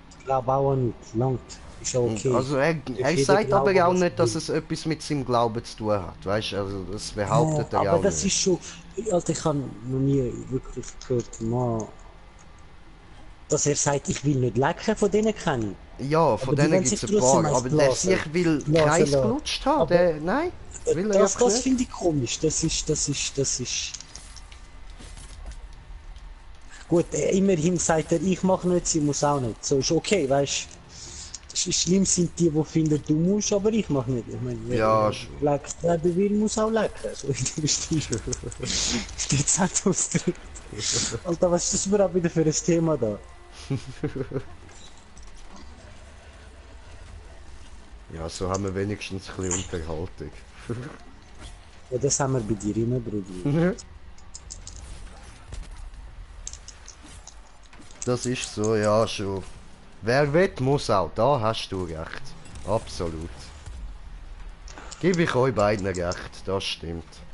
Speaker 1: Ich glaube auch nicht. Langt. Ist ja
Speaker 2: Und
Speaker 1: okay.
Speaker 2: also
Speaker 1: Darf
Speaker 2: er
Speaker 1: jeder
Speaker 2: sagt aber
Speaker 1: glauben,
Speaker 2: auch
Speaker 1: was er
Speaker 2: nicht, dass
Speaker 1: will.
Speaker 2: es etwas mit seinem Glauben zu tun hat, weißt? Also das
Speaker 1: Ja,
Speaker 2: behauptet er
Speaker 1: aber
Speaker 2: auch
Speaker 1: das
Speaker 2: nicht.
Speaker 1: ist schon, Alter, ich habe noch nie wirklich gehört, man, dass er sagt, ich will nicht lecken, von denen kenne
Speaker 2: Ja,
Speaker 1: ich. Aber
Speaker 2: von
Speaker 1: die
Speaker 2: denen
Speaker 1: wollen
Speaker 2: gibt
Speaker 1: sich
Speaker 2: es ein
Speaker 1: trotzdem
Speaker 2: paar,
Speaker 1: eins
Speaker 2: aber der
Speaker 1: blasen,
Speaker 2: sich will
Speaker 1: blasen
Speaker 2: Kreis
Speaker 1: lassen.
Speaker 2: gelutscht haben,
Speaker 1: Aber
Speaker 2: der, nein, will er einfach
Speaker 1: das
Speaker 2: nicht.
Speaker 1: finde ich komisch, das ist, gut, immerhin sagt er, ich mache nicht, sie muss auch nicht, so ist okay, weißt du. Schlimm sind die, die finden, du musst, aber ich mache nicht. Ich meine,
Speaker 2: Ja, schon.
Speaker 1: wer leckt werden will, muss auch lecken. So in dem Stil. Geht's auch ausdrückt. Alter, was ist das überhaupt wieder für ein Thema da?
Speaker 2: Ja, so haben wir wenigstens ein bisschen Unterhaltung.
Speaker 1: Ja, das haben wir bei dir immer, Bruder.
Speaker 2: Das ist so, ja, schon. Wer will, muss auch, da hast du recht. Absolut. Gebe ich euch beiden recht, das stimmt.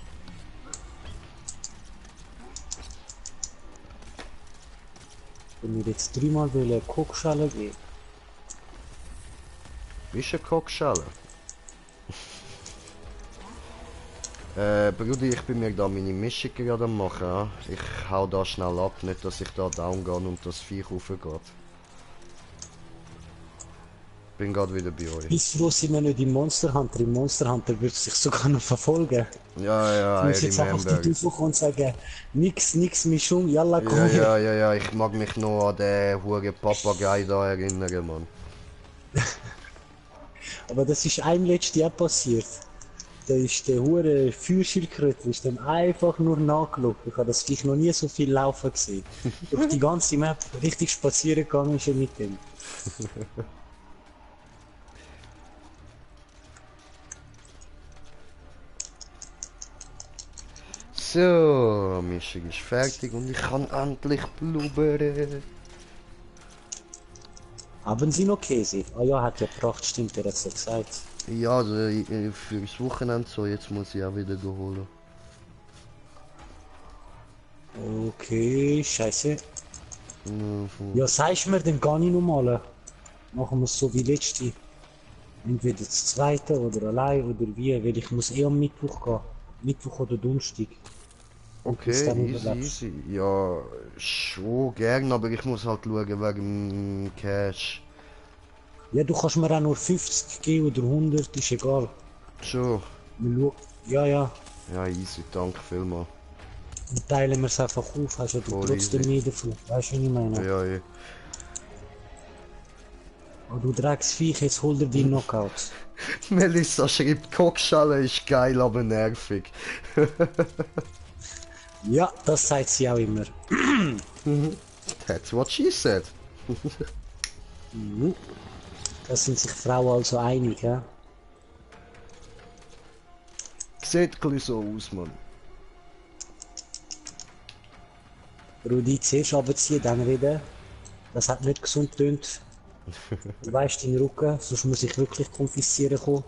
Speaker 1: Wenn wir jetzt dreimal eine Kochschale geben.
Speaker 2: Bist du eine Kochschale? Bruder, ich bin mir da meine Mischung gerade am machen. Ja? Ich hau da schnell ab, nicht dass ich da down gehe und das Viech raufgeht. Bin gerade wieder bei euch.
Speaker 1: Bis froh sind wir nicht im Monster Hunter. Im Monster Hunter wird sich sogar noch verfolgen.
Speaker 2: Ja,
Speaker 1: Du
Speaker 2: I
Speaker 1: musst jetzt einfach
Speaker 2: remember.
Speaker 1: die raufkommen und sagen, nix Mischung, yalla komm her.
Speaker 2: Ja, ich mag mich noch an den huren Papagei da erinnern, Mann.
Speaker 1: Aber das ist einem letztes Jahr passiert. Da ist der hure Feuerschildkröte ist dann einfach nur nachgelaufen. Ich habe das Viech noch nie so viel laufen gesehen. Durch die ganze Map richtig spazieren gegangen ist er mit dem.
Speaker 2: So, Mischung ist fertig und ich kann endlich blubbern.
Speaker 1: Haben Sie noch Käse? Ah ja, hat ja gebracht, stimmt, er hat es ja gesagt.
Speaker 2: Ja, also fürs Wochenende so, jetzt muss ich auch wieder holen.
Speaker 1: Okay, scheiße.
Speaker 2: Ja,
Speaker 1: Ja, sagst mir, dann gar nicht nochmal. Machen wir es so wie letzte. Entweder das zweite oder allein oder wie, weil ich muss eh am Mittwoch gehen. Mittwoch oder Donnerstag. Und bis
Speaker 2: okay,
Speaker 1: dann
Speaker 2: easy,
Speaker 1: überlebst.
Speaker 2: easy. Ja, schon gern, aber ich muss halt schauen wegen Cash.
Speaker 1: Ja, du kannst mir auch nur 50 geben oder 100, ist egal.
Speaker 2: Schon.
Speaker 1: Wir schauen. Ja, ja.
Speaker 2: Ja, easy, danke vielmals.
Speaker 1: Dann teilen wir es einfach auf, hast ja du
Speaker 2: Voll
Speaker 1: trotzdem
Speaker 2: easy.
Speaker 1: mehr davon. Weißt du, was ich meine?
Speaker 2: Ja, ja.
Speaker 1: Oh, du Drecksviech, jetzt hol dir die Knockout.
Speaker 2: Melissa schreibt, Kochschale ist geil, aber nervig.
Speaker 1: Ja, das sagt sie auch immer.
Speaker 2: That's what she said.
Speaker 1: Mhm. Da sind sich Frauen also einig, ja?
Speaker 2: Sieht ein bisschen so aus, Mann.
Speaker 1: Rudi, zuerst runterziehen, dann reden. Das hat nicht gesund getönt. Du weißt deinen Rücken, sonst muss ich wirklich konfiszieren kommen.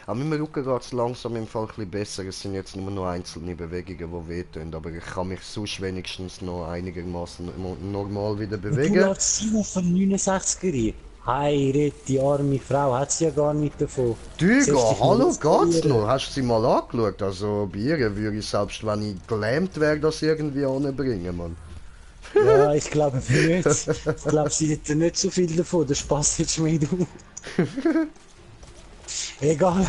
Speaker 2: Aber mit dem Rücken geht es langsam im Fall ein bisschen besser. Es sind jetzt nur noch einzelne Bewegungen, die wehtun. Aber ich kann mich sonst wenigstens noch einigermaßen normal wieder
Speaker 1: Du
Speaker 2: bewegen.
Speaker 1: lässt sie auf von 69er. Heiret, die arme Frau, hat sie ja gar nicht davon.
Speaker 2: Digga,
Speaker 1: Sollst dich
Speaker 2: hallo,
Speaker 1: nur
Speaker 2: geht's
Speaker 1: ausprobieren.
Speaker 2: noch? Hast du sie mal angeschaut? Also, bei ihr würde ich selbst, wenn ich gelähmt wäre, das irgendwie anbringen, Mann.
Speaker 1: Ja, ich glaube nicht. Ich glaube, sie hätte nicht so viel davon, der Spaß jetzt schon wieder. Egal.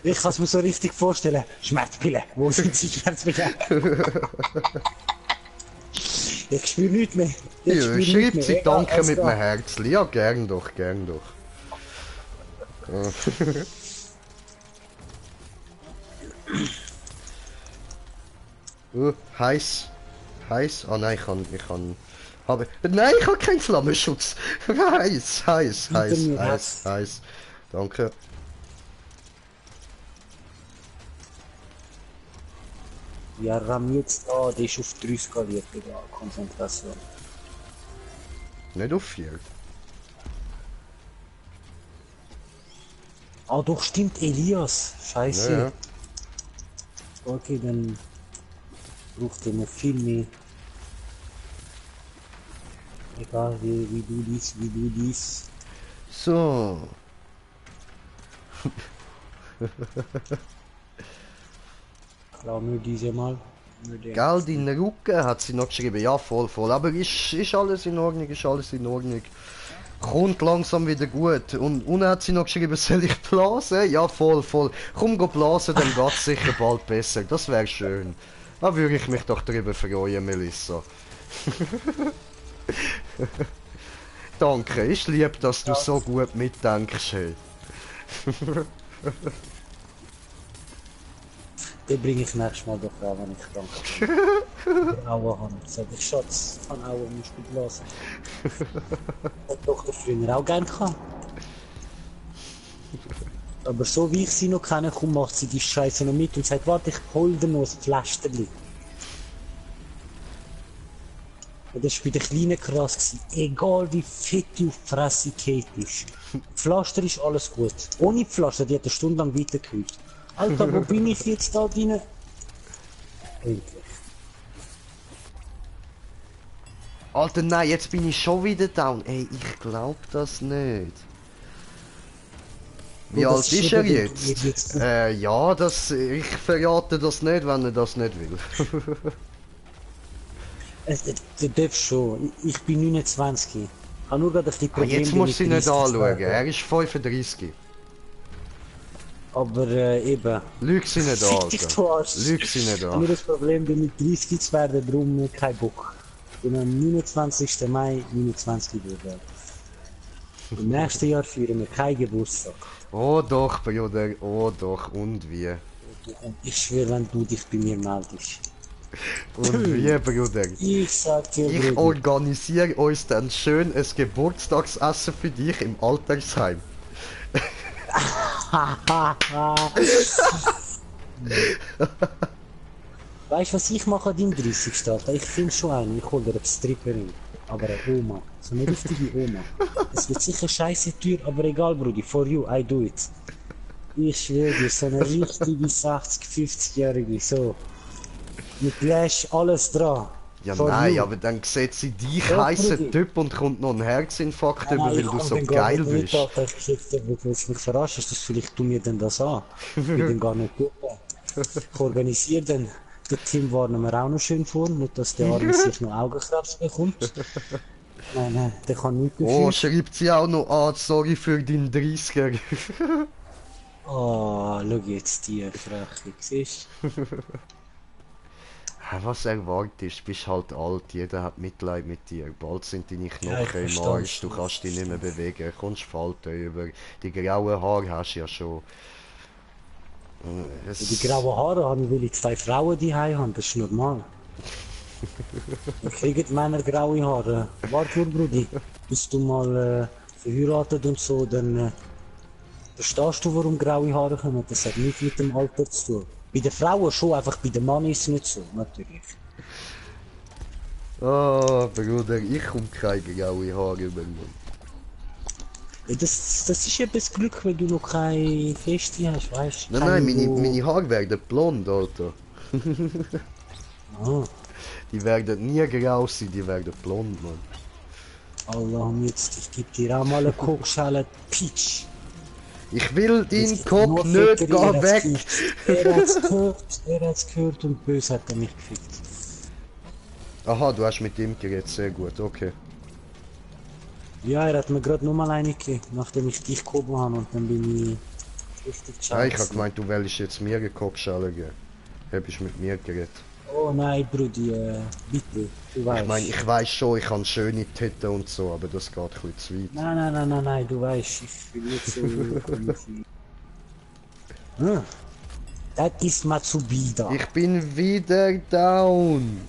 Speaker 1: Ich kann es mir so richtig vorstellen. Schmerzpille. Wo sind sie Schmerzpille? Ich spüre nichts mehr. Ich
Speaker 2: Ja,
Speaker 1: spüre nichts
Speaker 2: schreibt
Speaker 1: mehr.
Speaker 2: sie
Speaker 1: Egal,
Speaker 2: Danke
Speaker 1: alles
Speaker 2: mit
Speaker 1: klar.
Speaker 2: einem Herzli. Ja, gern doch, gern doch. Heiß. Heiß? Ah nein, nein, ich habe keinen Flammenschutz. Heiß, heiß,
Speaker 1: Hinter
Speaker 2: heiß,
Speaker 1: mir
Speaker 2: heiß,
Speaker 1: hat's.
Speaker 2: heiß. Danke.
Speaker 1: Ja, Ram jetzt da, der ist auf 3 skaliert, egal, Konzentration.
Speaker 2: Nicht auf 4.
Speaker 1: Ah, doch, stimmt, Elias. Scheiße.
Speaker 2: Ja, ja.
Speaker 1: Okay, dann braucht er noch viel mehr. Egal, wie du dies.
Speaker 2: So.
Speaker 1: Klar, nur diese mal. Nur den.
Speaker 2: Gell, dein Rücken hat sie noch geschrieben. Ja, voll, voll. Aber ist alles in Ordnung, ist alles in Ordnung. Kommt langsam wieder gut. Und unten hat sie noch geschrieben, soll ich blasen? Ja, voll, voll. Komm, go blasen, dann geht's sicher bald besser. Das wäre schön. Da würde ich mich doch drüber freuen, Melissa. Danke, ich liebe, dass du so gut mitdenkst. Hey.
Speaker 1: Den bringe ich nächstes Mal doch an, wenn ich krank Aua habe. Sag ich, Schatz, von Aua musst du blasen. Hat doch der früher auch gern gehabt. Aber so wie ich sie noch kenne, komm, macht sie die Scheiße noch mit und sagt, warte, ich hol dir noch ein Pflasterli. Und das war bei den Kleinen krass gewesen. Egal wie fett die auf die Fresse geht ist. Pflaster ist alles gut. Ohne Pflaster, die hat eine Stunde lang weitergekühlt. Alter, wo bin ich jetzt da drin? Endlich.
Speaker 2: Alter, nein, jetzt bin ich schon wieder down. Ey, ich glaub das nicht. Wie
Speaker 1: Das
Speaker 2: alt ist
Speaker 1: ist
Speaker 2: er
Speaker 1: eben
Speaker 2: jetzt?
Speaker 1: jetzt-
Speaker 2: Ja, ich verrate das nicht, wenn er das nicht will.
Speaker 1: Du darfst schon. Ich bin 29. Ich habe nur gerade ein bisschen
Speaker 2: Ah,
Speaker 1: Probleme
Speaker 2: jetzt musst du ihn
Speaker 1: mit
Speaker 2: nicht
Speaker 1: 30 zu
Speaker 2: anschauen,
Speaker 1: werden.
Speaker 2: er ist 35.
Speaker 1: Aber eben.
Speaker 2: Lüg sie nicht an,
Speaker 1: Fick dich,
Speaker 2: Alter.
Speaker 1: du Arsch.
Speaker 2: Lüg sie nicht
Speaker 1: Ich habe nur
Speaker 2: an.
Speaker 1: das Problem, damit 30 zu werden, darum kein Bock. Ich bin am 29. Mai 29 geworden. Im nächsten Jahr feiern wir keinen Geburtstag.
Speaker 2: Oh doch, Bruder, oh doch, und wie?
Speaker 1: Und ich schwöre, wenn du dich bei mir meldest.
Speaker 2: Und wie, Bruder?
Speaker 1: Ich sag dir,
Speaker 2: Ich
Speaker 1: Bruder.
Speaker 2: organisiere uns dann schön ein Geburtstagsessen für dich im Altersheim.
Speaker 1: Weißt du, was ich mache an deinem 30. Alter? Ich finde schon einen, ich hole dir eine Stripperin. Aber eine Oma. So eine richtige Oma. Es wird sicher scheiße teuer, aber egal, Brudi. For you, I do it. Ich schwöre dir, so eine richtige 60-, 50-Jährige, so. Mit Flash, alles dran.
Speaker 2: Ja
Speaker 1: For
Speaker 2: nein,
Speaker 1: you.
Speaker 2: aber dann sieht sie dich
Speaker 1: Ja,
Speaker 2: heißen
Speaker 1: Brudi.
Speaker 2: Typ und kommt noch ein Herzinfarkt über, weil
Speaker 1: ich
Speaker 2: du
Speaker 1: komm
Speaker 2: so
Speaker 1: dann gar
Speaker 2: geil
Speaker 1: nicht mit,
Speaker 2: bist.
Speaker 1: Alter. Ich schick dir, willst du mich verarschen? Ist das vielleicht, tu mir denn das an? Ich will den gar nicht gucken. Ich organisiere den. Der Team warnen wir auch noch schön vor, nicht dass der Arme sich noch Augenkrebs bekommt. Nein, der kann nicht
Speaker 2: Oh,
Speaker 1: gefühlt.
Speaker 2: schreibt sie auch noch an, sorry für deinen 30er.
Speaker 1: Oh, schau jetzt die Freche, siehst
Speaker 2: Was erwartest, bist halt alt, jeder hat Mitleid mit dir. Bald sind deine
Speaker 1: Ja, ich
Speaker 2: Knochen im
Speaker 1: versteh's.
Speaker 2: Arsch, du kannst dich nicht mehr bewegen, kommst Falten über. Die grauen Haare hast du ja schon.
Speaker 1: Die grauen Haare habe ich, weil ich 2 Frauen die haben, das ist normal. Dann kriegen Männer graue Haare. Warte nur, Brudi, bis du mal verheiratet und so, dann verstehst du, warum graue Haare kommen. Das hat nichts mit dem Alter zu tun. Bei den Frauen schon, einfach bei den Männern ist es nicht so, natürlich.
Speaker 2: Oh, Bruder, ich komme keine graue Haare über.
Speaker 1: Ja, das ist ja das Glück, wenn du noch keine Feste hast, weißt du?
Speaker 2: Nein, meine Haare werden blond, Alter.
Speaker 1: Ah,
Speaker 2: Die werden nie grau sein, die werden blond, Mann.
Speaker 1: Allah jetzt, ich geb dir auch mal eine Kokschale Peach.
Speaker 2: Ich will deinen
Speaker 1: Jetzt
Speaker 2: Kopf
Speaker 1: nur
Speaker 2: nicht,
Speaker 1: Ficker,
Speaker 2: geh
Speaker 1: er
Speaker 2: weg!
Speaker 1: hat's gehört und böse hat er mich gefickt.
Speaker 2: Aha, du hast mit ihm geredet, sehr gut, okay.
Speaker 1: Ja, er hat mir gerade nur mal eine gegeben, nachdem ich dich gehoben habe und dann bin ich richtig
Speaker 2: Ah, ich hab
Speaker 1: scheiße.
Speaker 2: gemeint, du willst jetzt mir eine Kopfschale geben. Hab ich mit mir geredet.
Speaker 1: Oh nein, Brudi, bitte, du weißt.
Speaker 2: Ich meine, ich weiß schon, ich habe schöne Titten und so, aber das geht ein bisschen zu weit.
Speaker 1: Nein, du weißt, ich bin nicht so... Das ist Matsubida.
Speaker 2: Ich bin wieder down!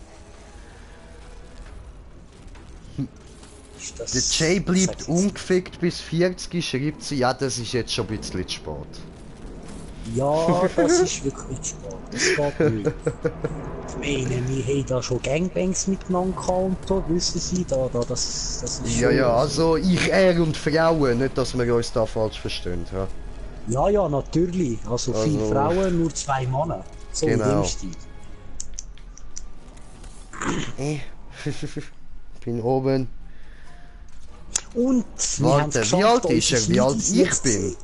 Speaker 1: Ist das-
Speaker 2: Der Jay
Speaker 1: sag
Speaker 2: bleibt
Speaker 1: jetzt-
Speaker 2: ungefickt bis 40, schreibt sie, ja, das ist jetzt schon ein bisschen zu spät.
Speaker 1: Ja, das ist wirklich spät. Das geht nicht. Ich meine, wir haben da schon Gangbangs miteinander gehabt und so, wissen Sie, das ist
Speaker 2: Ja,
Speaker 1: schon-
Speaker 2: ja, also ich, er und Frauen, nicht, dass wir uns da falsch verstehen. Ja.
Speaker 1: Ja, natürlich. Also viele
Speaker 2: Also-
Speaker 1: Frauen, nur 2 Männer. So in
Speaker 2: Genau.
Speaker 1: dem Stil.
Speaker 2: Bin oben.
Speaker 1: Und wir
Speaker 2: Warte,
Speaker 1: haben's
Speaker 2: wie
Speaker 1: geschafft,
Speaker 2: alt ist
Speaker 1: unsere
Speaker 2: er? Wie alt
Speaker 1: Schneidis
Speaker 2: ich
Speaker 1: jetzt
Speaker 2: bin?
Speaker 1: zu sehen.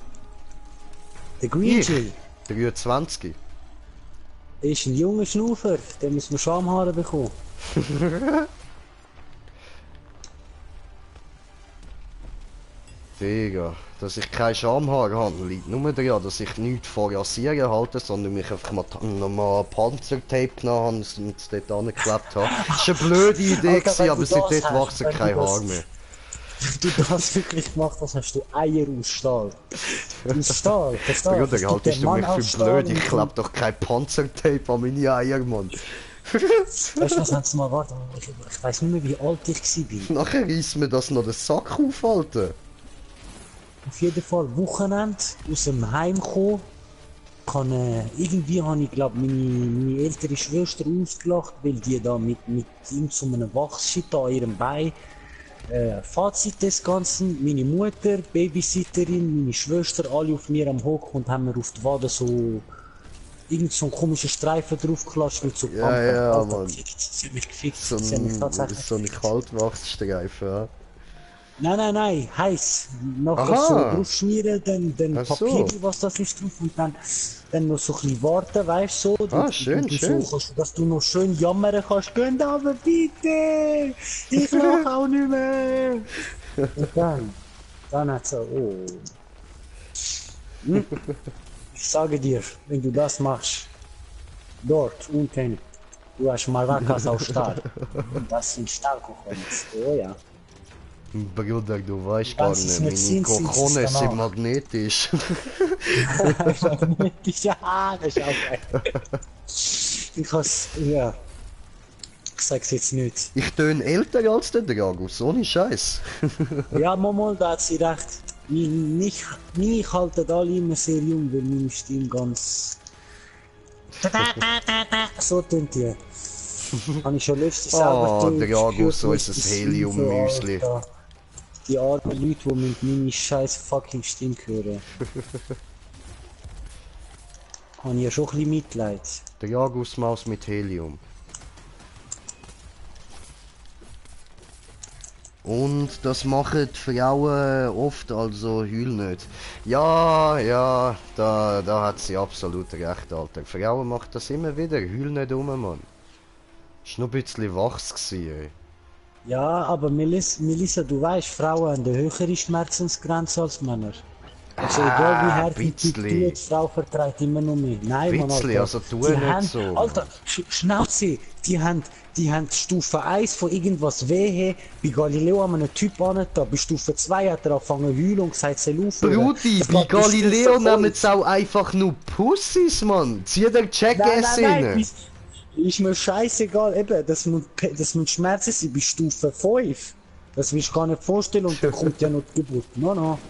Speaker 1: Der Green
Speaker 2: Ich?
Speaker 1: Jay,
Speaker 2: 23.
Speaker 1: der ist ein junger Schnaufer, der muss man Schamhaare bekommen.
Speaker 2: Digga, dass ich keine Schamhaare habe, liegt nur daran, dass ich nichts vor Rasieren halte, sondern mich einfach mal Panzertape genommen habe und es dort angeklebt habe. Das war eine blöde Idee,
Speaker 1: Alter, wenn
Speaker 2: aber
Speaker 1: du
Speaker 2: seitdem
Speaker 1: das hast,
Speaker 2: wachsen
Speaker 1: wenn du
Speaker 2: keine
Speaker 1: das-
Speaker 2: Haare mehr.
Speaker 1: Du das wirklich gemacht hast, hast du Eier aus Stahl. Aus Stahl, verstehst du?
Speaker 2: Bruder,
Speaker 1: Es gibt
Speaker 2: haltest
Speaker 1: den
Speaker 2: du
Speaker 1: Mann
Speaker 2: mich
Speaker 1: aus
Speaker 2: für
Speaker 1: Stahl
Speaker 2: blöd? Ich
Speaker 1: und-
Speaker 2: kleb doch kein Panzertape an meine Eier, Mann.
Speaker 1: Weißt du was, jetzt mal warten, ich weiß nicht mehr, wie alt ich war.
Speaker 2: Nachher reißt mir das noch den Sack auf, Alter.
Speaker 1: Auf jeden Fall Wochenende aus dem Heim gekommen. Irgendwie habe ich glaube meine ältere Schwester ausgelacht, weil die da mit ihm zu einem Wachsschritt an ihrem Bein. Fazit des Ganzen, meine Mutter, Babysitterin, meine Schwester, alle auf mir am Hock und haben mir auf die Wade so irgend so einen komischen Streifen draufgeklatscht mit so
Speaker 2: Ja, ja,
Speaker 1: Alter,
Speaker 2: Mann.
Speaker 1: gefickt. Sie hat mich gefickt.
Speaker 2: So
Speaker 1: Sie hat mich
Speaker 2: ein,
Speaker 1: tatsächlich
Speaker 2: so eine Kaltwachsstreifen, ja.
Speaker 1: Nein, heiß. Nachher
Speaker 2: Aha.
Speaker 1: so draufschmieren, dann
Speaker 2: Ach so.
Speaker 1: Papier, was das ist drauf und dann noch so ein bisschen warten, weißt du, so.
Speaker 2: Ah, schön, schön.
Speaker 1: So, dass du noch schön jammern kannst. Geh aber bitte! Ich lach auch nicht mehr! Und dann hat so, oh. Ich sage dir, wenn du das machst, dort unten, du hast Maracas aus Stahl. Das sind Stahlkochons. Oh ja.
Speaker 2: Bruder, du weißt gar
Speaker 1: Das ist
Speaker 2: nicht,
Speaker 1: mit
Speaker 2: meine
Speaker 1: Zinseszins
Speaker 2: Kochones
Speaker 1: danach.
Speaker 2: sind magnetisch.
Speaker 1: Ja, das ist auch geil. Ich has, ja. Ich sag's jetzt nicht.
Speaker 2: Ich töne älter als der Dragus, ohne Scheiß.
Speaker 1: Ja, Momol, da hat sie recht. Mich halten alle immer sehr jung, weil meine Stimme ganz So tun die. Habe ich schon letztens
Speaker 2: Oh,
Speaker 1: selber
Speaker 2: der Jagus, so
Speaker 1: gehört,
Speaker 2: ist
Speaker 1: was
Speaker 2: das
Speaker 1: das
Speaker 2: Helium-Müsli.
Speaker 1: Alter. Die armen Leute, die mit meiner scheiß fucking Stimme hören. Habe ich ja schon ein bisschen Mitleid.
Speaker 2: Der Jagus-Maus mit Helium. Und das machen die Frauen oft, also heul nicht. Ja, ja, da hat sie absolut recht, Alter. Frauen machen das immer wieder, heul nicht Mann. Ist nur ein bisschen wachs gsi, ey.
Speaker 1: Ja, aber Melissa, du weißt, Frauen haben eine höhere Schmerzensgrenze als Männer. Also egal wie hart die
Speaker 2: bisschen.
Speaker 1: tut, Frau vertreibt immer noch mehr. Nein, Mann,
Speaker 2: Bisschen,
Speaker 1: Alter.
Speaker 2: also tu
Speaker 1: Die
Speaker 2: nicht
Speaker 1: haben,
Speaker 2: so.
Speaker 1: Alter, Schnauze, die haben Stufe 1 von irgendwas wehe, bei Galileo haben wir einen Typ an, da bei Stufe 2 hat er angefangen zu heulen und gesagt, sie laufen.
Speaker 2: Brudi, bei Galileo nehmen sie auch einfach nur Pussys, Mann. Zieh der Jackass rein.
Speaker 1: Ist mir scheißegal, eben, das muss Schmerzen sein bei Stufe 5. Das willst du gar nicht vorstellen und dann kommt ja noch die Geburt. No.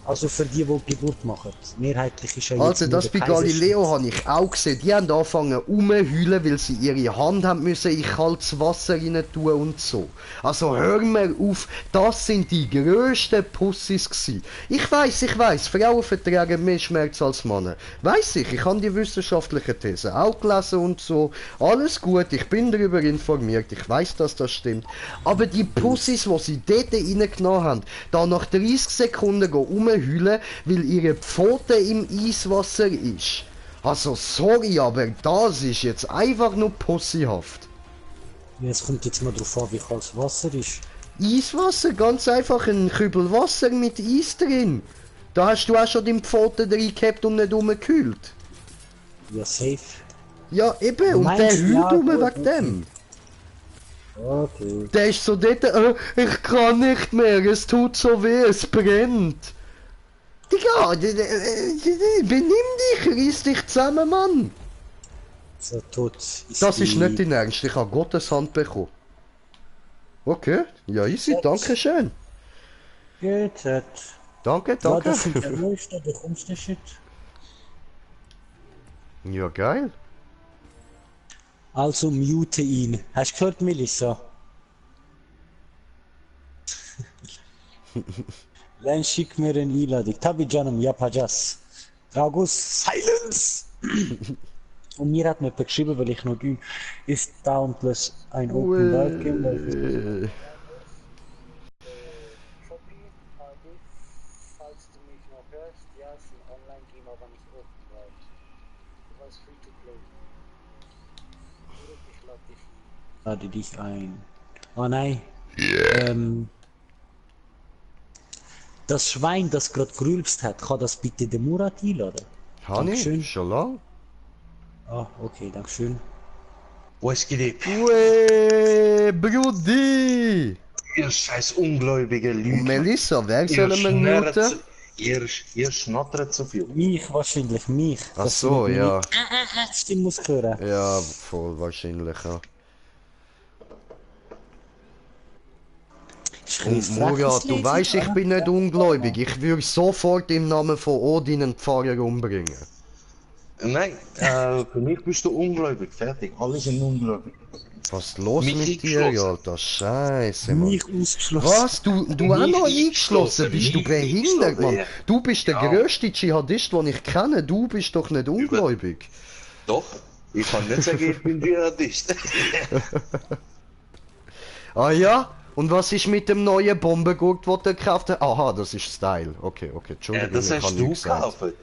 Speaker 1: Also für die Geburt machen. Mehrheitlich ist ja jetzt
Speaker 2: Also
Speaker 1: nur
Speaker 2: das bei
Speaker 1: der
Speaker 2: Galileo habe ich auch gesehen. Die haben angefangen rumzuheulen, weil sie ihre Hand haben müssen in kaltes Wasser rein tun und so. Also hör mir auf, das sind die grössten Pussys gsi. Ich weiß, Frauen vertragen mehr Schmerz als Männer. Weiss ich habe die wissenschaftlichen Thesen auch gelesen und so. Alles gut, ich bin darüber informiert, ich weiß, dass das stimmt. Aber die Pussys, die sie dort reingenommen haben, da nach 30 Sekunden rumheulen, weil ihre Pfote im Eiswasser ist. Also sorry, aber das ist jetzt einfach nur pussyhaft.
Speaker 1: Es kommt jetzt mal drauf an, wie kalt das Wasser ist.
Speaker 2: Eiswasser, ganz einfach ein Kübel Wasser mit Eis drin. Da hast du auch schon die Pfote drin gehabt und nicht rumgekühlt.
Speaker 1: Ja, safe.
Speaker 2: Ja, eben,
Speaker 1: Du
Speaker 2: und der
Speaker 1: meinst,
Speaker 2: heult
Speaker 1: ja,
Speaker 2: rum
Speaker 1: gut,
Speaker 2: wegen dem.
Speaker 1: Okay.
Speaker 2: Der ist so dort, ich kann nicht mehr, es tut so weh, es brennt. Digga, benimm dich, reiss dich zusammen, Mann.
Speaker 1: So tot
Speaker 2: Das ist nicht dein Ernst, ich habe Gottes Hand bekommen. Okay, ja easy, danke schön.
Speaker 1: Gut.
Speaker 2: Danke,
Speaker 1: Ja,
Speaker 2: danke.
Speaker 1: das sind der neueste, der kommste Shit.
Speaker 2: Ja, geil.
Speaker 1: Also mute ihn. Hast du gehört, Melissa? Dann schick mir eine Einladung. Tabi Janum, Yapajas. August, Silence! Und mir hat mir geschrieben, weil ich noch du ist Dauntless ein Open World Game. Falls du mich noch hörst, ja, es ist ein Online-Game, aber nicht Open World. Du warst free to play. Ich lade dich ein. Oh nein. Das Schwein, das gerade gerülpst hat, kann das bitte den Murat einladen?
Speaker 2: Honey, schon lang?
Speaker 1: Ah, okay, dankeschön.
Speaker 4: Was geht?
Speaker 2: Ue, Brudi!
Speaker 4: Ihr scheiß ungläubige Lügner.
Speaker 2: Melissa, wer sollen wir muten?
Speaker 4: Ihr schnattert zu viel.
Speaker 1: Mich wahrscheinlich, mich.
Speaker 2: Ach
Speaker 1: Dass
Speaker 2: so,
Speaker 1: du
Speaker 2: ja.
Speaker 1: meine Stimme muss hören.
Speaker 2: Ja, voll wahrscheinlich, ja. Und Murat, du weißt, ich bin nicht ungläubig. Ich würde sofort im Namen von Odin einen Pfarrer umbringen.
Speaker 4: Nein, für mich bist du ungläubig. Fertig, alle sind ungläubig.
Speaker 2: Was ist los
Speaker 4: Mich
Speaker 2: mit dir,
Speaker 4: eingeschlossen.
Speaker 2: Alter? Scheiße, Mann.
Speaker 1: Mich ausgeschlossen.
Speaker 2: Was? Du auch noch eingeschlossen? Bist du
Speaker 4: Mich
Speaker 2: behindert,
Speaker 4: eingeschlossen,
Speaker 2: Mann?
Speaker 4: ja.
Speaker 2: Du bist der
Speaker 4: Ja.
Speaker 2: grösste Dschihadist, den ich kenne. Du bist doch nicht ungläubig.
Speaker 4: Doch, ich kann nicht sagen, ich bin Dschihadist.
Speaker 2: Ah ja? Und was ist mit dem neuen Bombengurt, den du gekauft hast? Aha, das ist Style. Okay, Entschuldigung,
Speaker 4: Das
Speaker 2: ich
Speaker 4: hast
Speaker 2: habe
Speaker 4: du
Speaker 2: nichts gesagt.
Speaker 4: gekauft.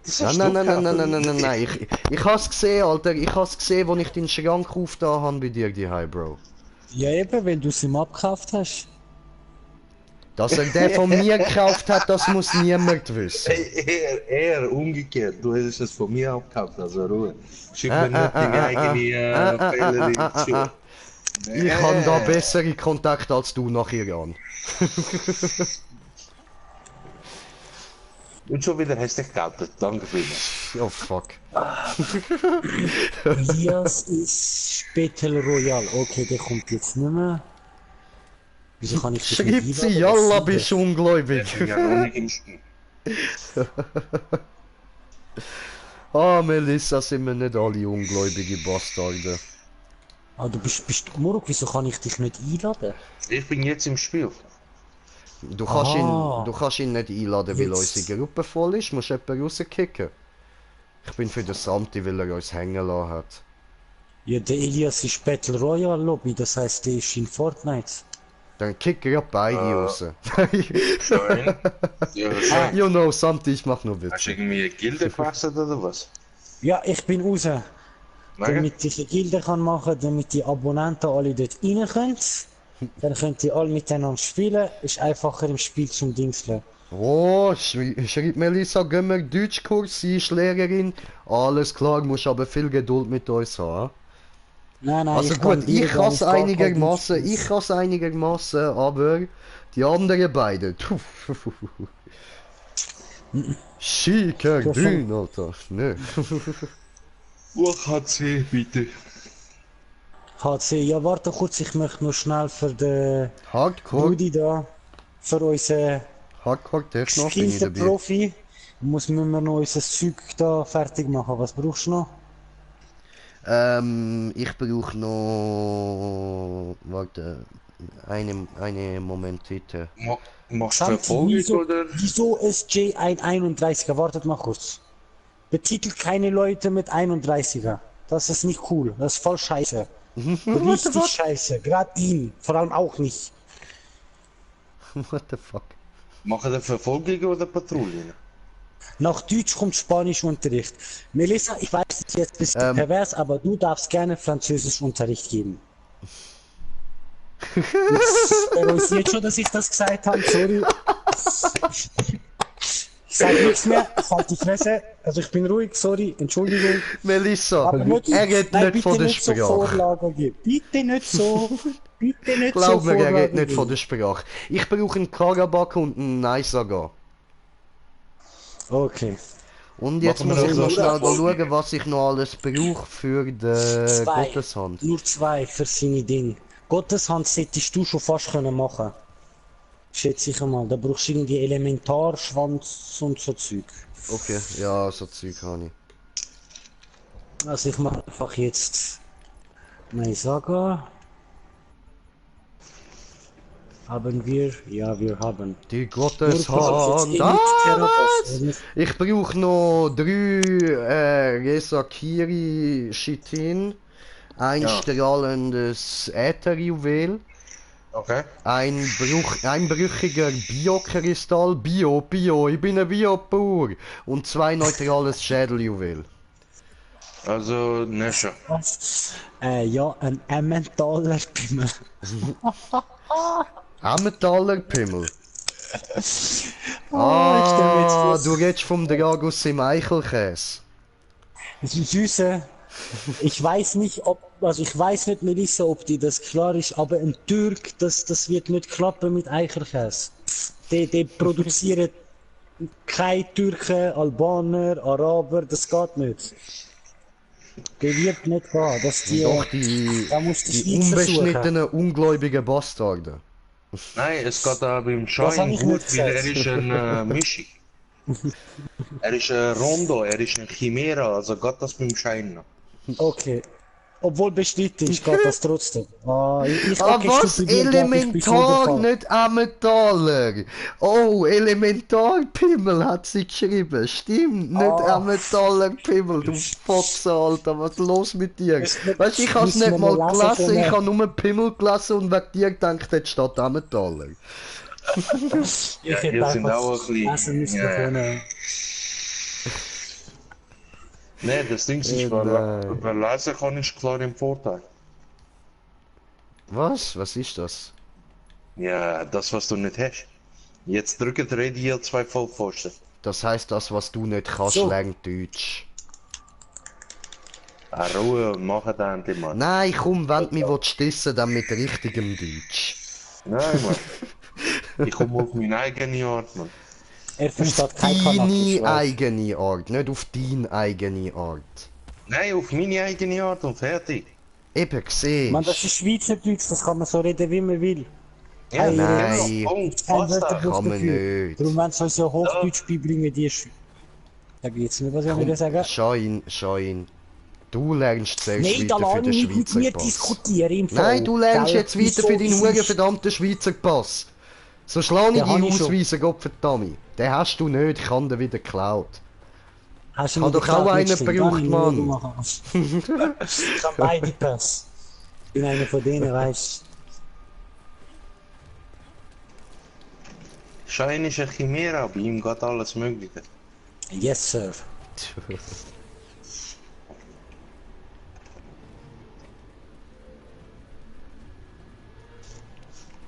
Speaker 4: Das
Speaker 2: Nein,
Speaker 4: hast
Speaker 2: nein,
Speaker 4: du
Speaker 2: nein, nein, nein,
Speaker 4: gekauft.
Speaker 2: nein, nein, nein, nein, ich hab's gesehen, Alter, ich hab's gesehen, als ich den Schrank aufgetan habe bei dir, die High, Bro.
Speaker 1: Ja, eben, weil du es ihm abgekauft hast.
Speaker 2: Dass er den von mir gekauft hat, das muss niemand wissen.
Speaker 4: Eher umgekehrt. Du hättest es von mir abgekauft, also Ruhe. Schick mir nicht deine eigene Fehler in die Schuhe.
Speaker 2: Ich habe da bessere Kontakte als du nach Iran.
Speaker 4: Und schon wieder hast du dich geoutet. Danke vielmals.
Speaker 2: Oh fuck.
Speaker 1: Elias ist Battle Royale. Okay, der kommt jetzt nicht mehr. Wieso kann ich dich
Speaker 2: Schreibt
Speaker 1: nicht
Speaker 2: sie,
Speaker 1: einladen?
Speaker 2: Yalla,
Speaker 1: Was
Speaker 2: bist du ungläubig.
Speaker 4: Ich bin ja noch nicht im Spiel.
Speaker 2: Ah, Melissa, sind wir nicht alle ungläubige Bastarde.
Speaker 1: Ah, du bist Muruk, wieso kann ich dich nicht einladen?
Speaker 4: Ich bin jetzt im Spiel.
Speaker 2: Du
Speaker 1: Ah.
Speaker 2: kannst ihn nicht einladen, weil
Speaker 1: Jetzt.
Speaker 2: unsere Gruppe voll ist. Musst jemanden rauskicken. Ich bin für den Santi, weil er uns hängen lassen hat.
Speaker 1: Ja, der Elias ist Battle Royale Lobby, das heißt, der ist in Fortnite.
Speaker 2: Dann kick er ja beide raus.
Speaker 4: Schön. Ja, schön.
Speaker 2: You know, Santi, ich mach nur
Speaker 4: Hast du
Speaker 2: Witze.
Speaker 4: irgendwie eine Gilde gewechselt oder was?
Speaker 1: Ja, ich bin raus.
Speaker 4: Nein?
Speaker 1: Damit ich eine Gilde kann machen, damit die Abonnenten alle dort rein können. Dann könnt ihr alle miteinander spielen. Ist einfacher im Spiel zum Dingseln.
Speaker 2: Oh, schreibt Melissa, gehen wir Deutschkurs, sie ist Lehrerin. Alles klar, musst aber viel Geduld mit uns haben.
Speaker 1: Nein,
Speaker 2: Also
Speaker 1: ich kann
Speaker 2: gut,
Speaker 1: dir
Speaker 2: ich
Speaker 1: gar
Speaker 2: kann es
Speaker 1: nicht gar keinen
Speaker 2: einigermaßen,
Speaker 1: Dienst-
Speaker 2: aber die anderen beiden. Schicker Dünn, Alter. Ne.
Speaker 4: UHC, bitte.
Speaker 1: HC, ja warte kurz, ich möchte nur schnell für den
Speaker 2: Hardcore,
Speaker 1: Rudi da, für unseren
Speaker 2: Hardcore Techno bin ich
Speaker 1: skillten
Speaker 2: dabei.
Speaker 1: Profi, müssen wir noch unser Zeug da fertig machen. Was brauchst du noch?
Speaker 2: Ich brauche noch, warte, eine Moment bitte.
Speaker 4: Machst du
Speaker 1: Santi,
Speaker 4: Verfolgung oder?
Speaker 1: wieso ist J ein 31er? Wartet mal kurz. Betitelt keine Leute mit 31er. Das ist nicht cool. Das ist voll scheiße. Richtig scheiße. Gerade ihn. Vor allem auch nicht.
Speaker 2: What the fuck?
Speaker 4: Machen wir Verfolgung oder Patrouillen?
Speaker 1: Nach Deutsch kommt Spanischunterricht. Melissa, ich weiß, das ist jetzt ein bisschen pervers, aber du darfst gerne Französischunterricht geben. Ich realisiert schon, dass ich das gesagt habe. Sorry. Ich sag nichts mehr. Ich halte die Fresse. Also ich bin ruhig. Sorry. Entschuldigung.
Speaker 2: Melissa,
Speaker 1: Aber nicht,
Speaker 2: er redet
Speaker 1: nein,
Speaker 2: nicht von
Speaker 1: bitte
Speaker 2: der
Speaker 1: nicht so
Speaker 2: Sprache.
Speaker 1: Vorlagen geben. Bitte nicht so. Bitte nicht
Speaker 2: Glaub
Speaker 1: so
Speaker 2: mir, er
Speaker 1: Vorlagen
Speaker 2: redet nicht
Speaker 1: geben.
Speaker 2: von der Sprache. Ich brauche einen Karabak und einen Neisaga.
Speaker 1: Okay.
Speaker 2: Und jetzt
Speaker 4: Machen wir
Speaker 2: muss ich
Speaker 4: noch
Speaker 2: noch
Speaker 4: so
Speaker 2: schnell
Speaker 4: Verfolgung.
Speaker 2: schauen, was ich noch alles brauche für die
Speaker 1: Zwei.
Speaker 2: Gotteshand.
Speaker 1: Nur zwei für seine Dinge. Gotteshand hättest du schon fast können machen. Schätze ich mal. Da brauchst du irgendwie Elementarschwanz und so Zeug.
Speaker 2: Okay, ja, so Zeug habe ich.
Speaker 1: Also ich mache einfach jetzt Neisaga. Haben wir? Ja, wir haben.
Speaker 2: Die
Speaker 1: Nur
Speaker 2: Gotteshand.
Speaker 1: jetzt
Speaker 2: Ah,
Speaker 1: was?
Speaker 2: was? Ich brauche noch 3 Resakiri Chitin, ein
Speaker 4: Ja.
Speaker 2: strahlendes Ätherjuwel,
Speaker 4: Okay.
Speaker 2: ein brüchiger Biokristall, Bio, ich bin ein Biobauer, und 2 neutrales Schädeljuwel.
Speaker 4: Also, Nesha.
Speaker 1: Was? Ja, ein Emmentaler Pimmel.
Speaker 2: Emmentaler Pimmel.
Speaker 1: Ich stell mir jetzt vor,
Speaker 2: Du redest vom Dragus im Eichelkäse.
Speaker 1: das ist süße. Ich weiß nicht, also ich weiß nicht, Melissa, ob dir das klar ist, aber ein Türk, das wird nicht klappen mit Eicherkäse. Die produzieren keine Türken, Albaner, Araber, das geht nicht. Der wird nicht gehen, dass die,
Speaker 2: Doch die,
Speaker 1: da muss die
Speaker 2: die
Speaker 1: Schweizer suchen.
Speaker 2: unbeschnittenen, ungläubigen Bastarde.
Speaker 4: Nein, es geht da beim
Speaker 1: Das hab
Speaker 4: Schein
Speaker 1: ich
Speaker 4: gut,
Speaker 1: nicht
Speaker 4: weil er
Speaker 1: gesagt.
Speaker 4: ist eine Mischung. Er ist ein Rondo, er ist ein Chimera, also geht das beim Schein noch.
Speaker 1: Okay. Obwohl bestritten ist, geht das trotzdem. Ich
Speaker 2: Ah,
Speaker 1: okay,
Speaker 2: was?
Speaker 1: stupiert, glaub ich, bis
Speaker 2: Elementar,
Speaker 1: Fall.
Speaker 2: nicht Emmentaler. Oh, Elementarpimmel hat sie geschrieben. Stimmt, nicht Emmentaler Pimmel, du Fotze, Alter. Was ist los mit dir?
Speaker 1: Müssen wir-
Speaker 2: Weißt du, ich hab's
Speaker 1: müssen
Speaker 2: nicht
Speaker 1: wir
Speaker 2: mal
Speaker 1: lesen
Speaker 2: gelesen,
Speaker 1: können?
Speaker 2: ich hab nur Pimmel gelesen und wegen dir gedacht, jetzt steht Emmentaler.
Speaker 1: Ich
Speaker 4: Ja,
Speaker 1: hätte
Speaker 4: ihr sind
Speaker 1: einfach
Speaker 4: auch ein bisschen-
Speaker 1: lesen müssen
Speaker 4: ja.
Speaker 1: können.
Speaker 4: Nein, das Ding ist,
Speaker 2: nein.
Speaker 4: wer lesen kann, ist klar im Vorteil.
Speaker 2: Was? Was ist das?
Speaker 4: Ja, das, was du nicht hast. Jetzt drücken Radial 2 Vollpfosten.
Speaker 2: Das heißt, das, was du nicht kannst,
Speaker 1: So.
Speaker 2: lernt Deutsch.
Speaker 4: Ruhe und machen das endlich mal.
Speaker 2: Nein, komm, wenn du mich dissen, dann mit richtigem Deutsch.
Speaker 4: Nein, Mann. Ich komme auf meine eigene Art, Mann.
Speaker 1: Er versteht
Speaker 2: Auf
Speaker 1: kein
Speaker 2: deine
Speaker 1: Kanakisch.
Speaker 2: eigene Art, nicht auf deine eigene Art.
Speaker 4: Nein, auf meine eigene Art und fertig.
Speaker 2: Eben, gesehen.
Speaker 1: Man, das ist Schweizerdeutsch, das kann man so reden, wie man will.
Speaker 4: Ja,
Speaker 1: Hey,
Speaker 2: nein.
Speaker 4: Punkt,
Speaker 1: Kein
Speaker 4: basta.
Speaker 1: Wörterbuch
Speaker 2: Kann man
Speaker 1: dafür.
Speaker 2: nicht.
Speaker 1: Darum, wenn sie uns ja Hochdeutsch beibringen, die ist... Da geht's nicht, was ich wieder sagen.
Speaker 2: Schein. Du lernst zuerst
Speaker 1: Nein, da
Speaker 2: weiter für
Speaker 1: lass
Speaker 2: den
Speaker 1: mich nicht mit
Speaker 2: Schweizer
Speaker 1: mir
Speaker 2: Pass.
Speaker 1: diskutieren im Fall.
Speaker 2: Nein, du lernst
Speaker 1: Gell?
Speaker 2: jetzt weiter
Speaker 1: Wieso
Speaker 2: für deinen
Speaker 1: ist
Speaker 2: huren
Speaker 1: es-
Speaker 2: verdammten Schweizer Pass. So schlanige
Speaker 1: Den hab ich schon.
Speaker 2: Ausweise, Gottverdammt. Den hast du nicht, ich kann den wieder geklaut.
Speaker 1: Hast du
Speaker 2: Ich hab
Speaker 1: mir
Speaker 2: doch auch
Speaker 1: geklaut,
Speaker 2: einen
Speaker 1: nicht stimmt.
Speaker 2: gebraucht,
Speaker 1: Dann
Speaker 2: Mann.
Speaker 1: will ich machen. Ich kann beide Pass. Ich bin einer von denen, weißt
Speaker 4: Schein ist ein Chimera, bei ihm geht alles Mögliche.
Speaker 1: du? Yes, sir.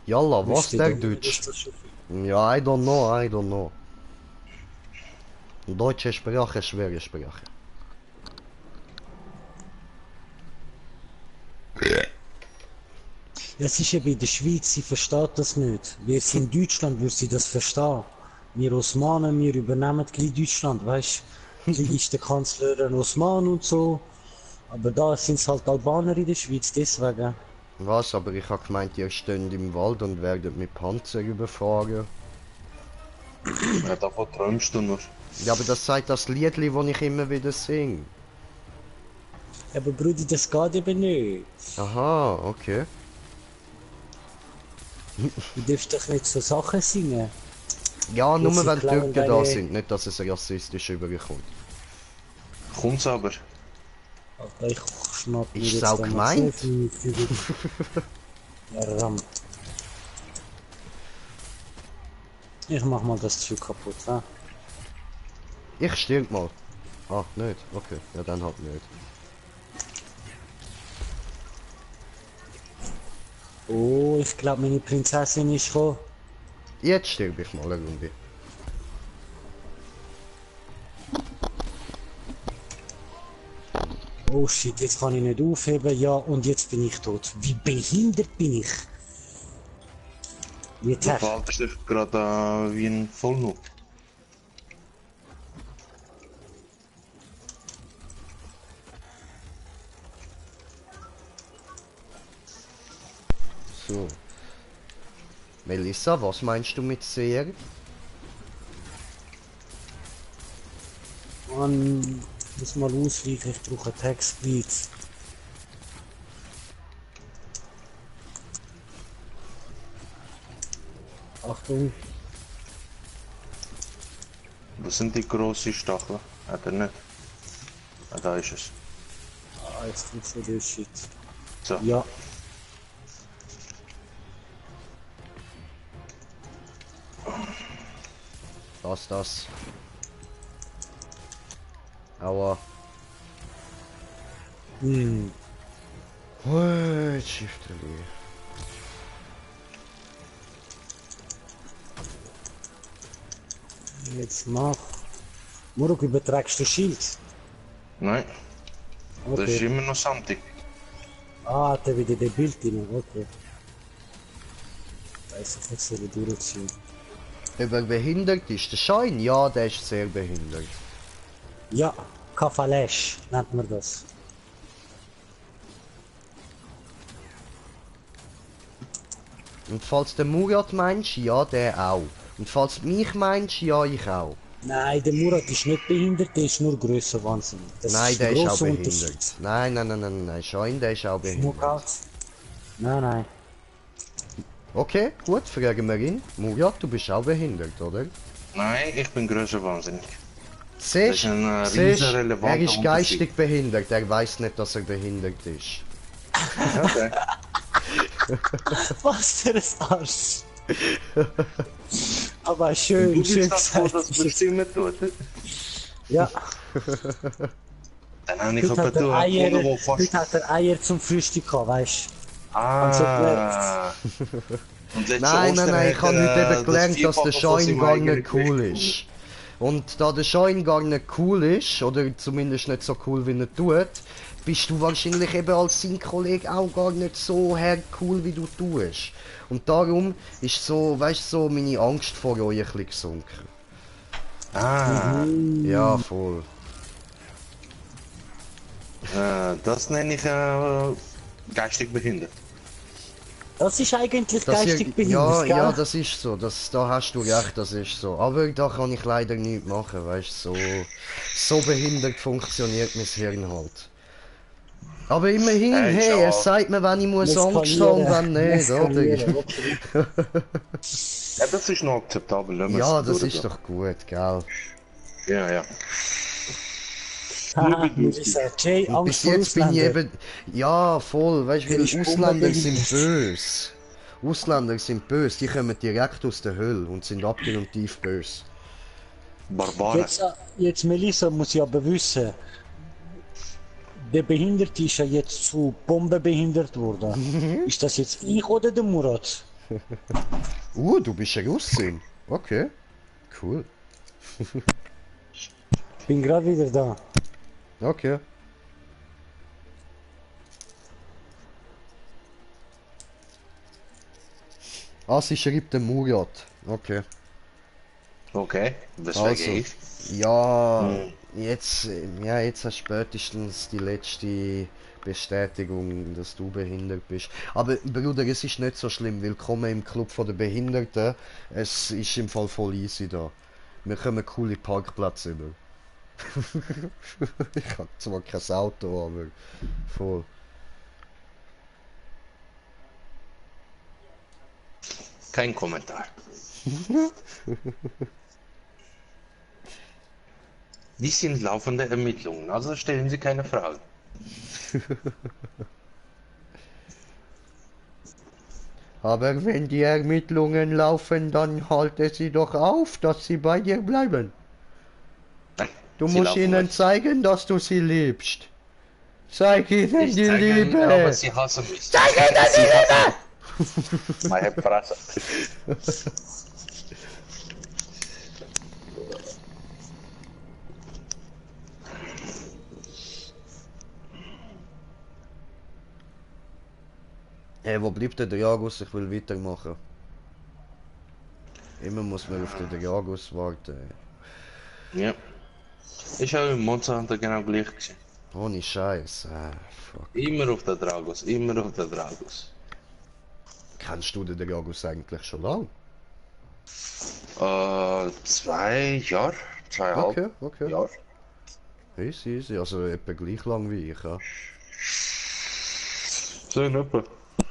Speaker 2: Jalla, was
Speaker 1: Wüsste
Speaker 2: der
Speaker 1: doch,
Speaker 2: Deutsch?
Speaker 1: ist das schon viel.
Speaker 2: Ja, I don't know. Deutsche Sprache, schwere Sprache.
Speaker 1: Es ist eben in der Schweiz, sie versteht das nicht. Wir sind in Deutschland, würde sie das verstehen. Wir Osmanen, wir übernehmen gleich Deutschland, weißt du? Sie ist der Kanzler ein Osman und so. Aber da sind es halt Albaner in der Schweiz, deswegen.
Speaker 2: Was? Aber ich hab gemeint, ihr steht im Wald und werdet mit Panzer überfahren.
Speaker 4: Ja, davon träumst du nur.
Speaker 2: Ja, aber das sagt das Liedli, das ich immer wieder singe.
Speaker 1: Aber Brudi, das geht eben nicht.
Speaker 2: Aha, okay.
Speaker 1: Du darfst doch nicht so Sachen singen.
Speaker 2: Ja, nur
Speaker 1: sie
Speaker 2: wenn
Speaker 1: klauen
Speaker 2: Türken da
Speaker 1: deine-
Speaker 2: sind, nicht dass es rassistisch überkommt.
Speaker 4: Kommt's aber.
Speaker 1: Alter, ich schnapp mir
Speaker 2: Ist
Speaker 1: jetzt
Speaker 2: es auch
Speaker 1: da mal
Speaker 2: gemeint?
Speaker 1: 12 Minuten. Ram. Ich mach mal das Zeug kaputt, ha?
Speaker 2: Ich stirb mal. Ah, nicht? Okay, ja dann halt nicht.
Speaker 1: Oh, ich glaube meine Prinzessin ist gekommen.
Speaker 2: Jetzt stirb ich mal eine Runde.
Speaker 1: Oh shit, jetzt kann ich nicht aufheben. Ja, und jetzt bin ich tot. Wie behindert bin ich? Wie
Speaker 4: Du
Speaker 1: tech.
Speaker 4: verhaltest dich gerade wie ein Vollnoob.
Speaker 2: So. Melissa, was meinst du mit sehr?
Speaker 1: Mann, muss mal ausweichen, ich brauche Textbeat. Achtung.
Speaker 4: Was sind die grossen Stacheln? Hat er nicht? Ah, da ist es.
Speaker 1: Ah, jetzt tut schon der Shit.
Speaker 4: So.
Speaker 1: Ja,
Speaker 2: Das. Aua.
Speaker 1: hm.
Speaker 2: Hui, Schifteli.
Speaker 1: Jetzt mach. Muruk, übertragst du Schild?
Speaker 4: Nein, das ist
Speaker 1: Okay.
Speaker 4: immer noch Santi.
Speaker 1: Ah, hat er wieder der Bild drin, okay. Weiß ich nicht, soll ich durchziehen.
Speaker 2: Ob er behindert ist? Der Schein? Ja, der ist sehr behindert.
Speaker 1: Ja, Kafalesch nennt man das.
Speaker 2: Und falls der Murat meinst, ja, der auch. Und falls du mich meinst, ja, ich auch.
Speaker 1: Nein, der Murat ist nicht behindert, der ist nur grösser wahnsinnig. Das
Speaker 2: Nein,
Speaker 1: ist
Speaker 2: der ist auch
Speaker 1: grosser
Speaker 2: behindert.
Speaker 1: Unterschied.
Speaker 2: Nein, Schein, der ist auch behindert.
Speaker 1: Murat? Nein.
Speaker 2: Okay, gut, fragen wir ihn. Murat, du bist auch behindert, oder?
Speaker 4: Nein, ich bin grösser wahnsinnig.
Speaker 2: Siehst,
Speaker 4: Das ist ein
Speaker 2: siehst,
Speaker 4: riesen relevanter
Speaker 2: er ist
Speaker 4: Unterschied.
Speaker 2: geistig behindert, er weiß nicht, dass er behindert ist.
Speaker 4: Okay.
Speaker 1: Was für ein Arsch. Aber schön,
Speaker 4: Du
Speaker 1: schön
Speaker 4: bist das, wo
Speaker 1: gesagt.
Speaker 4: das bestimmen tut.
Speaker 1: Ja,
Speaker 4: Dann habe ich
Speaker 1: heute hat,
Speaker 4: aber
Speaker 1: er Eier,
Speaker 4: wo fast...
Speaker 1: heute hat er Eier zum Frühstück gehabt, weißt du?
Speaker 4: Ah. Und letzte
Speaker 2: Nein,
Speaker 4: Ostern
Speaker 2: ich
Speaker 4: hat
Speaker 2: habe
Speaker 4: er,
Speaker 2: heute gelernt, dass der
Speaker 4: Vierfache von
Speaker 2: Schein
Speaker 4: seinem
Speaker 2: gar
Speaker 4: eigenen
Speaker 2: nicht cool
Speaker 4: Gewicht
Speaker 2: ist. Und da der Schein gar nicht cool ist, oder zumindest nicht so cool wie er tut, bist du wahrscheinlich eben als sein Kollege auch gar nicht so cool wie du tust. Und darum ist so, weißt du, so meine Angst vor euch ein bisschen gesunken.
Speaker 4: Ah,
Speaker 2: Ja, voll.
Speaker 4: das nenne ich geistig behindert.
Speaker 1: Das ist eigentlich
Speaker 2: Das
Speaker 1: geistig
Speaker 2: ja,
Speaker 1: behindert, gell?
Speaker 2: ja, das ist so. Da hast du recht, das ist so. Aber da kann ich leider nichts machen, weißt du. So behindert funktioniert mein Hirn halt. Aber immerhin,
Speaker 4: Hey,
Speaker 2: hey, er
Speaker 4: schau.
Speaker 2: sagt mir, wenn ich muss Angst haben und wenn nicht, oder?
Speaker 1: Eskalieren, okay.
Speaker 4: Ja, das ist noch akzeptabel, lassen wir
Speaker 2: Ja,
Speaker 4: es
Speaker 2: das ist
Speaker 4: durchgehen.
Speaker 2: doch gut, gell?
Speaker 4: Ja, ja.
Speaker 1: Haha, Melissa, Jay,
Speaker 2: Und
Speaker 1: Angst
Speaker 2: bis
Speaker 1: vor
Speaker 2: jetzt bin ich
Speaker 1: Ausländern.
Speaker 2: eben. Ja, voll, weißt du,
Speaker 1: Der
Speaker 2: weil
Speaker 1: ist
Speaker 2: Ausländer sind
Speaker 1: bombenbehindert.
Speaker 2: böse. Ausländer sind böse, die kommen direkt aus der Hölle und sind abgrundtief böse.
Speaker 4: Barbaren.
Speaker 1: Jetzt Melissa muss ja aber wissen, der Behinderte ist ja jetzt zu Bombenbehindert worden. Ist das jetzt ich oder der Murat?
Speaker 2: Du bist ein Russin. Okay, cool.
Speaker 1: Bin gerade wieder da.
Speaker 2: Okay. Sie schreibt der Murat. Okay.
Speaker 4: Okay, weswegen
Speaker 2: Also,
Speaker 4: ich?
Speaker 2: ja, jetzt hast du spätestens die letzte Bestätigung, dass du behindert bist. Aber Bruder, es ist nicht so schlimm. Willkommen im Club der Behinderten. Es ist im Fall voll easy da. Wir kommen coole Parkplätze über. Ich habe zwar kein Auto, aber voll.
Speaker 4: Kein Kommentar. Dies sind laufende Ermittlungen, also stellen Sie keine Fragen.
Speaker 2: Aber wenn die Ermittlungen laufen, dann halte sie doch auf, dass sie bei dir bleiben.
Speaker 4: Nein,
Speaker 2: Du
Speaker 4: Sie
Speaker 2: musst
Speaker 4: laufen
Speaker 2: ihnen
Speaker 4: weg.
Speaker 2: zeigen, dass du sie liebst. Zeig ihnen
Speaker 4: Ich
Speaker 2: die
Speaker 4: zeige Ihnen, aber
Speaker 2: Liebe.
Speaker 4: Sie hassen mich.
Speaker 2: Zeig ihnen die Liebe!
Speaker 4: Meine Fresse.
Speaker 2: Hey, wo bleibt der Dragus? Ich will weitermachen. Immer muss man auf den Dragus warten.
Speaker 4: Ja. Ich habe im Monster Hunter genau gleich gesehen.
Speaker 2: Ohne Scheiß. Fuck.
Speaker 4: Immer auf der Dragos, immer auf der Dragos.
Speaker 2: Kennst du den Dragus eigentlich schon lang?
Speaker 4: 2 Jahre, 2,5
Speaker 2: Okay.
Speaker 4: Jahre.
Speaker 2: Easy. Also etwa gleich lang wie ich, ja.
Speaker 4: So in etwa.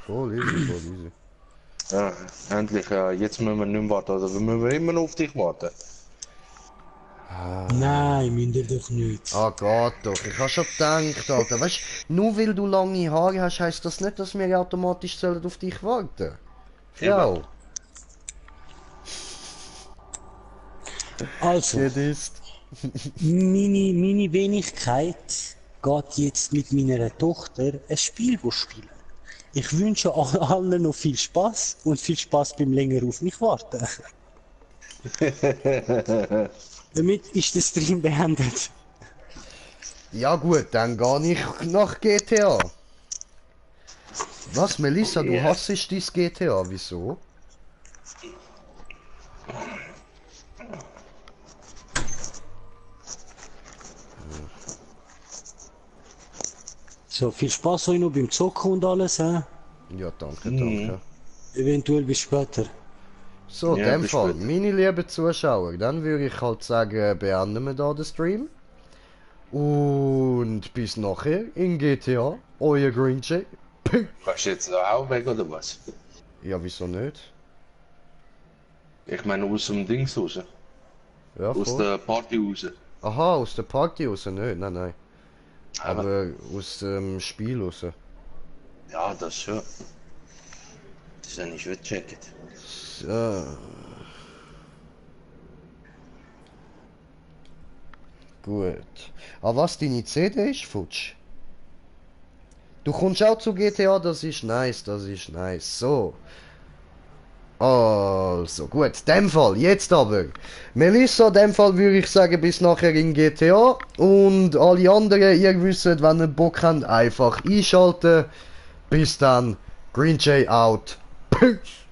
Speaker 2: Voll easy.
Speaker 4: Ja, endlich, jetzt müssen wir nicht mehr warten, also wir müssen immer noch auf dich warten.
Speaker 1: Nein, müsst ihr doch nicht.
Speaker 2: Ah, geht doch. Ich habe schon gedacht, Alter. Weißt du, nur weil du lange Haare hast, heisst das nicht, dass wir automatisch sollen auf dich warten. Frau.
Speaker 1: Also,
Speaker 2: Geht ist.
Speaker 1: meine Wenigkeit geht jetzt mit meiner Tochter ein Spiel spielen. Ich wünsche allen noch viel Spaß und viel Spaß beim länger auf mich warten. Damit ist der Stream beendet.
Speaker 2: Ja gut, dann gehe ich nach GTA. Was, Melissa, du
Speaker 4: Yeah.
Speaker 2: hassest dein GTA, wieso?
Speaker 1: So, viel Spaß euch noch beim Zocken und alles, hä?
Speaker 2: Ja, danke.
Speaker 1: Eventuell bis später.
Speaker 2: So, in
Speaker 4: Ja,
Speaker 2: dem
Speaker 4: bis
Speaker 2: Fall,
Speaker 4: später.
Speaker 2: meine lieben Zuschauer, dann würde ich halt sagen, beenden wir da den Stream. Und bis nachher in GTA, euer Green Jay.
Speaker 4: Kannst du jetzt auch weg oder was?
Speaker 2: Ja, wieso nicht?
Speaker 4: Ich meine aus dem Dings raus.
Speaker 2: Ja,
Speaker 4: Aus
Speaker 2: voll.
Speaker 4: der Party raus.
Speaker 2: Aha, aus der Party raus, nicht, nein.
Speaker 4: Aber
Speaker 2: Aber aus dem Spiel raus.
Speaker 4: ja, das schon. Das ist ja nicht weggecheckt.
Speaker 2: So. Gut. Ah, was, deine CD ist futsch? Du kommst auch zu GTA, das ist nice. So. Also, gut, in dem Fall, jetzt aber. Melissa, in dem Fall würde ich sagen, bis nachher in GTA. Und alle anderen, ihr wisst, wenn ihr Bock habt, einfach einschalten. Bis dann, Green Jay out. Peace.